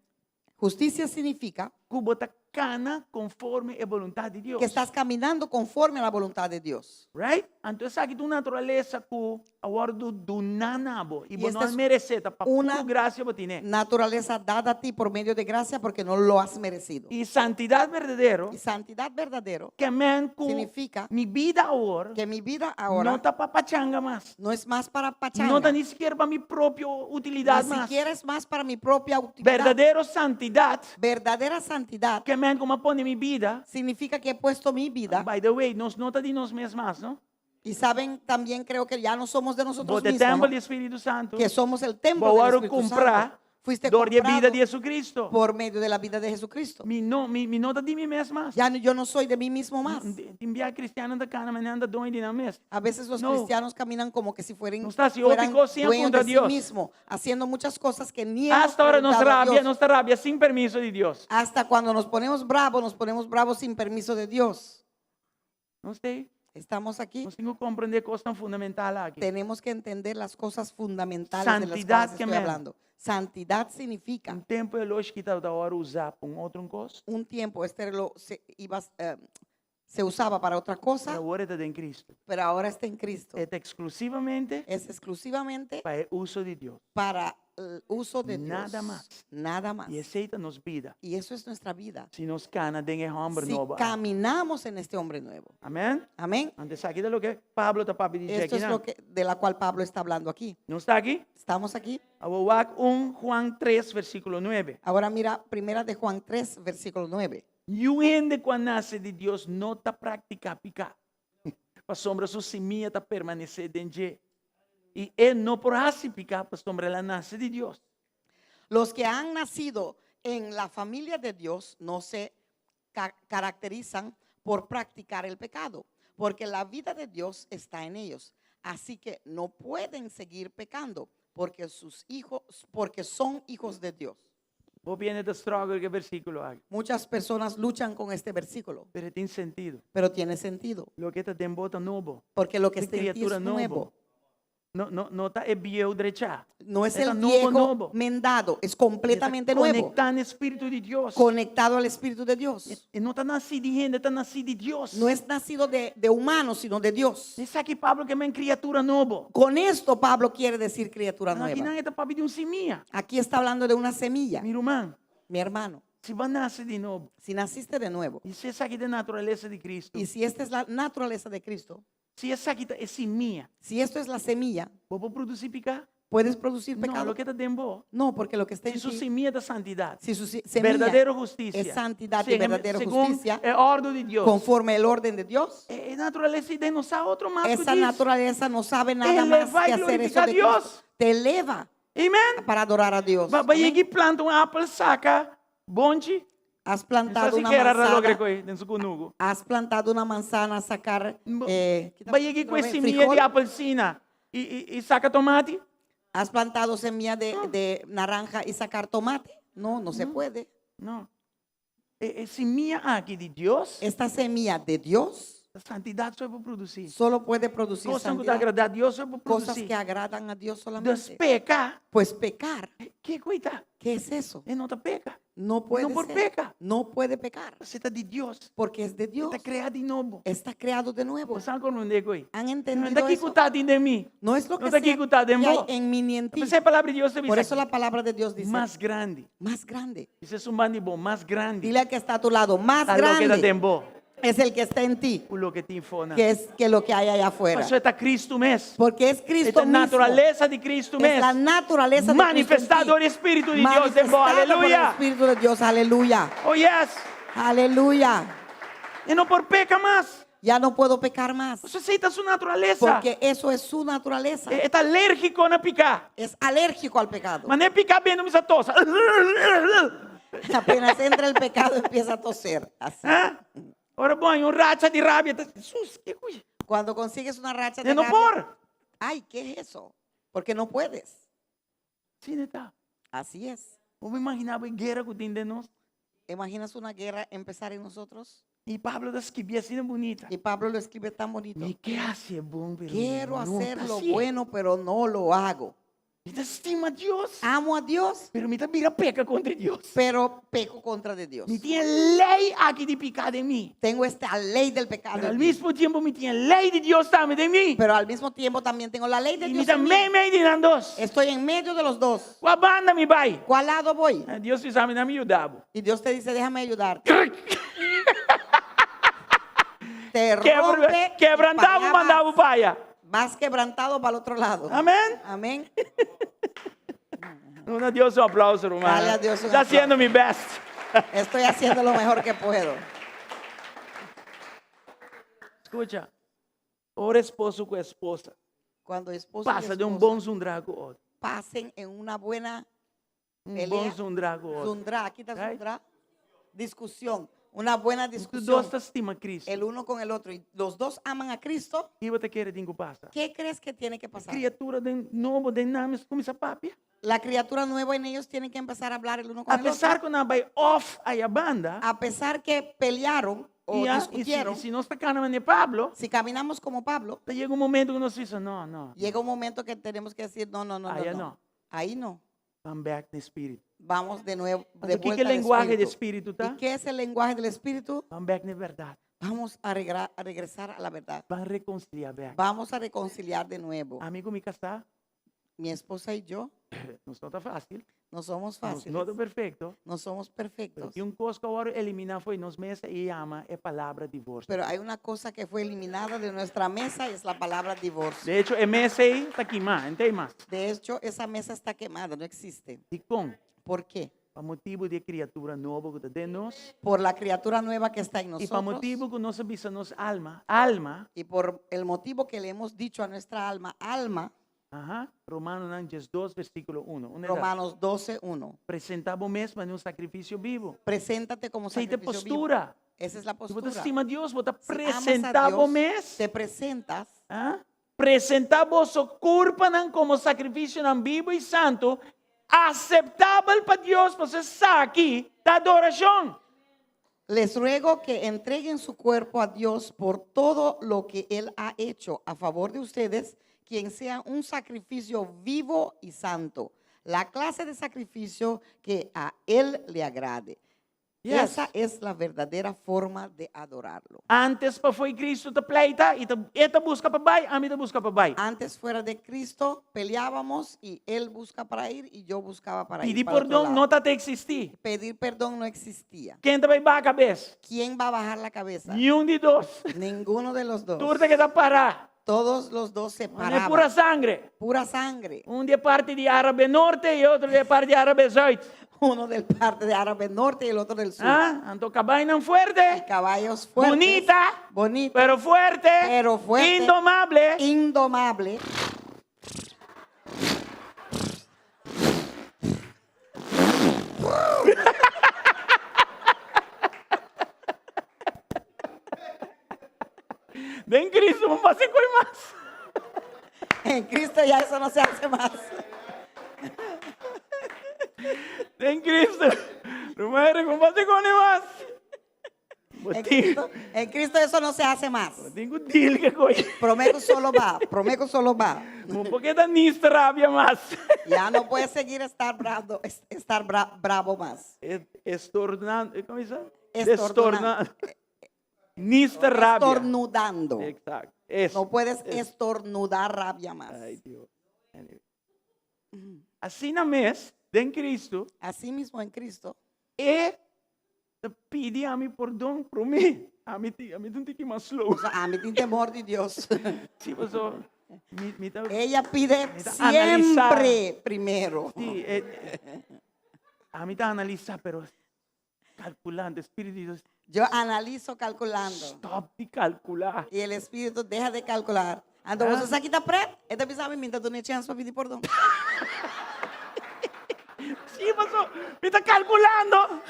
Justicia significa ku bo ta kana konforme e boluntat di Dios. que estás caminando conforme a la voluntad de Dios. Right? Anto esaki ta un naturalesa ku a wòrdu duná na bo. I I bo no esta es meresé, ta pa una puru grasia bo tin'é. Naturaleza dada a ti por medio de gracia porque no lo has merecido. I santidat berdadero Y santidad verdadero ke men ku significa mi bida awor que mi vida ahora no ta pa pachanga mas. no es más para pachanga. No ta ni sikiera pa mi propio utilidat Ni mas. siquiera es más para mi propia utilidad. Berdadero santidat Verdadera santidad ke men ku m'a pone mi bida. significa que he puesto mi vida. By the way, nos no ta di nos mes mas, no? Y saben, también creo que ya no somos de nosotros Bo ta e mismos, tèmpel ¿no? di Spiritu Santu. que somos el templo Bo del a wòrdu Espíritu kumprá Santo. Fuiste dor di e bida comprado di Jesucristo. por medio de la vida de Jesucristo. Mi no, mi, mi no ta di mi mes mas. Ya no, yo no soy de mí mismo más. Tin bia kristiannan ta kana manera nan ta doño di nan mes. A veces los No. cristianos caminan como que si fueran, Nos ta hasi fueran hopi kos sin dueños puntra de sí Dios. mismo, haciendo muchas cosas que ni hemos Hasta ora nos preguntado a rabia, Dios. nos ta rabia sin permiso di Dios. Hasta cuando nos ponemos bravos, nos ponemos bravos sin permiso de Dios. Nos ta? Estamos aquí. Nos tin ku komprondé kosnan fundamental aki. Tenemos que entender las cosas fundamentales de las Santidad cuales que estoy men. hablando. Santidad significa Un tempu e oloshi aki tabata wòrdu usá pa un otro kos. un tiempo este reloj se, iba, se usaba para otra cosa, Pero awor e ta den Cristo. pero ahora está en Cristo. E ta eksklusivamente Es exclusivamente pa e uso di Dios. para el uso de Dios. Nada mas. Nada más. I esei ta nos bida. Y eso es nuestra vida. Si nos kana den e hòmber Si nobo. caminamos en este hombre nuevo. Amèn? Amén. Anto esaki ta loke Pablo ta papia di Esto aki. es lo que, de la cual Pablo está hablando aquí. Nos ta aki? Estamos aquí. Awor wak 1 Juan 3, versíkulo 9. Ahora mira, primera de Juan 3, versículo 9. Niun hende ku a nase di Dios no ta praktiká piká, pasobra su simia ta permanesé den dje. I e no por hasi piká, pasobra el a nase di Dios. Los que han nacido en la familia de Dios no se caracterizan por practicar el pecado, porque la vida de Dios está en ellos. Así que no pueden seguir pecando, porque sus hijos, porque son hijos de Dios. Hopi hende ta struggle ku e versíkulo aki. Muchas personas luchan con este versículo, Pero e tin sentido. pero tiene sentido. Loke ta den bo ta nobo. Porque lo que E está en ti kriatura es nobo. nuevo. No, no, no ta e bieu drechá. No es E ta el nobo, viejo nobo. mendado, es E ta completamente nuevo. Konektá na Spiritu di Dios. Conectado al Espíritu de Dios. E no ta nasí di hende, e ta nasí di Dios. No es nacido de, de humano, sino de Dios. Esaki Pablo ke men kriatura nobo. Con esto Pablo quiere decir criatura Anto akinan nueva. e ta papia di un simia. Aquí está hablando de una semilla, Mi ruman, mi hermano. si bo a nase di nobo, Si naciste de nuevo i si esaki ta e naturalesa di Kristu, y si esta es la naturaleza de Cristo, si esaki ta e simia, si esto es la semilla, bo por produsí piká? ¿puedes producir No, pecado? loke ta den bo. No, porque lo que está Si en su ti, simia ta santidat, si su si- semilla berdadero hustisia, es santidad y segun verdadera segun justicia, e òrdu di Dios, conforme el orden de Dios, e naturalesa ei no sa otro mas ku esa djis. naturaleza no sabe nada Eleva más y que hacer eso glorifica a de Dios. Cristo. Te eleva Amen. para adorar a Dios. Ba ba Amén. yegi planta un apel saka bonchi. Has Sa plantado si una kera ra logra manzana. koi den su kunuku. Has plantado una manzana, sacar. Eh, Ba yegi kue simia frijol. di apelsina i i i saka tomati. Has plantado semilla de, de naranja y sacar tomate. No, no se puede. No. E e simia aki di Dios, Esta semilla de Dios santidat so e por produsí. solo puede producir Kosnan ku ta santidad. agradá Dios so e por Cosas produsí. que agradan a Dios Dus solamente. peka, Pues pecar, kiko ei ta? ¿qué es eso? E no ta peka. No puede No por ser. peka. No puede pecar, Pasobra ta di Dios. porque es de Dios. Ta kreá di nobo. Está creado de nuevo. Bo sa komprondé ku ei? ¿Han No entendido ta kiko eso? ta tin den mi. No es lo No que ta sea kiko ta den que hay bo. en mí ni en ti. P'esei e palabra di Dios ta Por bisa eso la palabra de Dios dice, mas grandi. más grande. Bisa esun banda di bo, mas grandi. Dile al que está a tu lado, más Ta loke ta grande den bo es el que está en ti, ku loke tin fona. que es que lo que hay allá afuera. Pasobra ta Cristo mes. Porque es Cristo E ta mismo. naturalesa di Cristo Es mes. la naturaleza de Cristo en Manifestá ti. dor di Spiritu di Dios den bo. Manifestada por el Aleluya. Espíritu de Dios. Aleluya. Oh yes. Aleluya. E no por peka mas. Ya no puedo pecar más. Pasobra esei ta su naturalesa. Porque eso es su naturaleza. E ta alérgiko na piká. Es alérgico al pecado. Manera piká bin e kuminsá tosa. Apenas entra el pecado empieza a toser. Así. Ah? Ora bo haña un racha di rabia, ta Jesús, ke kui? Cuando consigues una racha E de no rabia, por. ay, ¿qué es eso? Porque no puedes. Asina ta. Así es. Bo por imaginá bo e guera ku tin den nos? ¿Imaginas una guerra empezar en nosotros? I Pablo ta skibí asina bunita. Y Pablo lo escribe tan bonito. Mi ke hasi e bon, pero Quiero mi no hacer ta lo hasié. bueno, pero no lo hago. Mi ta stima Dios. Amo a Dios, Pero mi ta bira peka kontra Dios. pero peco contra de Dios. Mi tin e lei aki di piká den mi. Tengo esta ley del pecado. Pero en al mí. mismo tiempo mi tin e lei di Dios tambe den mi. Pero al mismo tiempo también tengo la ley de I mi Dios. ta en mí. mei mei di nan dos. Estoy en medio de los dos. Kua banda mi bai? ¿Cuál lado voy? Dios bisa mi, Dami yuda bo. Y Dios te dice, déjame ayudarte. Te Kebra, rompe. y kebrantá para bo allá manda bo vas. p'aya. Vas quebrantado para el otro lado. Amén. Amén. Duna Dios un aplauso, ruman. Dale a Dios un Estoy haciendo mi best. Estoy haciendo lo mejor que puedo. Escucha. Ora esposo ku esposa. Cuando esposo y Pasa di un esposa bon zundra ku otro. pasen en una buena Un pelea, bon zundra ku otro. zundra, aquí está Right? zundra, discusión, una buena Tur discusión, dos ta stima Cristo. el uno con el otro, y los dos aman a Cristo, Ki bo ta kere tin ku pasa? ¿qué crees que tiene que pasar? Kriatura den nobo den nan mester kuminsá papia. La criatura nueva en ellos tiene que empezar a hablar el uno con A el otro. pesar ku nan a bai off aya banda, A pesar que pelearon o i a, i si, discutieron, i si nos ta kana manera Pablo, si caminamos como Pablo, ta yega un momento ku nos bisa, no, no, llega un momento que tenemos que decir, no, no, no, no, Allá no. no. Ahí no. Ban bèk na espíritu. Vamos de nuevo, de Anto, kiko vuelta e al lenguahe di espíritu. espíritu ta? ¿Y qué es el lenguaje del espíritu? Ban bèk na e bèrdat. Vamos a, a regresar a la verdad. Ban rekonsiliá bèk. Vamos a reconciliar de nuevo. Ami ku mi kasá, Mi esposa y yo nos no ta fásil, no somos nos fáciles. no ta perfekto, No somos pero perfectos. tin un kos ku a wòrdu eliminá for di nos mesa i yama e palabra divorsio. Pero hay una cosa que fue eliminada de nuestra mesa y es la palabra divorcio. De hecho, e mesa ei ta kimá, no tin mas. De hecho, esa mesa está quemada, no existe. Dikon? ¿Por qué? Pa motibu di e kriatura nobo ku ta den nos. Por la criatura nueva que está en I pa nosotros. motibu ku nos a bisa nos alma, alma, Y por el motivo que le hemos dicho a nuestra alma, alma, aha, Romanonan diesdos versíkulo uno. Unda ta? Romanos 12, 1. Presentá bo mes manera un sakrifisio bibu. Preséntate como Esei ta e sacrificio vivo. postura. Esa es la Si bo ta postura. stima Dios, bo ta Si amas a presentá bo Dios, mes. Te presentas. Ah? Presentá boso kurpanan komo sakrifisionan bibu i santu, Aseptabel pa Dios, pasobra esaki ta adorashon. Les ruego que entreguen su cuerpo a Dios por todo lo que Él ha hecho a favor de ustedes, quien sea un sacrificio vivo y santo, la clase de sacrificio que a Él le agrade. Yes. Esa es la verdadera forma de adorarlo. Antes pa fo'i Cristo ta pleita y ta e ta busca pa bai, ami ta busca pa bai. Antes fuera de Cristo peleábamos y él busca para ir y yo buscaba para ir Pidi para otro pordon lado. no ta ta existi. Pedir perdón no existía. Ken ta bai baha cabes? ¿Quién va a bajar la cabeza? Niun di dos. Ninguno de los dos. Tur ta keda para. Todos los dos se No paraban. pura sangre. Pura sangre. Un di parti di Árabe Norte y otro di parti di Árabe Zuid. Uno del parte de Árabe Norte y el otro del sur. Ah, anto cabainan fuerte. Y caballos fuertes. Bunita. Bonita. Pero fuerte. Pero fuerte. Indomable. Indomable. Den Cristo no pasa coi mas. En Cristo ya eso no se hace más. Den Cristo. Ruman no pasa coi mas. En Cristo, en Cristo eso no se hace más. Tin cu deal cu e coi. Promé cu solo baha, promé cu solo baha. No por keda nistra rabia mas. Ya no puede seguir estar bravo, estar bravo más. Estornando, con esey? Estornando. Nistra rabia. Estornudando. Exacto. Eso. No puedes estornudar rabia más. Ay, Dios. Anyway. Asina mes, den Cristo. Así mismo en Cristo. E ta pidi ami pordon promé. Ami ti, ami ta un tiki mas slow. O ami tin temor di Dios. Si, paso, mi, mi ta, Ella pide mi ta analisá. siempre primero. Si, eh, ami ta analisá, pero kalkulando, Spiritu di Dios. Yo analizo calculando. Stop di kalkulá. Y el Espíritu deja de calcular. Anto Ah. bo sa ki ta pret, e ta bisa mi, mi ta duna chance pa pidi pordon. Sí, paso, mi ta calculando.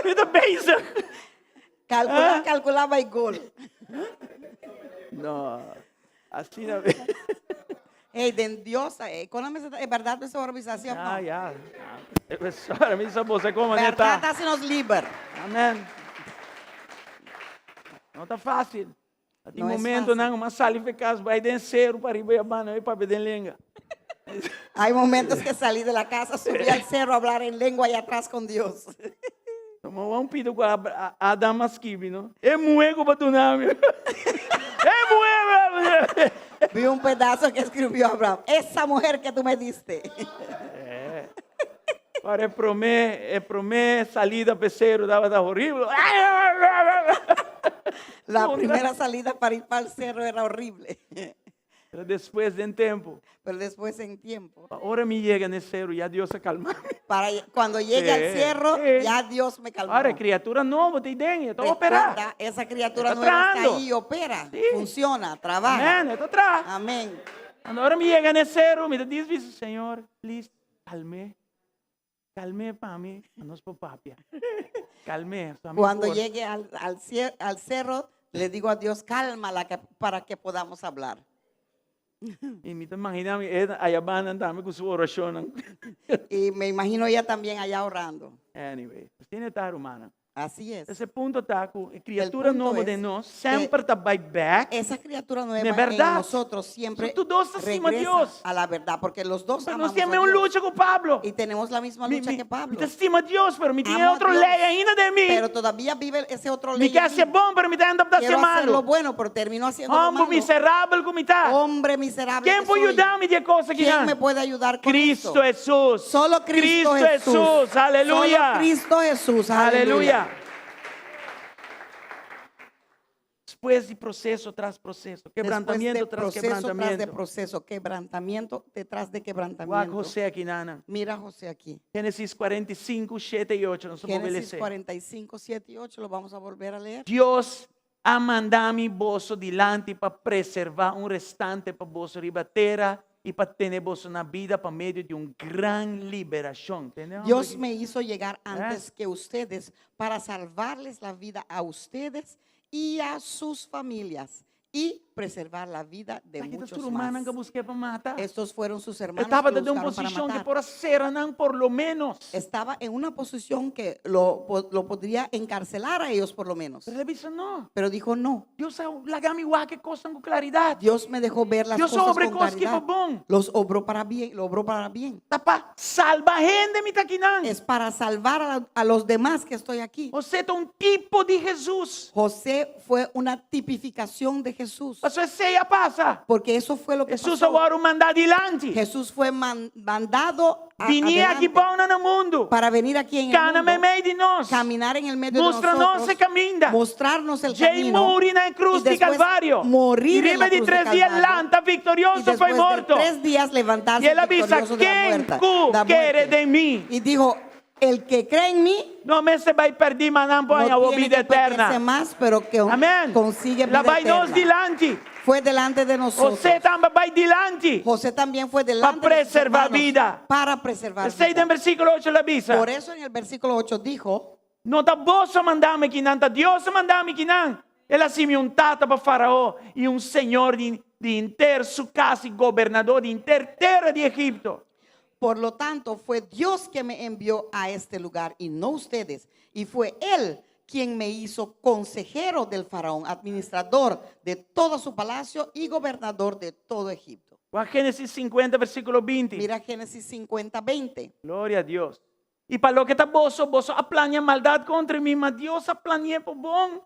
Mi ta bezig. Calcula, Ah. calcula, bay gol. No, asina. Hey, den Dios, eh, con la mesa, es verdad, eso ahora bisa, ¿sí o no? Ah, ya. Profesora, mi sa bosa como Verdad neta. hace nos liber. Amén. No ta fácil. Tin No es momento fácil. nan, m'a sali for di kas, bai den seru pa riba i abanda, i papia den lenga. Hay momentos que salí de la casa, subí al cerro a hablar en lengua y atrás con Dios. Tuma un pida ku Adam a skibi, no? E muhé ku bo a duna mi. E muhé! Vi un pedazo que escribió Abraham. Esa mujer que tú me diste. Eh. Para e promé, e promé salida p'e seru tabata horrible. La primera salida para ir para el cerro era horrible. Pero despues den tempu. Pero después en tiempo. Pa ora mi yega n'e seru, ya Dios a kalma mi. Para cuando llegue al Sí, cerro, sí. ya Dios me calmó. Ahora, criatura nobo ta den, e ta operá. Recuerda, esa criatura Está nueva está trahando. ahí y opera, Sí. funciona, trabaja. Amén, e ta traha. Amén. Cuando ora mi yega n'e seru, mi ta bisa, Señor, please, kalm'é. Kalm'é pa mi, pa nos por papia. Kalm'é. So, Cuando llegue al, al, al cerro, le digo a Dios, cálmala que, para que podamos hablar. I mi ta imaginá mi e aya banda tambe ku su orashonnan. Y me imagino ella también allá orando. Anyway, asina ta, rumannan. Así es. E punto ta ku e kriatura punto nobo es den nos que semper ta bai bèk. Esa criatura nueva De en verdad. nosotros siempre So, tur dos ta stima regresa Dios. a la verdad, porque los dos Pero nos amamos tin a mesun Dios. lucha ku Pablo. Y tenemos la misma Mi, lucha mi, que Pablo. mi ta stima Dios, pero mi tin Amo a otro Dios, lei ainda den mi. Pero todavía vive ese otro Mi ley ke en hasi mí. bon, pero mi ta end up Quiero hacer lo malo. bueno, pero termino haciendo lo Hòmber malo. miserabel ku mi ta. Hombre miserable Ken que por soy. yuda mi di e kos aki? ¿Quién me puede ayudar con Cristo esto? Jesús. Solo Cristo, Cristo Jesús. Jesús. Aleluya. Solo Cristo Jesús. Aleluya. Aleluya. Despues di proseso tras proseso, Después de kebrantamentu tras proceso tras de kebrantamentu. proceso, quebrantamiento detrás de Wak quebrantamiento. José akinan. Mira a José aquí. Génesis 45, 7 i 8. Nos ta Génesis lesa. 45, 7 y 8, lo vamos a volver a leer. Dios a manda mi boso dilanti pa preservá un restante pa boso riba tera i pa tene boso na bida pa medio di un gran liberashon. Tende? Dios me hizo llegar antes que ustedes para salvarles la vida a ustedes y a sus familias. Y preservar la vida de Aki ta muchos su rumannan más. ku a busk'é pa mata. Estos fueron sus hermanos E tabata que den un buscaron para posishon ku matar. por a sera nan por lo ménos. Estaba en una posición que lo podría encarcelar a ellos por lo menos. Pero el a bisa no. Pero dijo no. Dios a laga mi wak e kosnan ku klaridat. Dios me dejó ver las Dios cosas obra con kos ku claridad. pa bon. Los obró para bien, lo obró para bien. Ta pa salba hende mi ta akinan. Es para salvar a los demás que estoy aquí. José ta un tipo di Jesús. José fue una tipificación de Jesús. Paso esei a pasa. Porque eso fue lo que Jesús pasó. a wòrdu mandá dilanti. Jesús fue mandado Bini aki adelante bou na mundu. para venir aquí en el Kana mundo, meimei di nos. caminar en el medio de Mustra nos nosotros, e kaminda. mostrarnos el Djei camino, muri na y krus di después Kalvario. morir I en riba la di cruz de tres dia Calvario. lanta Y viktorioso después fo'i de morto. 3 días levantarse I el a bisa, victorioso de la Ken muerte, ku la kere muerte. den mi? Y dijo, el que cree en mí, No mester bai pèrdí, ma nan por haña no bo tiene bida que perderse eterna. más, pero que Amén. consigue La vida bai nos eterna. dilanti. Fue delante de nosotros. José tambe a bai dilanti. José también fue delante Pa de sus preservá hermanos bida. Para preservar Esei vida. den versíkulo 8 el a bisa. Por eso en el versículo 8 dijo, No ta boso a manda mi kinan, ta Dios a manda mi kinan. El a hasi mi un tata pa Farao i un señor di di henter su kas i gobernador di henter tera di Egipto. Por lo tanto, fue Dios que me envió a este lugar y no ustedes. Y fue Él quien me hizo consejero del faraón, administrador de todo su palacio y gobernador de todo Egipto. Wak Génesis 50, versíkulo 20. Mira Génesis 50, 20. Gloria a Dios. I pa loke ta boso, boso a plania maldat kontra mi, ma Dios a plani'é pa bon.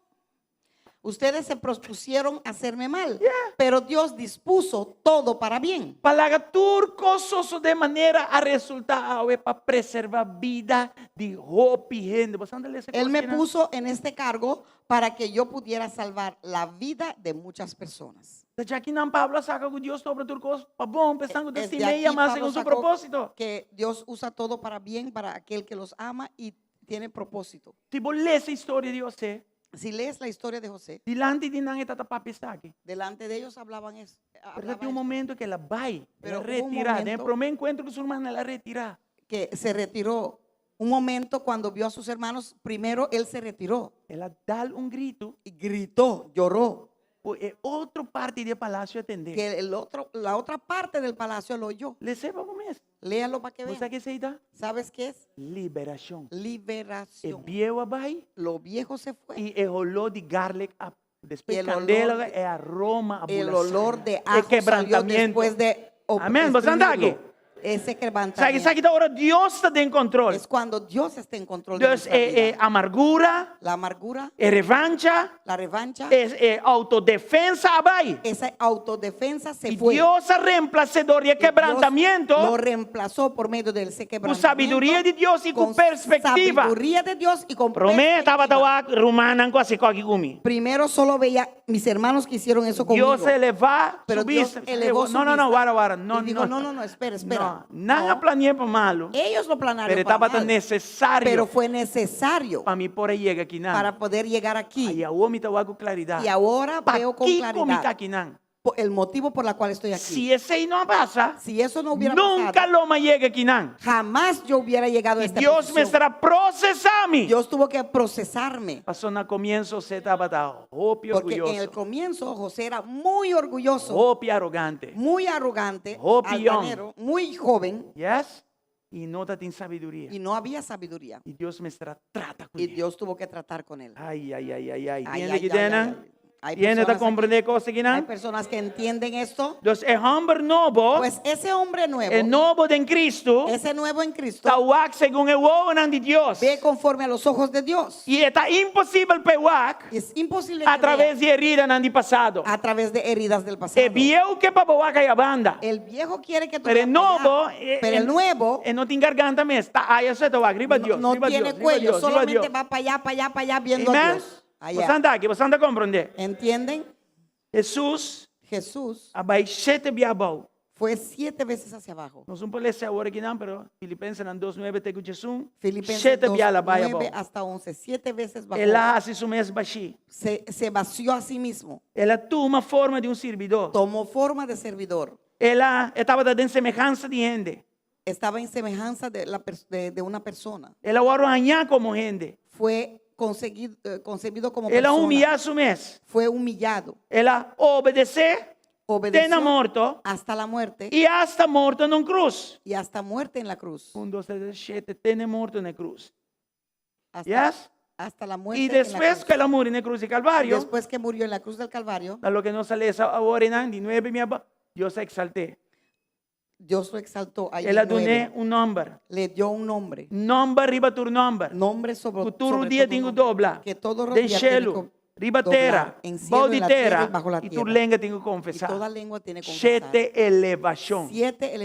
Ustedes se propusieron hacerme mal, pero Dios dispuso todo para bien. Pa laga tur kos sosodé manera a resultá awe pa preservá bida di hopi hende. Bo anda lesa Él kos me kinan? puso en este cargo para que yo pudiera salvar la vida de muchas personas. Ta djakinan Pablo a saka ku Dios ta obra tur kos pa bon, p'esnan ku ta Desde stim'é i aquí amá Pablo segun su sacó propósito. que Dios usa todo para bien para aquel que los ama y tiene propósito. Si bo lesa historia di José, Si lees la historia de José, dilanti di nan e tata papia esaki. delante de ellos hablaban eso. Pero tin un momento ku el a bai, el a Pero hubo un retirá. Den e momento promé enkuentro ku su rumannan, el a retirá. que se retiró. Un momento cuando vio a sus hermanos, primero él se retiró. El a dal un gritu. Y gritó, lloró. Ku e otro parti di e palasio a tende. Que el otro, la otra parte del palacio lo oyó. Les'é pa bo mes. Léalo pa que Bo vean. sa ke esei ta? ¿Sabes qué es? Liberashon. Liberación. E bieu a bai. Lo viejo se fue. I e holó di garlic a despues Y el olor kandela de e aroma a El bula olor sana. de E ajo salió quebrantamiento. después de op- Amén. Bo anda aki? exprimirlo. Ese quebrantamiento. Sa ki ta ora Dios ta den control. Es cuando Dios está en control de Dus nuestra e, vida. e amargura, La amargura, e revancha, la revancha, e, e autodefensa a bai. Esa autodefensa se I fue. Dios a reemplaz'é dor di e Y Dios quebrantamiento lo reemplazó por medio del ese ku quebrantamiento. sabiduria di Dios i ku con perspectiva. Sabiduría de Dios y con Promé tabata perspectiva. wak rumannan ku a hasi kos aki ku mi. Primero solo veía mis hermanos que hicieron eso conmigo. Dios elevá Pero su Dios vista. elevó su No, no, no, vista wara, wara. No, y dijo, no. no, no, no, espera, espera. No, nan a No. plani'é pa malu. Ellos lo planearon Pero para tabata mal, necesario Pero fue necesario pa mi por a yega akinan. para poder llegar aquí. I awor mi ta wak ku klaridat. Y ahora veo con Pakiko mi claridad ta akinan. el motivo por la cual estoy aquí. Si esei no a pasa, Si eso no hubiera nunca pasado, lo mi a yega akinan. jamás yo hubiera llegado a I esta Dios posición. mester a prosesá mi. Dios tuvo que procesarme. Paso na komienso José tabata hopi Porque en el orguyoso. comienzo José era muy orgulloso, Hopi arogante. muy arrogante, Hopi young. altanero, muy joven Yes? I no tatin sabiduria. y no había sabiduría. I Dios mester a trata Y kuné. Dios tuvo que tratar con él. Ai, ai, ai, ai, ai. Ay, Tin ay, hende ay, ki ay, den nan? ay. Hay Tin hende ta personas aquí. komprendé kos aki nan? Hay personas que entienden esto. Dus e hòmber nobo, Pues ese hombre nuevo, e nobo den Cristo, ese nuevo en Cristo, ta wak segun e wowonan di Dios. ve conforme a los ojos de Dios. I e ta imposibel p'e wak Es imposible a que vea traves di heridanan di pasado. a través de heridas del pasado. E bieu ke pa bo wak aya banda. El viejo quiere que tú Pero e veas para allá, nobo, e, pero el nuevo e no tin garganta mes, ta aya so e ta wak riba no, Dios, no riba tiene Dios, riba cuello, Dios, riba solamente Dios. va para allá, para allá, para allá viendo a Amen? Dios. Allá. Bo ta aki, bo ta komprendé. ¿Entienden? Hesus Jesús a bai shete bia abou. fue siete veces hacia abajo. Nos no por lesa awor aki nan, pero Filipensenan 2, 9 te ku 11. Filipenses Shete 2, bia el a bai 9 abou. hasta 11, siete veces bajó. El a hasi su mes bashí. Se vació a sí mismo. El a tuma forma di un sirbidó. Tomó forma de servidor. El a, e tabata den semehansa di hende. Estaba en semejanza de, la de una persona. El a wòrdu hañá komo hende. Fue Concebido como El a persona. humiyá su mes. Fue humillado. El a obedesé te Obedeció na morto hasta la muerte i asta morto na un krus. y hasta muerte en la cruz. 1, 2, 3, 7, te na morto na krus. Hasta, Yes? hasta la muerte I en la despues cruz. ku el a muri na krus di Kalvario, Después que murió en la cruz del Calvario, na loke nos a lesa awor einan, di 9 mi aba, Dios a eksalt'é. Dios lo exaltó. Ahí El a en 9. dun'é un nòmber. Le dio un nombre. Nòmber riba tur nòmber. Nombre sobre, Ku tur sobre rudia todo tin ku nombre. dobla. Que todo Den rodilla tiene shelu, que riba doblar. tera, En cielo, bou en di la tierra tera, y bajo la i tur tierra. lenga tin ku Y konfesá. toda lengua tiene que confesar. Shete elevashon. Siete Ruman,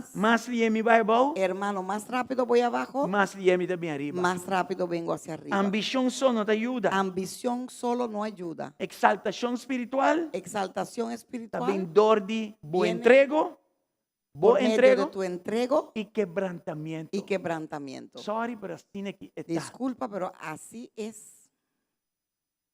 elevaciones. mas lihé mi bai abou, Hermano, más rápido voy abajo, mas lihé mi ta bin ariba. más rápido vengo hacia arriba. Ambishon so no ta yuda. Ambición solo no ayuda. Eksaltashon spiritual Exaltación ta espiritual bin dor di bo viene entrego, bo por medio de entrego tu entrego i kebrantamentu. y quebrantamiento. Sorry, pero asina aki e ta. Disculpa, pero así es.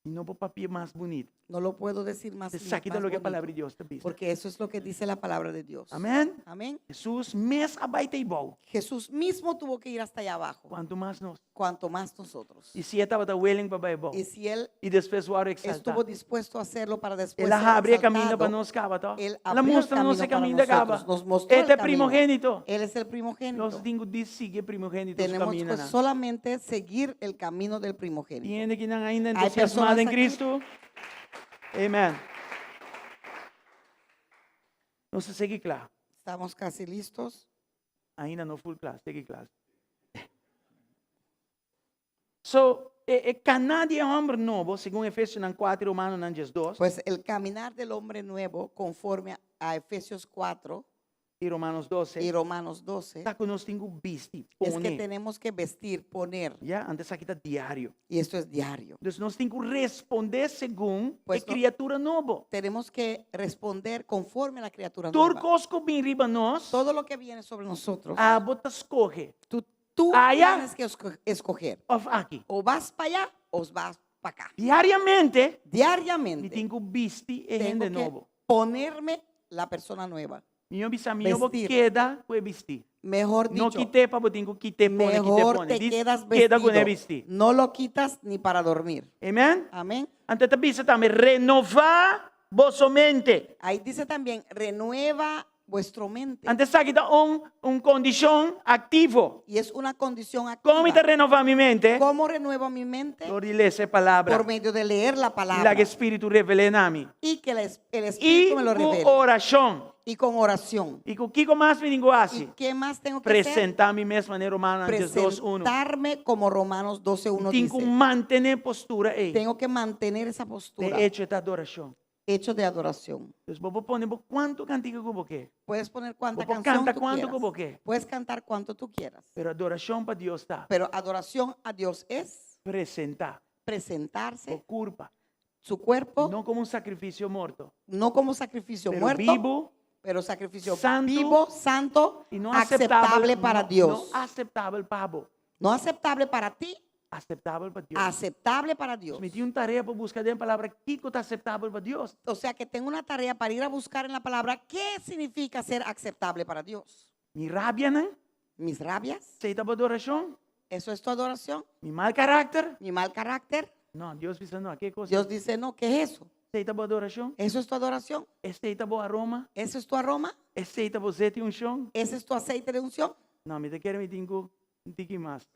Mi no por papia mas bunita. No lo puedo decir más, Esaki ta más loke e bonito, palabra di Dios ta bisa. porque eso es lo que dice la palabra de Dios. Amèn? Amén. Hesus mes a bai te eibou. Jesús mismo tuvo que ir hasta allá abajo, Kuantu mas nos. cuanto más nosotros. I si e tabata willing pa bai abou. Y si él I despues wòrdu eksaltá. estuvo dispuesto a hacerlo para después El a ser habri e kaminda pa exaltado, nos kaba, to? Él El a abrió el mustra nos camino e para kaminda kaba. nosotros, nos mostró E el ta e camino. primogénito. Él es el primogénito. Nos tin ku sigui e primogénito su Tenemos kaminda que nan. solamente seguir el camino del primogénito. Tin hende akinan ainda Hay entusiasmá personas den aquí. Cristo? Amen. Nos ta sigui kla. Estamos casi listos. Ainda no full kla, sigui kla. So, e, e kana di e hòmber nobo, segun Efesionan 4 i Romanonan 12. Pues el caminar del hombre nuevo conforme a Efesios 4 I Romanos 12. y Romanos 12 Ta ku nos tin ku bisti, es que pone. tenemos que vestir, poner. Ya, anto esaki ta diario. Y esto es diario. Entonces nos tin ku respondé segun Pues e no- kriatura nobo. Tenemos que responder conforme a la criatura Tur nueva. kos ku bin riba nos, Todo lo que viene sobre nosotros, abo ta skohe. tú Allá. tienes que escoger. Òf aki. O vas para allá o vas para acá. Diariamente, mi Diariamente tin ku bisti e tengo hende que nobo. ponerme la persona nueva. Mihó bisa mihó bo Vestir. keda ku e bistí. Mejor No dicho, kit'é pa bo tin ku kit'é pone, kit'é mejor pone. te Dis, quedas keda ku e vestido. bistí. No lo quitas ni para dormir. Amen? Amén. Anto e ta bisa tambe, renová boso mente. Ahí dice también, renueva vuestro mente. Anto esaki ta un, un kondishon aktivo. Y es una condición activa. Kon mi ta renová mi mente? ¿Cómo renuevo mi mente? Dor di lesa e palabra. Por medio de leer la I palabra. laga Spiritu revel'é na mi. Y que el I Espíritu me lo ku revele. orashon. Y con oración. I ku kiko mas mi tin ku hasi? ¿Y qué más tengo que hacer? Presentá mi mes manera Romanonan 12:1. Presentarme como Romanos 12.1 Tin ku dice. mantené e postura ei. Tengo que mantener esa postura. De echo, e ta adorashon. Hecho de adoración. Pues bo por pone bo kuantu kantika ku bo ke. Puedes poner cuanta Bo por canción kanta tú kuantu quieras. ku bo ke. Puedes cantar cuanto tú quieras. Pero adorashon pa Dios ta Pero adoración a Dios es presentá presentarse bo kurpa, su cuerpo no komo un sakrifisio morto, no como sacrificio pero muerto, bibu pero sacrificio santo vivo, santo, i no aceptable aseptabel para no, Dios. No aseptabel pa bo, No aceptable para ti, aseptabel pa Dios. aceptable para Dios. Mi tin un tarea pa buska den palabra kiko ta aseptabel pa Dios. O sea que tengo una tarea para ir a buscar en la palabra qué significa ser aceptable para Dios. Mi rabianan, Mis rabias, esei ta bo adorashon? eso es tu adoración. Mi mal karakter? Mi mal carácter. No, Dios a bisa no, ki kos? Dios dice, no, ¿qué es eso? Esei ta bo adorashon? ¿Eso es tu adoración? Esei ta bo aroma? ¿Eso es tu aroma? Esei ta bo zeta di unshon? ¿Ese es tu aceite de unción? No, mi ta kere mi tin ku un tiki mas.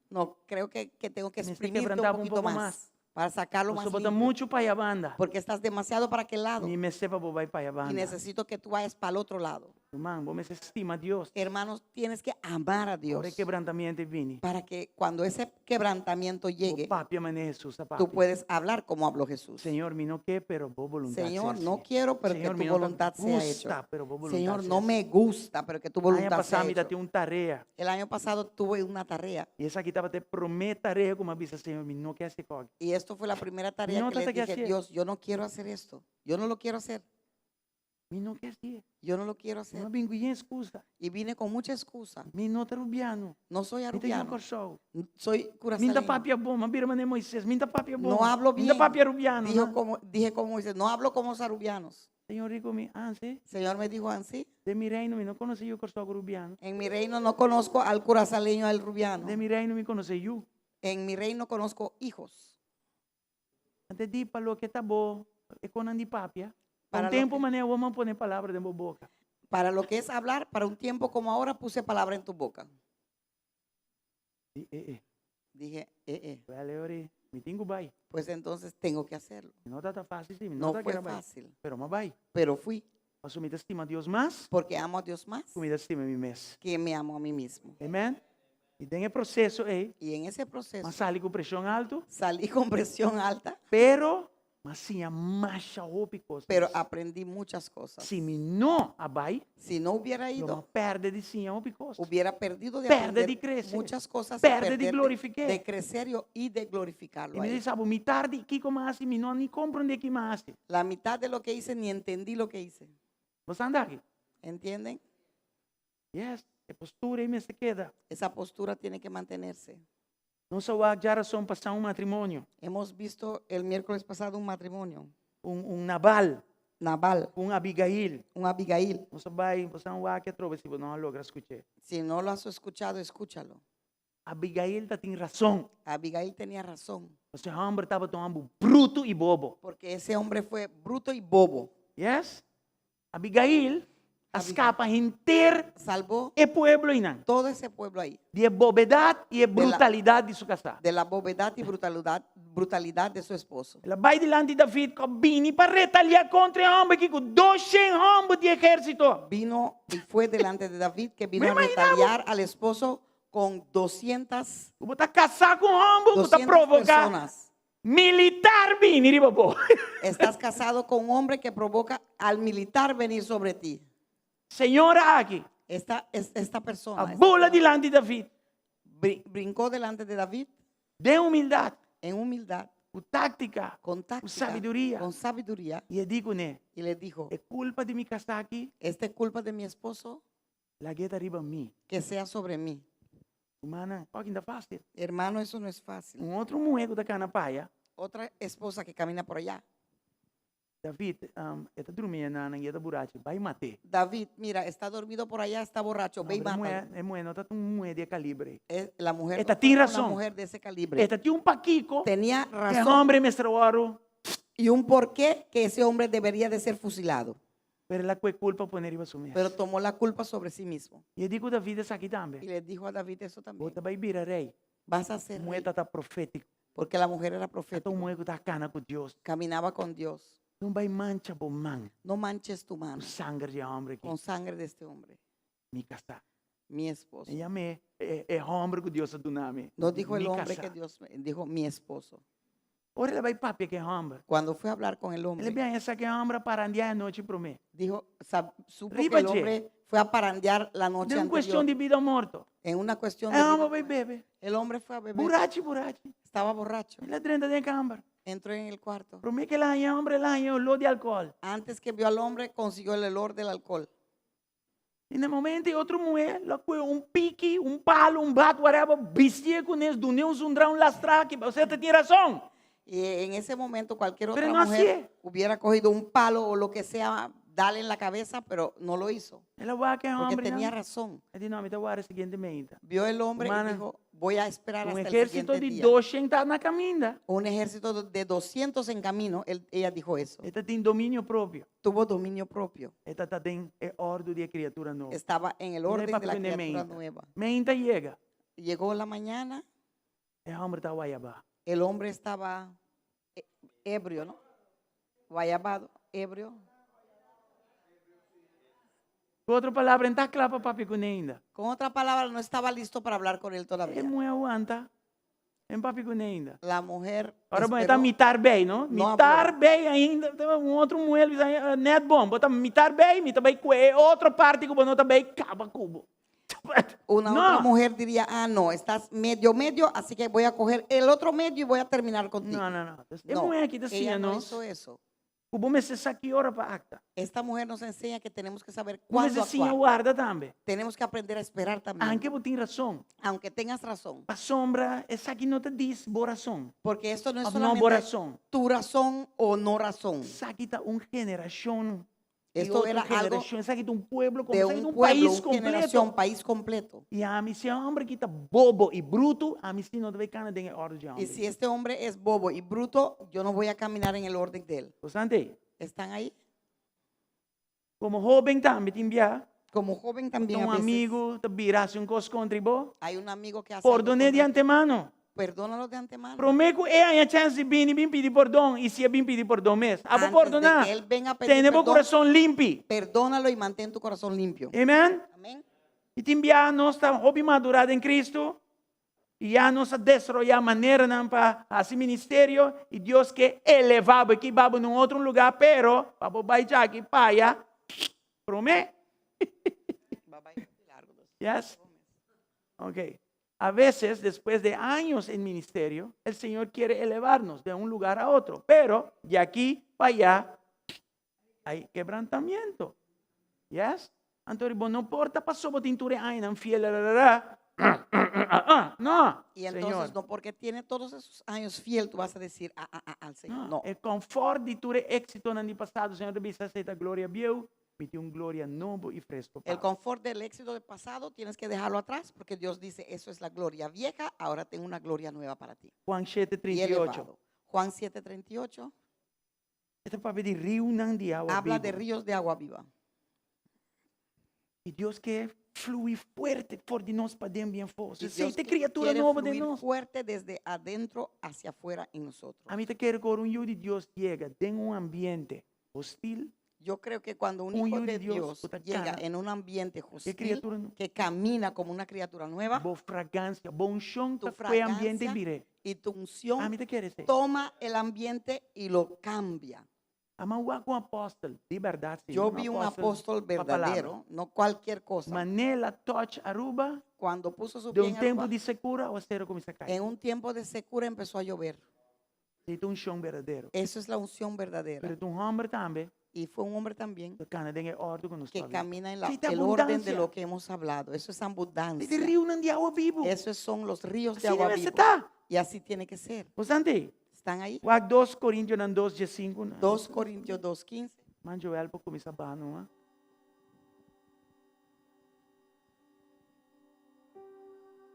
No, creo que tengo que Tienes que exprimirte un quebrantar un poquito poco más, más. para sacarlo más Pasobra bo ta limpio, muchu pa aya banda. porque estás demasiado para aquel lado Mi mester pa bo bai pa aya y banda. necesito que tú vayas para el otro lado. Ruman, bo mester stima Dios. Hermanos, tienes que amar a Dios Ora e kebrantamentu bini. para que cuando ese quebrantamiento llegue, Bo papia manera Hesus a tú papia. puedes hablar como habló Jesús. Señor, mi no ke, pero bo boluntat Señor, sea no hasí. quiero, pero que Señor, tu mi no ta voluntad sea hecha. gusta, pero bo boluntat Señor, sea no hasí. me gusta, pero que tu Aña voluntad pasá sea mi hecha. tatin un tarea. El año pasado tuve una tarea I esaki tabata e promé tarea ku mi a bisa, Señor, mi no ke hasi esaki. y esto fue la primera tarea No que le te que dije, hacía. Dios, yo no quiero hacer esto. Yo no lo quiero hacer. Mi no ke hasié. Yo no lo quiero hacer. Mi a bin ku yen exkusa. Y vine con mucha excusa. Mi no ta rubiano. No soy Mi ta yu arubiano. Kòrsou. Soy Mi ta curazalengo. papia bon, m'a bira manera Moises. Mi ta papia bon. No hablo Mi ta bien. papia rubiano. Dijo no. como, dije como Moisés, no hablo como los arubianos. Señor di ku mi, Ansi, Señor me dijo así, den mi reino mi no konosé yu Kòrsou ku rubiano. en mi reino no conozco al curazaleño, al rubiano. Den mi reino mi konosé yu. En mi reino conozco hijos. Anto di pa loke ta bo e konan di papia. Para Un tempu loke- manera awor m'a pone palabra den bo boka. Para lo que es hablar, para un tiempo como ahora puse palabra en tu boca. Di e e. Dije, eh, eh, Wèl e ora ei, mi tin ku bai. pues entonces tengo que hacerlo. No tabata fásil si, mi no No ta fue kere bai. fácil, Pero m'a bai. pero fui, Pasobra mi ta stima Dios mas porque amo a Dios más ku mi ta stima mi mes. que me amo a mí mismo. Amen. I den e proseso ei, Y en ese m'a proceso sali ku preshon altu, salí con presión alta, pero m'a siña masha hopi kos. pero aprendí muchas cosas. Si mi no a bai, Si no hubiera lo ido, m'a pèrdè di siña hopi kos. hubiera perdido de Perde aprender di crece. muchas cosas, y Perde di perder glorifiké. de crecer y de glorificarlo. I a mi él. di, Sabo, mitar di kiko m'a hasi, mi no a ni komprondé ki m'a hasi. La mitad de lo que hice, ni entendí lo que hice. Bo sa anda aki? ¿Entienden? Yes, e postura ei mester keda. Esa postura tiene que mantenerse. Nos a wak djarason pasá un matrimonio. Hemos visto el miércoles pasado un matrimonio. Un, un Nabal. Nabal. Un Abigail. Un Abigail. Nos a bai, bo sa wak atrobe si bo no a logra skuch'é. Si no lo has escuchado, escúchalo. Abigail tatin rason. Abigail tenía razón. Pasobra e hòmber tabata un hòmber brutu i bobo. Porque ese hombre fue bruto y bobo. Yes? Abigail a skapa henter Salvó e pueblo einan. Todo ese pueblo ahí. Di e bobedat i e brutalidat di su kasá. De la bobedad y brutalidad, brutalidad de su esposo. El a bai dilanti David ku a bini pa retaliá kontra e hòmber aki ku doshen hòmber di ehérsito. Vino y fue delante de David que vino Me a imaginaba. retaliar al esposo con 200, Ku bo ta kasá ku un hòmber ku ta 200 provoká personas. militar bini riba bo. Estás casado con un hombre que provoca al militar venir sobre ti. Señora aki Esta, es, esta persona a esta bula persona dilanti David brincó delante de David den humildat, en humildad, ku táktika, con ku táctica, sabiduria. con sabiduría, I e di kuné, y le dijo, E kulpa di mi kasá aki, esta es culpa de mi esposo, lag'é ta riba mi. que sea sobre mí. Rumannan, ò ta fásil. Hermano, eso no es fácil. Un otro muhé ku ta kana p'aya. Otra esposa que camina por allá. David, um, e ta drumí einan, i e ta burachi, bai mat'é. David, mira, está dormido por allá, está borracho, ve y No, pero e mátalo. muhé, e muhé no ta un muhé di e kalibre. Eh, la mujer E ta no tin fue una rason. mujer de ese calibre. E ta tin un pakiko. Tenía E razón hòmber mester wòrdu. y un porqué que ese hombre debería de ser fusilado. Pero el a kue kulpa pone riba su mes. Pero tomó la culpa sobre sí mismo. I e di ku David esaki tambe. Y le dijo a David eso Bo también. ta bai bira rei. Vas a ser Muhé rey. ta ta profétiko. Porque la mujer era Ta profética. un muhé ku ta kana ku Dios. Caminaba con Dios. No bai mancha bo man No manches tu mano ku sanger di e hòmber aki. con sangre de este hombre. Mi kasá. Mi esposo. E yam'é e e hòmber ku Dios a duna mi. No dijo el Mi hombre kasá. que Dios me dijo mi esposo. Ora el a bai papia ku e hòmber. Cuando fue a hablar con el El a hombre, biaha sa ku e hòmber a parandiá e anochi promé. dijo, supo que Riba el dje. hombre fue a parandear la noche Den un kuestion anterior. di bida o morto. En una cuestión E de hòmber vida. bai bebe. El hombre fue a beber. Burachi, burachi. Estaba borracho. El a drenta den kamber. Entró en el cuarto. Promé ku el a haña e hòmber, el a haña oló di alkohòl. Antes que vio al hombre, consiguió el olor del alcohol. I na momento e otro muhé lo a kue un piki, un palu, un bat, whatever, bistié kuné, dun'é un zundrá, un lastrá, ki osea ta tin rason. Y en ese momento cualquier Pero otra no mujer hasié. hubiera cogido un palo o lo que sea, dale en la cabeza, pero no lo hizo. El a wak e Porque hòmber tenía nan. razón. E di, no, mi ta warda e siguiente meinta. Vio el hombre y Humana. dijo, voy a esperar Un hasta el ejército siguiente di día. doshen ta na kaminda. Un ejército de 200 en camino, ella dijo eso. E ta tin dominio propio. Tuvo dominio propio. E ta ta den e òrdu di e kriatura nobo. Estaba en el Mira orden de la papia kuné criatura meinta. nueva. Meinta yega. Llegó la mañana, E hòmber ta guayabá. el hombre estaba ebrio, ¿no? Guayabado, ebrio. Ku otro palabra, e no ta kla pa papia kuné ainda. Con otra palabra, no estaba listo para hablar con él E todavía. muhé a wanta, e no papia kuné ainda. La mujer Ora bon, e ta esperó. mitar bei, no? No habló. Mitar bei ainda, ta un otro muhé bisa, eh, net bon, bo ta mitar bei, mi ta bai kue e otro parti ku bo no ta bei kaba ku bo. Una No. otra mujer diría, ah, no, estás medio, medio, así que voy a coger el otro medio y voy a terminar contigo. No, no, no. E No, muhé aki ta ella siña no nos hizo eso. ku bo mester sa ki ora pa akta. Esta mujer nos enseña que tenemos que saber Bo mester cuándo siña actuar. warda tambe. Tenemos que aprender a esperar también. Anke bo tin rason. Aunque tengas razón. Pasobra esaki no ta djis bo rason. Porque esto no es Of no bo solamente rason. tu razón o no razón. Esaki ta un generashon. Di Esto otro era algo generashon, esaki ta un pueblo, de esaki ta un un pueblo, pais una generación, kompleto. país completo. I ami, si e hòmber aki ta bobo i brutu, ami si no ta bai kana den e òrdu dje Y hòmber. si este hombre es bobo y bruto, yo no voy a caminar en el orden de él. Bosnan ei? ¿Están ahí? Komo hóben tambe tin bia, Como joven ta también un a veces amigu ta bira hasi un kos kontra i bo. hay un amigo que hace algo Pordon'é di contra ti. antemano. Perdónalo de antemano. Promé ku e haña chèns di bini bin pidi pordon i si e bin pidi pordon mes, abo Antes de pordoná. que él venga a pedir Tene bo perdón, kurason limpi. perdónalo y mantén tu corazón limpio. Amen. Amén. I tin biaha nos ta hopi madurá den Kristu i ya nos a desaroyá maneranan pa hasi ministerio i Dios ke elevá bo, e ke hiba bo na un otro lugá, pero pa bo bai djaki pa aya promé. Yes? Ok. A veces, después de años en ministerio, el Señor quiere elevarnos de un lugar a otro, pero de aquí para allá hay quebrantamiento. Yes? Anto bo no por ta paso bo tin tur e añanan fiel, la, la, la, la. No, Y entonces, Señor. no porque tiene todos esos años fiel, tú vas a decir ah, ah, ah, al Señor. No, No. e confort di tur e éxitonan di pasado, Señor ta bisa, esei ta gloria bieu, Mi tin un gloria nobo i fresco pa El bo. confort del éxito del pasado tienes que dejarlo atrás porque Dios dice, eso es la gloria vieja, ahora tengo una gloria nueva para ti. Juan shete Y trinta i ocho. elevado. Juan 7:38 E ta papia di riunan di awa habla de bibu. ríos de agua viva. I Dios ke flui fuerte for di nos paden bien fo. Y Esei Dios ta e criatura quiere nobo den fluir nos. fuerte desde adentro hacia afuera en nosotros. Ami ta kere ku ora un yu di Dios yega den un ambiente hostil, Yo creo que cuando un Un hijo yu de di Dios Dios ku ta llega kana en un ambiente e hostil, criatura no. que camina como una criatura nueva, Bo fragancia, bo unshon tu ta kue ambiente fragancia bir'é. y tu unción Ami ta kere esei. toma el ambiente y lo cambia. Ama wak un apòstel, di bèrdat si, Yo un vi un apòstel apóstol pa palabra. verdadero, no cualquier cosa. Manera el a touch Aruba, Cuando puso su de pie un en tempu Aruba, di sekura, awasero kuminsá kai. en un tiempo de secura empezó a llover. Esei ta unshon berdadero. Eso es la unción verdadera. Pero ta un hòmber tambe Y fue un hombre también ku kana den e òrdu ku nos que papia. camina en la, Esei ta el orden de abundancia. lo que hemos hablado. Eso es Esei ta abundancia. riunan di awa bibu. Esos son los ríos de Asina agua mester viva. ta. Y así tiene que ser. Bo santi? ¿Están ahí? Wak 2 Corintionan 2 diesinku. 2 Corintios 2:15. Man Joel por kuminsá baha numa.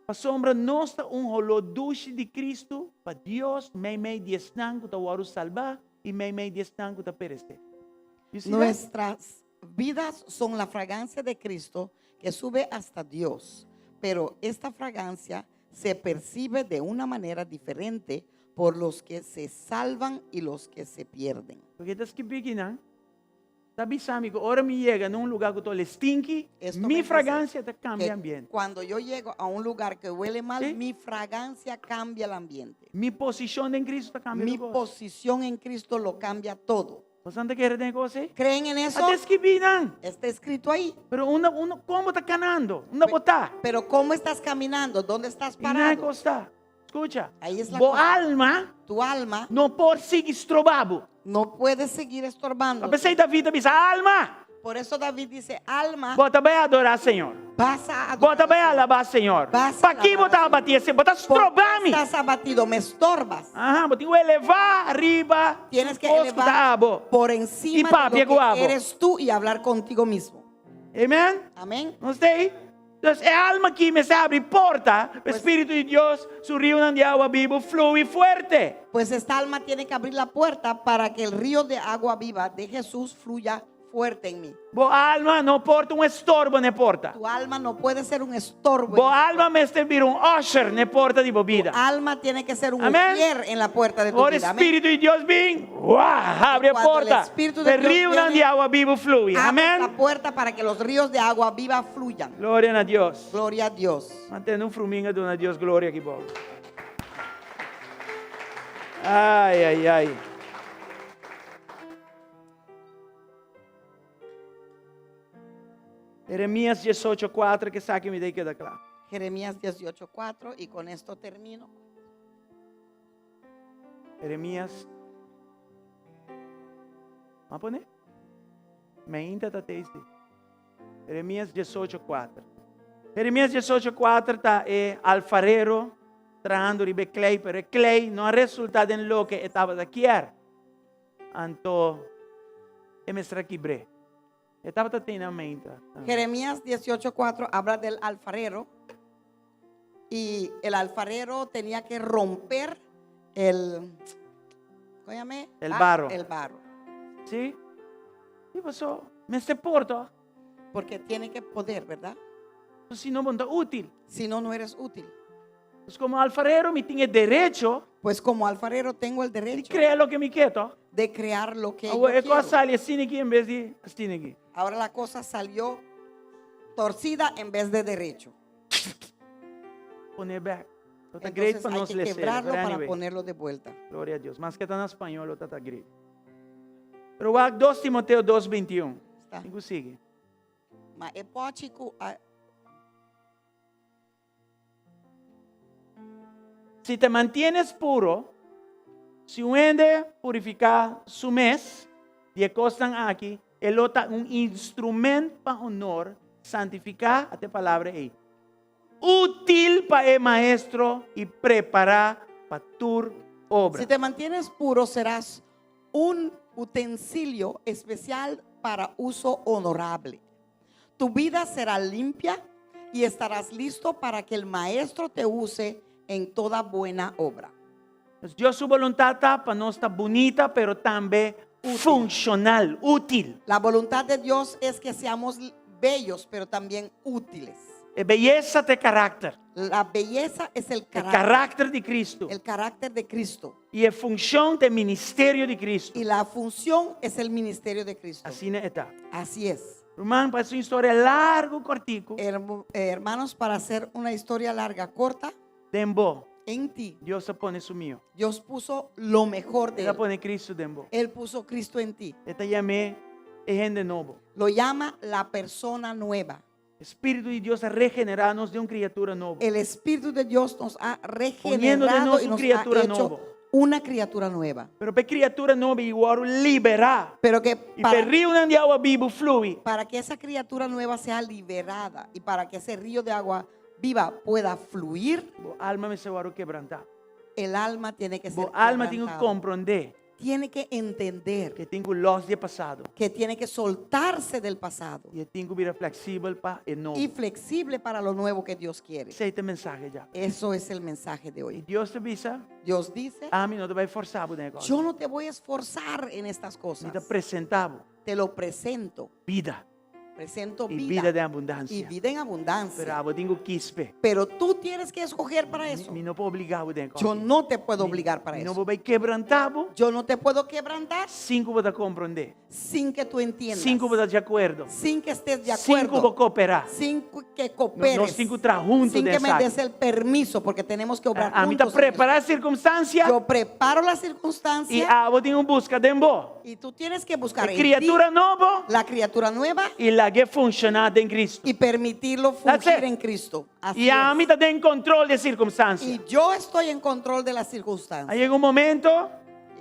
Pasobra nos ta un holó dushi di Kristu pa Dios meimei di esnan ku ta wòrdu salbá i meimei di esnan ku ta peresé. You see that? Nuestras vidas son la fragancia de Cristo que sube hasta Dios, pero esta fragancia se percibe de una manera diferente por los que se salvan y los que se pierden. Porque ta skibí kinan, Ta bisa mi ku ora mi yega na un lugá ku ta ole stinki, Esto me mi dice fragancia ta kambia que ambiente. cuando yo llego a un lugar que huele mal, Sí. mi fragancia cambia el ambiente. Mi posishon den Cristo ta kambia Mi tur kos. posición en Cristo lo cambia todo. Boso ta kere den e kos ei? ¿Creen en eso? A ta skibí nan. Está escrito ahí. Pero unda, unda, kon bo ta kanando? Unda bo ta? Pero ¿cómo estás caminando? ¿Dónde estás I nan e parado? kos ta. Skucha. Ahí es la Bo cosa. alma Tu alma no por sigui stroba bo. no puede seguir estorbando. P'esei David a bisa, Alma, Por eso David dice, alma, bo ta bai adorá Señor. vas a adorar Bo ta al bai Señor. alabá Señor. Vas a Paki bo alabar ta al Señor. abatí ese? Bo ta ¿Por qué stroba mi. estás abatido? Me estorbas. Aha, bo tin ku elevá riba Tienes que kos ku ta elevar abo. por encima I de papia lo ku que abo. eres tú y hablar contigo mismo. Amen? Amén. Nos ta ei? Dus e alma aki mester abri porta pa e Spiritu di Dios su riunan di awa bibu flui fuerte. Pues esta alma tiene que abrir la puerta para que el río de agua viva de Jesús fluya fuerte en mí. Bo alma no por ta un estorbo na e porta. Tu alma no puede ser un estorbo. Bo en esa alma puerta. mester bira un usher na e porta di bo vida. Tu alma tiene que ser un Amén. ujier en la puerta de tu Ora e vida. Amén. Spiritu di Dios bin, wah, abri e Cuando el porta. Espíritu de E Dios riunan viene, di awa bibu flui. Abre Amén. la puerta para que los ríos de agua viva fluyan. Gloria na Dios. Gloria a Dios. Mantene un fruminga duna Dios gloria aki bou. Ai, ai, ai. Jeremías diesocho kuater ke esaki mi ta keda kla. Jeremías 18:4 y con esto termino. Jeremías. Ma pone? Meinta ta teisi. Jeremías 18:4. Jeremías 18:4 ta e alfarero trahando riba e klei, pero e klei no a resulta den loke e tabata kier. Anto e mester a kibr'é. E tabata tin na mente. Jeremías 18:4 habla del alfarero y el alfarero tenía que romper el, ¿cómo se llama? El Ah, barro. El barro. Si? I paso, mester por to. Porque tiene que poder, ¿verdad? Sino bo n' ta útil. Si no, no eres útil. Pues komo alfarero, mi tin e derecho Pues como alfarero tengo el di derecho krea loke mi ke, to. de crear lo que yo Awor, e quiero. kos a sali asina aki en bes di asina aki. Ahora la cosa salió torcida en vez de derecho. Pone bèk. Lo ta great Entonces pa hay nos que les'é. quebrarlo Pero para anyway, ponerlo de vuelta. gloria a Dios. Maske ta na spañó, lo ta ta great. Pero wak 2 Timoteo 2:21. Está. Tin ku sigui. Ma e pochi ku a Si te mantienes puro, si un hende purifiká su mes di e kosnan aki, e lo ta un instrument pa honor, santifiká, ata e palabra ei, útil pa e maestro i prepará pa tur obra. Si te mantienes puro, serás un utensilio especial para uso honorable. Tu vida será limpia y estarás listo para que el maestro te use en toda buena obra. Pues Dios su voluntad ta pa nos ta bunita, pero tambe funcional, útil. La voluntad de Dios es que seamos bellos, pero también útiles. E beyesa ta e karakter. La belleza es el E carácter. karakter di Cristo. El carácter de Cristo. I e funshon ta e ministerio di Cristo. Y la función es el ministerio de Cristo. Asina e ta. Así es. Ruman, pa hasi un historia largu kòrtiku. Hermanos, para hacer una historia larga, corta. Den bo. En ti. Dios a pone su mihó. Dios puso lo mejor de El a él. pone Cristo den bo. Él puso Cristo en ti. E ta yam'é e hende nobo. Lo llama la persona nueva. E Spiritu di Dios a regenerá nos den un kriatura nobo. El Espíritu de Dios nos ha Poniendo den regenerado nos y un nos ha kriatura hecho nobo. una criatura nueva. Pero pa e kriatura nobo ei wòrdu liberá. Pero que I para pa e riunan di awa bibu flui. Para que esa criatura nueva sea liberada y para que ese río de agua viva pueda fluir, Bo alma mester wòrdu kebrantá. El alma tiene que ser Bo alma tin ku quebrantada. komprondé. Tiene que entender. Ku e tin ku lòs di e pasado. Que tiene que soltarse del pasado. I e tin ku bira fleksibel pa e nobo. Y flexible para lo nuevo que Dios quiere. Esei ta e mensahe dja. Eso es el mensaje de hoy. I Dios ta bisa. Dios dice. Ami no ta bai forsá bo den e kos. Yo no te voy a esforzar en estas cosas. Mi ta presentá bo. Te lo presento. Bida. Presento I vida. bida den abundansia. Y vida en abundancia. Pero abo tin ku kis p'e. Pero tú tienes que escoger para eso. Mi no por obligá bo den kos. Yo no te puedo obligar para Mi no eso. por bai kebrantá bo. Yo no te puedo quebrantar. Sin ku bo ta komprondé. Sin que tú entiendas. Sin ku bo ta di akuerdo. Sin que estés de Sin ku bo acuerdo. kooperá. Sin que cooperes. Nos tin ku traha huntu Sin den que me esaki. des el permiso, porque tenemos que obrar Ami ta juntos en eso. prepará e sirkunstansia. Yo preparo la I circunstancia. abo tin ku buska den bo. Y tú tienes que buscar E en kriatura ti nobo. la criatura nueva. I lag'é funshoná den Cristo. Y permitirlo That's fungir it. en Cristo. Así I ami es. ta den control di e sirkunstansia. Y yo estoy en control de las circunstancias. A yega un momento,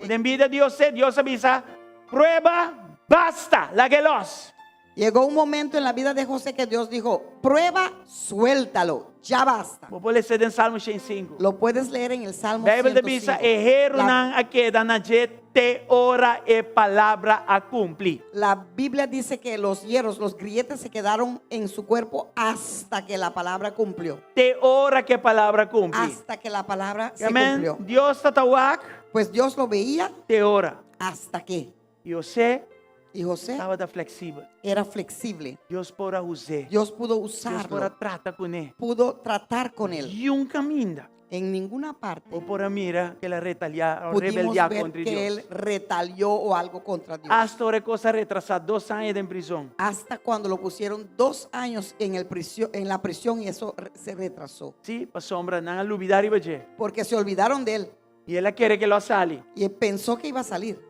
den bida di José, Dios a bisa, prueba, basta, lag'é los. Llegó un momento en la vida de José que Dios dijo, prueba, suéltalo, ya basta. Bo por les'é den Salmo 105. Lo puedes leer en el Salmo Bijbel ta bisa, 105. e herunan a keda na dje te ora e palabra a kumpli. La Biblia dice que los hierros, los grilletes se quedaron en su cuerpo hasta que la palabra cumplió. Te ora ku e palabra kumpli. Hasta que la palabra se Amén. cumplió. Dios tabata wak. Pues Dios lo veía. Te ora. Hasta que. I José. Y José Tabata fleksibel. era flexible. Dios por a us'é. Dios pudo Dios por a usarlo. trata kuné. Pudo tratar con él. Niun kaminda. En ninguna parte. Bo por a mira ku el a retaliá o Pudimos rebeldiá ver kontra que Dios. él retalió o algo contra Dios. Hasta ora e kos a retrasá dos aña den prizòn. Hasta cuando lo pusieron dos años en, el prisio, en la prisión y eso se retrasó. Sí, pasobra nan a lubidá riba dje. Porque se olvidaron de él. I el a kere ku e lo a sali. Y él pensó que iba a salir.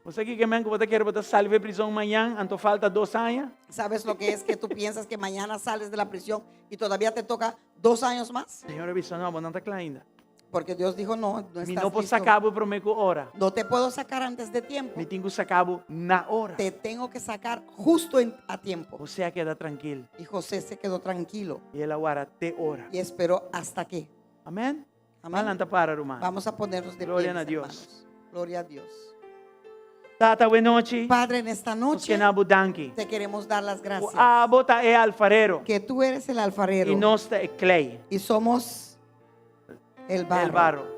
Bo sa kiko ke men ku bo ta kere bo ta sali for di prizòn mañan, anto falta dos aña? ¿Sabes lo que es que tú piensas que mañana sales de la prisión y todavía te toca dos años más? Señor a bisa, no, bo no ta kla ainda. Porque Dios dijo, no, no Mi estás no por listo. saka bo promé ku ora. No te puedo sacar antes de tiempo. Mi tin ku saka bo na ora. Te tengo que sacar justo a tiempo. José a keda trankil. Y José se quedó tranquilo. I el a warda te ora. Y esperó hasta que. Amèn? Amén. Ban lanta para, ruman. Vamos a ponernos de Gloria pie, a mis Dios. hermanos. Gloria a Dios. Tata, awe nochi, Padre, en esta nos noche ke yama bo danki. te queremos dar las Ku gracias. abo ta e alfarero Que tú eres el alfarero i nos ta e klei, y somos el barro. el barro.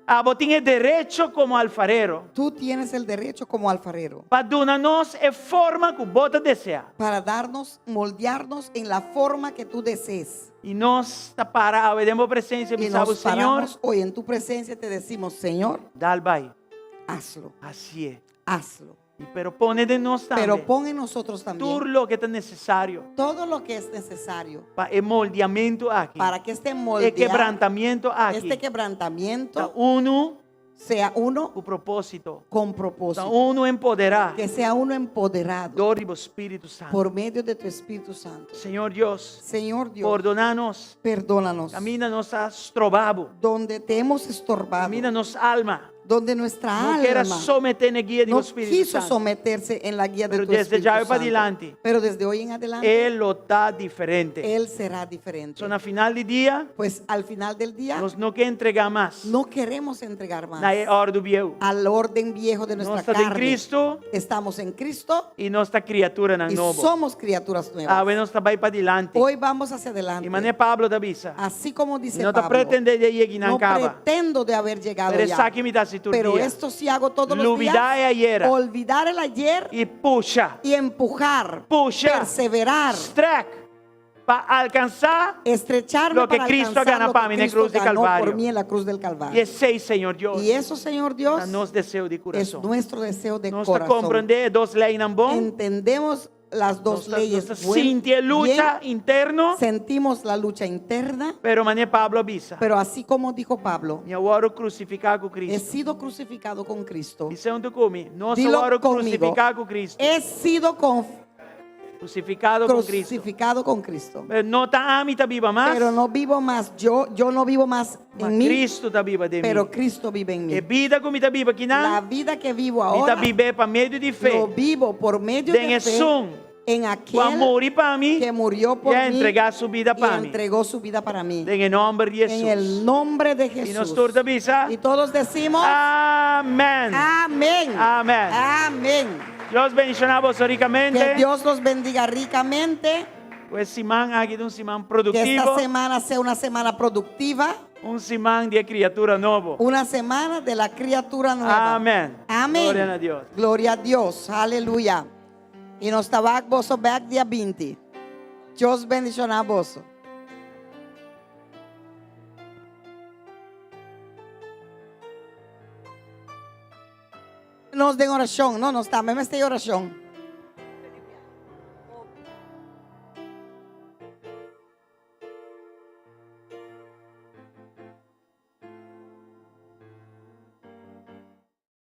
Abo tin e derecho komo alfarero Tú tienes el derecho como alfarero pa duna nos e forma ku bo ta deseá. para darnos, moldearnos en la forma que tú desees. I nos ta para awe den bo presensia Y bisa bo nos Señor, paramos hoy en tu presencia y te decimos, Señor, dal bai, hazlo, hasié. hazlo. I Pero pone den nos Pero tambe pon en nosotros también tur loke ta nesesario todo lo que es necesario pa e moldeamentu aki, para que este e moldear, kebrantamentu aki, este ta quebrantamiento unu sea uno ku propósito, con ta propósito, unu empoderá que sea uno empoderado dor di bo Spiritu Santu. por medio de tu Espíritu Santo. Señor Dios, Señor Dios, pordoná nos. perdónanos. Kaminda nos a stroba bo. Donde te hemos estorbado, Kaminda nos alma donde nuestra no ker a alma someté na guia di bo no Spiritu quiso Santu. someterse en la guía de Pero tu desde Espíritu ya hoy pa Santo. dilanti, Pero desde hoy en adelante, E lo ta diferente. Él será diferente. So na final di dia, Pues al final del día, nos no ke entregá mas no queremos entregar más na e òrdu bieu. al orden viejo de nuestra Nos ta den carne. Cristo Estamos en Cristo i nos ta kriaturanan y nobo. somos criaturas nuevas. Awe nos ta bai padilanti. Hoy vamos hacia adelante. I manera Pablo ta bisa. Así como dice No ta Pablo, pretendé di a yega no kaba. pretendo de haber llegado Pero ya. esaki mi ta hasi tur Pero dia. esto sí hago todos los Lubidá días. e ayera. Olvidar el ayer I pusha. y empujar, Pusha. perseverar, Strek. Pa alkansá estrecharme Lo que para Cristo alcanzar ganó lo pa que mi na Cristo cruz de ganó Calvario. por mí en la cruz del Calvario. I esei, Señor Dios, Y eso, Señor Dios, ta nos deseo di es kurason. nuestro deseo de Nos ta corazón. komprondé e dos leinan bon. Entendemos las dos Nos ta, leyes. nos ta buen- sinti e lucha bien, interno. sentimos la lucha interna, Pero manera Pablo a bisa. pero así como dijo Pablo, Mi a wòrdu krusifiká ku he Cristo. sido crucificado con Cristo. Bisa huntu ku mi. Nos Dilo a wòrdu conmigo. krusifiká ku Cristo. He sido con- Krusifikado ku Cristo. crucificado con Cristo. Pero no ta ami ta biba mas. Pero no vivo más yo, yo no vivo más Ma en mí, Cristo ta biba den pero mi. Cristo vive en mí. E bida ku mi ta biba aki La nan, vida que vivo mi ta ahora bib'é pa medio di fe. lo vivo por medio Den de esun fe en Ku a aquel muri pa mi que murió por i a mí entregá su bida y pa mi. entregó su vida para mí. Den e nòmber di En el Hesus. nombre de I nos Jesús. tur ta bisa. Y todos decimos Amèn. amén. Amén. Amén. Dios bendishoná boso Que rikamente. Dios los bendiga ricamente. Ku e siman aki ta un siman Que esta produktivo. semana sea una semana productiva. Un siman di kriatura nobo. Una semana de la criatura nueva. Amén. Amén. Gloria a Dios. Gloria a Dios. Aleluya. I nos ta wak boso bèk dia 20. Dios bendishoná boso. Nos den orashon. No, nos tambe mester orashon.